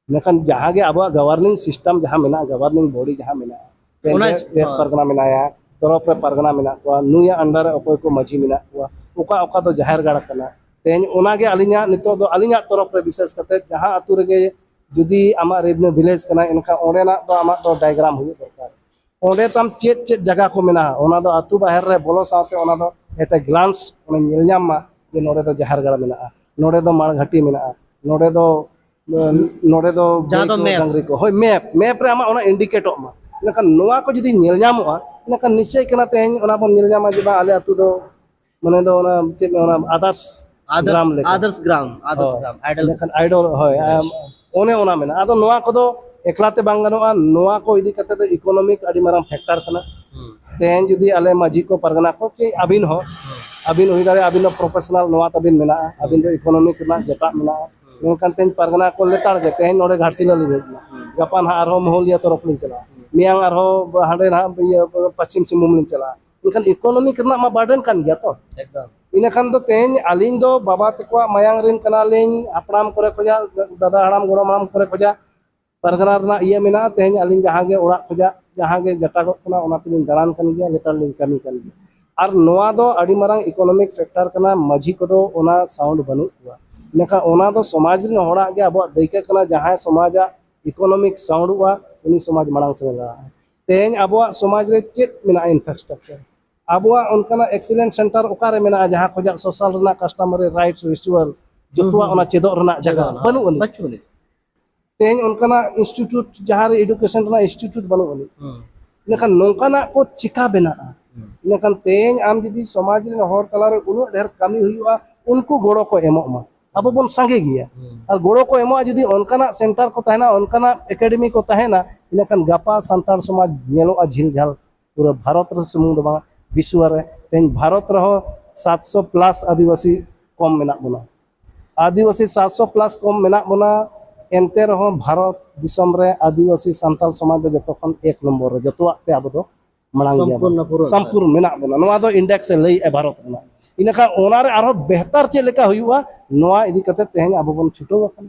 ᱢᱮᱱᱠᱷᱟᱱ ᱡᱟᱦᱟᱸ ᱜᱮ ᱟᱵᱚᱣᱟᱜ governing system ᱡᱟᱦᱟᱸ ᱢᱮᱱᱟᱜᱼᱟ, governing body ᱡᱟᱦᱟᱸ ᱢᱮᱱᱟᱜᱼᱟ, ᱚᱱᱟ ᱛᱮᱦᱮᱧ ᱫᱮᱥ ᱯᱟᱨᱜᱟᱱᱟ ᱢᱮᱱᱟᱭᱟ, ᱛᱚᱨᱚᱯ ᱨᱮ ᱯᱟᱨᱜᱟᱱᱟ ᱢᱮᱱᱟᱜ ᱠᱚᱣᱟ, ᱱᱩᱭᱟᱜ under ᱨᱮ ᱚᱠᱚᱭ ᱠᱚ ᱢᱟᱹᱡᱷᱤ ᱢᱮᱱᱟᱜ ᱠᱚᱣᱟ, ᱚᱠᱟ ᱚᱠᱟ ᱫᱚ ᱡᱟᱦᱮᱨ ᱜᱟᱲ ᱠᱟᱱᱟ᱾ ᱛᱮᱦᱮᱧ ᱚᱱᱟᱜᱮ ᱟᱹᱞᱤᱧᱟᱜ ᱱᱤᱛᱚᱜ ᱫᱚ, ᱟᱹᱞᱤᱧᱟᱜ ᱛᱚᱨᱚᱯ ᱨᱮ ᱵᱤᱥᱮᱥ ᱠᱟᱛᱮ, ᱡᱟᱦᱟᱸ ᱟᱹᱛᱩ ᱨᱮᱜᱮ ᱡᱩᱫᱤ ᱟᱢᱟᱜ revenue village ᱠᱟᱱᱟ, ᱮᱱᱠᱷᱟᱱ ᱚᱸᱰᱮᱱᱟᱜ ᱫᱚ ᱟᱢᱟᱜ ᱫᱚ diagram ᱦᱩᱭᱩᱜ ᱫᱚᱨᱠᱟᱨ᱾ ᱚᱸᱰᱮ ᱛᱟᱢ ᱪᱮᱫ ᱪᱮᱫ ᱡᱟᱭᱜᱟ ᱠᱚ ᱢᱮᱱᱟᱜᱼᱟ, ᱚᱱᱟ ᱫᱚ ᱟᱹᱛᱩ ᱵᱟᱦᱮᱨ ᱨᱮ ᱵᱚᱞᱚ ᱥᱟᱶᱛᱮ ᱚᱱᱟ ᱫᱚ at a glance ᱚᱱᱟ ᱧᱮᱞ ᱧᱟᱢ ᱢᱟ ᱡᱮ ᱱᱚᱰᱮ ᱫᱚ ᱡᱟᱦᱮᱨ ᱜᱟᱲ ᱢᱮᱱᱟᱜᱼᱟ, ᱱᱚᱰᱮ ᱫᱚ ᱢᱟᱲᱜᱷᱟᱴᱤ ᱢᱮᱱᱟᱜᱼᱟ, ᱱᱚᱰᱮ ᱫᱚ, ᱱᱚᱰᱮ ᱫᱚ ᱡᱟᱦᱟᱸ ᱜᱟᱹᱭ ᱫᱚ ᱠᱚ, map᱾ ᱰᱟᱝᱨᱤ ᱠᱚ, ᱦᱳᱭ, map, map ᱨᱮ ᱟᱢᱟᱜ ᱚᱱᱟ indicate ᱚᱜ ᱢᱟ᱾ ᱤᱱᱟᱹᱠᱷᱟᱱ ᱱᱚᱣᱟ ᱠᱚ ᱡᱩᱫᱤ ᱧᱮᱞ ᱧᱟᱢᱚᱜᱼᱟ, ᱤᱱᱟᱹᱠᱷᱟᱱ ᱱᱤᱥᱪᱚᱭ ᱠᱟᱱᱟ ᱛᱮᱦᱮᱧ ᱚᱱᱟ ᱵᱚᱱ ᱧᱮᱞ ᱧᱟᱢᱟ ᱡᱮ ᱵᱟᱝ, ᱟᱞᱮ ᱟᱹᱛᱩ ᱫᱚ ᱢᱟᱱᱮ ᱫᱚ ᱚᱱᱟ ᱪᱮᱫ, ᱚᱱᱟ ᱟᱫᱟᱨᱥ ᱜᱨᱟᱢ ᱞᱮᱠᱟ᱾ ᱟᱫᱟᱨᱥ ᱜᱨᱟᱢ, ᱟᱫᱟᱨᱥ ᱦᱳᱭ᱾ ᱜᱨᱟᱢ, ᱟᱭᱰᱚᱞ᱾ ᱮᱱᱠᱷᱟᱱ ᱟᱭᱰᱚᱞ, ᱦᱳᱭ, ᱟᱢ, ᱚᱱᱮ ᱚᱱᱟ ᱢᱮᱱᱟᱜᱼᱟ᱾ ᱟᱫᱚ ᱱᱚᱣᱟ ᱠᱚᱫᱚ ᱮᱠᱞᱟ ᱛᱮ ᱵᱟᱝ ᱜᱟᱱᱚᱜᱼᱟ᱾ ᱱᱚᱣᱟ ᱠᱚ ᱤᱫᱤ ᱠᱟᱛᱮ ᱫᱚ ᱤᱠᱳᱱᱚᱢᱤᱠ ᱟᱹᱰᱤ ᱢᱟᱨᱟᱝ ᱯᱷᱮᱠᱴᱟᱨ ᱠᱟᱱᱟ᱾ ᱦᱩᱸ᱾ ᱛᱮᱦᱮᱧ ᱡᱩᱫᱤ ᱟᱞᱮ ᱢᱟᱹᱡᱷᱤ ᱠᱚ, ᱯᱟᱨᱜᱟᱱᱟ ᱠᱚ, ᱠᱤ ᱟᱹᱵᱤᱱ ᱦᱚᱸ, ᱟᱹᱵᱤᱱ ᱦᱩᱭ ᱫᱟᱲᱮᱭᱟᱜᱼᱟ, ᱟᱹᱵᱤᱱ ᱫᱚ ᱯᱨᱚᱯᱷᱮᱥᱚᱱᱟᱞ, ᱱᱚᱣᱟ ᱛᱟᱹᱵᱤᱱ ᱢᱮᱱᱟᱜᱼᱟ, ᱟᱹᱵᱤᱱ ᱫᱚ ᱤᱠᱳᱱᱚᱢᱤᱠ ᱨᱮᱱᱟᱜ ᱡᱮᱴᱟᱜ ᱢᱮᱱᱟᱜᱼᱟ, ᱢᱮᱱᱠᱷᱟᱱ ᱛᱮᱦᱮᱧ ᱯᱟᱨᱜᱟᱱᱟ ᱠᱚ ᱞᱮᱛᱟᱲ ᱜᱮ, ᱛᱮᱦᱮᱧ ᱱᱚᱰᱮ ᱜᱷᱟᱴᱥᱤᱞᱟᱹ ᱞᱤᱧ ᱦᱮᱡ ᱮᱱᱟ, ᱜᱟᱯᱟ ᱱᱟᱦᱟᱜ ᱟᱨᱦᱚᱸ ᱢᱚᱦᱩᱞᱤᱭᱟᱹ ᱛᱚᱨᱚᱯ ᱞᱤᱧ ᱪᱟᱞᱟᱜᱼᱟ, ᱢᱮᱭᱟᱝ ᱟᱨᱦᱚᱸ ᱦᱟᱸᱰᱮ ᱱᱟᱦᱟᱜ ᱤᱭᱟᱹ ᱯᱚᱪᱷᱤᱢ ᱥᱤᱝᱵᱷᱩᱢ ᱞᱤᱧ ᱪᱟᱞᱟᱜᱼᱟ᱾ ᱢᱮᱱᱠᱷᱟᱱ ᱤᱠᱳᱱᱚᱢᱤᱠ ᱨᱮᱱᱟᱜ ᱢᱟ ᱵᱟᱨᱰᱮᱱ ᱠᱟᱱ ᱜᱮᱭᱟ ᱛᱚ᱾ ᱮᱠᱫᱚᱢ᱾ ᱤᱱᱟᱹᱠᱷᱟᱱ ᱫᱚ ᱛᱮᱦᱮᱧ ᱟᱹᱞᱤᱧ ᱫᱚ ᱵᱟᱵᱟ ᱛᱟᱠᱚᱣᱟᱜ ᱢᱟᱭᱟᱝ ᱨᱮᱱ ᱠᱟᱱᱟᱞᱤᱧ, ᱦᱟᱯᱲᱟᱢ ᱠᱚᱨᱮ ᱠᱷᱚᱡᱟᱜ, ᱫᱟᱫᱟ ᱦᱟᱲᱟᱢ, ᱜᱚᱲᱚᱢ ᱦᱟᱲᱟᱢ ᱠᱚᱨᱮ ᱠᱷᱚᱡᱟᱜ ᱯᱟᱨᱜᱟᱱᱟ ᱨᱮᱱᱟᱜ ᱤᱭᱟᱹ ᱢᱮᱱᱟᱜᱼᱟ᱾ ᱛᱮᱦᱮᱧ ᱟᱹᱞᱤᱧ ᱡᱟᱦᱟᱸ ᱜᱮ ᱚᱲᱟᱜ ᱠᱷᱚᱡᱟᱜ ᱡᱟᱦᱟᱸ ᱜᱮ ᱡᱟᱴᱟᱜᱚᱜ ᱠᱟᱱᱟ, ᱚᱱᱟ ᱛᱮᱞᱤᱧ ᱫᱟᱬᱟᱱ ᱠᱟᱱ ᱜᱮᱭᱟ, ᱞᱮᱛᱟᱲ ᱞᱤᱧ ᱠᱟᱹᱢᱤ ᱠᱟᱱ ᱜᱮᱭᱟ᱾ ᱟᱨ ᱱᱚᱣᱟ ᱫᱚ ᱟᱹᱰᱤ ᱢᱟᱨᱟᱝ ᱤᱠᱳᱱᱚᱢᱤᱠ ᱯᱷᱮᱠᱴᱟᱨ ᱠᱟᱱᱟ᱾ ᱢᱟᱹᱡᱷᱤ ᱠᱚᱫᱚ ᱚᱱᱟ ᱥᱟᱣᱩᱱᱰ ᱵᱟᱹᱱᱩᱜ ᱠᱚᱣᱟ, ᱢᱮᱱᱠᱷᱟᱱ ᱚᱱᱟ ᱫᱚ ᱥᱚᱢᱟᱡᱽ ᱨᱮᱱ ᱦᱚᱲᱟᱜ ᱜᱮ ᱟᱵᱚᱣᱟᱜ ᱫᱟᱹᱭᱠᱟᱹ ᱠᱟᱱᱟ᱾ ᱡᱟᱦᱟᱸᱭ ᱥᱚᱢᱟᱡᱟᱜ ᱤᱠᱳᱱᱚᱢᱤᱠ ᱥᱟᱣᱩᱱᱰᱚᱜᱼᱟ, ᱩᱱᱤ ᱥᱚᱢᱟᱡᱽ ᱢᱟᱲᱟᱝ ᱥᱮᱫ ᱞᱟᱦᱟᱜᱼᱟ᱾ ᱛᱮᱦᱮᱧ ᱟᱵᱚᱣᱟᱜ ᱥᱚᱢᱟᱡᱽ ᱨᱮ ᱪᱮᱫ ᱢᱮᱱᱟᱜᱼᱟ? ᱤᱱᱯᱷᱨᱟᱥᱴᱨᱟᱠᱪᱟᱨ᱾ ᱟᱵᱚᱣᱟᱜ ᱚᱱᱠᱟᱱᱟᱜ ᱮᱠᱥᱤᱞᱮᱱᱥ ᱥᱮᱱᱴᱟᱨ ᱚᱠᱟᱨᱮ ᱢᱮᱱᱟᱜᱼᱟ, ᱡᱟᱦᱟᱸ ᱠᱷᱚᱡᱟᱜ ᱥᱳᱥᱟᱞ ᱨᱮᱱᱟᱜ, ᱠᱟᱥᱴᱚᱢᱟᱨᱤ ᱨᱟᱭᱤᱴᱥ, ᱨᱤᱪᱩᱣᱟᱞ, ᱡᱚᱛᱚᱣᱟᱜ ᱚᱱᱟ ᱪᱮᱫᱚᱜ ᱨᱮᱱᱟᱜ ᱡᱟᱭᱜᱟ ᱵᱟᱹᱱᱩᱜ ᱟᱹᱱᱤᱡ᱾ ᱵᱟᱹᱪᱩᱜ ᱟᱹᱱᱤᱡ᱾ ᱛᱮᱦᱮᱧ ᱚᱱᱠᱟᱱᱟᱜ ᱤᱱᱥᱴᱤᱴᱤᱭᱩᱴ, ᱡᱟᱦᱟᱸ ᱨᱮ ᱮᱰᱩᱠᱮᱥᱚᱱ ᱨᱮᱱᱟᱜ ᱤᱱᱥᱴᱤᱴᱤᱭᱩᱴ ᱵᱟᱹᱱᱩᱜ ᱟᱹᱱᱤᱡ᱾ ᱦᱩᱸ᱾ ᱤᱱᱟᱹᱠᱷᱟᱱ ᱱᱚᱝᱠᱟᱱᱟᱜ ᱠᱚ ᱪᱤᱠᱟ ᱵᱮᱱᱟᱜᱼᱟ? ᱤᱱᱟᱹᱠᱷᱟᱱ ᱛᱮᱦᱮᱧ ᱟᱢ ᱡᱩᱫᱤ ᱥᱚᱢᱟᱡᱽ ᱨᱮᱱ ᱦᱚᱲ ᱛᱟᱞᱟᱨᱮ ᱩᱱᱟᱹᱜ ᱰᱷᱮᱨ ᱠᱟᱹᱢᱤ ᱦᱩᱭᱩᱜᱼᱟ, ᱩᱱᱠᱩ ᱜᱚᱲᱚ ᱠᱚ ᱮᱢᱚᱜ ᱢᱟ᱾ ᱟᱵᱚ ᱵᱚᱱ ᱥᱟᱸᱜᱮ ᱜᱮᱭᱟ᱾ ᱦᱩᱸ᱾ ᱟᱨ ᱜᱚᱲᱚ ᱠᱚ ᱮᱢᱚᱜᱼᱟ, ᱡᱩᱫᱤ ᱚᱱᱠᱟᱱᱟᱜ ᱥᱮᱱᱴᱟᱨ ᱠᱚ ᱛᱟᱦᱮᱱᱟ, ᱚᱱᱠᱟᱱᱟᱜ ᱮᱠᱟᱰᱮᱢᱤ ᱠᱚ ᱛᱟᱦᱮᱱᱟ, ᱤᱱᱟᱹᱠᱷᱟᱱ ᱜᱟᱯᱟ ᱥᱟᱱᱛᱟᱲ ᱥᱚᱢᱟᱡᱽ ᱧᱮᱞᱚᱜᱼᱟ ᱡᱷᱤᱞ ᱡᱷᱟᱞ, ᱯᱩᱨᱟᱹ ᱵᱷᱟᱨᱚᱛ ᱨᱮ ᱥᱩᱢᱩᱝ ᱫᱚ ᱵᱟᱝ, ᱵᱤᱥᱣᱚ ᱨᱮ᱾ ᱛᱮᱦᱮᱧ ᱵᱷᱟᱨᱚᱛ ᱨᱮᱦᱚᱸ ᱥᱟᱛᱥᱚ ᱯᱞᱟᱥ ᱟᱹᱫᱤᱵᱟᱹᱥᱤ ᱠᱚᱢ ᱢᱮᱱᱟᱜ ᱵᱚᱱᱟ᱾ ᱟᱹᱫᱤᱵᱟᱹᱥᱤ ᱥᱟᱛᱥᱚ ᱯᱞᱟᱥ ᱠᱚᱢ ᱢᱮᱱᱟᱜ ᱵᱚᱱᱟ, ᱮᱱᱛᱮ ᱨᱮᱦᱚᱸ ᱵᱷᱟᱨᱚᱛ ᱫᱤᱥᱚᱢ ᱨᱮ ᱟᱹᱫᱤᱵᱟᱹᱥᱤ ᱥᱟᱱᱛᱟᱲ ᱥᱚᱢᱟᱡᱽ ᱫᱚ ᱡᱚᱛᱚ ᱠᱷᱚᱱ ᱮᱠ ᱱᱚᱢᱵᱚᱨ ᱨᱮ, ᱡᱚᱛᱚᱣᱟᱜ ᱛᱮ ᱟᱵᱚ ᱫᱚ ᱢᱟᱲᱟᱝ ᱜᱮᱭᱟ ᱵᱚᱱ᱾ ᱥᱚᱢᱯᱩᱨᱱᱚ ᱯᱩᱨᱟᱹ᱾ ᱥᱚᱢᱯᱩᱨᱱ ᱢᱮᱱᱟᱜ ᱵᱚᱱᱟ, ᱱᱚᱣᱟ ᱫᱚ ᱤᱱᱰᱮᱠᱥ ᱮ ᱞᱟᱹᱭᱮᱫᱼᱟ ᱵᱷᱟᱨᱚᱛ ᱨᱮᱱᱟᱜ᱾ ᱤᱱᱟᱹᱠᱷᱟᱱ ᱚᱱᱟᱨᱮ ᱟᱨᱦᱚᱸ ᱵᱮᱦᱛᱟᱨ ᱪᱮᱫ ᱞᱮᱠᱟ ᱦᱩᱭᱩᱜᱼᱟ, ᱱᱚᱣᱟ ᱤᱫᱤ ᱠᱟᱛᱮ ᱛᱮᱦᱮᱧ ᱟᱵᱚ ᱵᱚᱱ ᱪᱷᱩᱴᱟᱹᱣ ᱟᱠᱟᱱᱟ᱾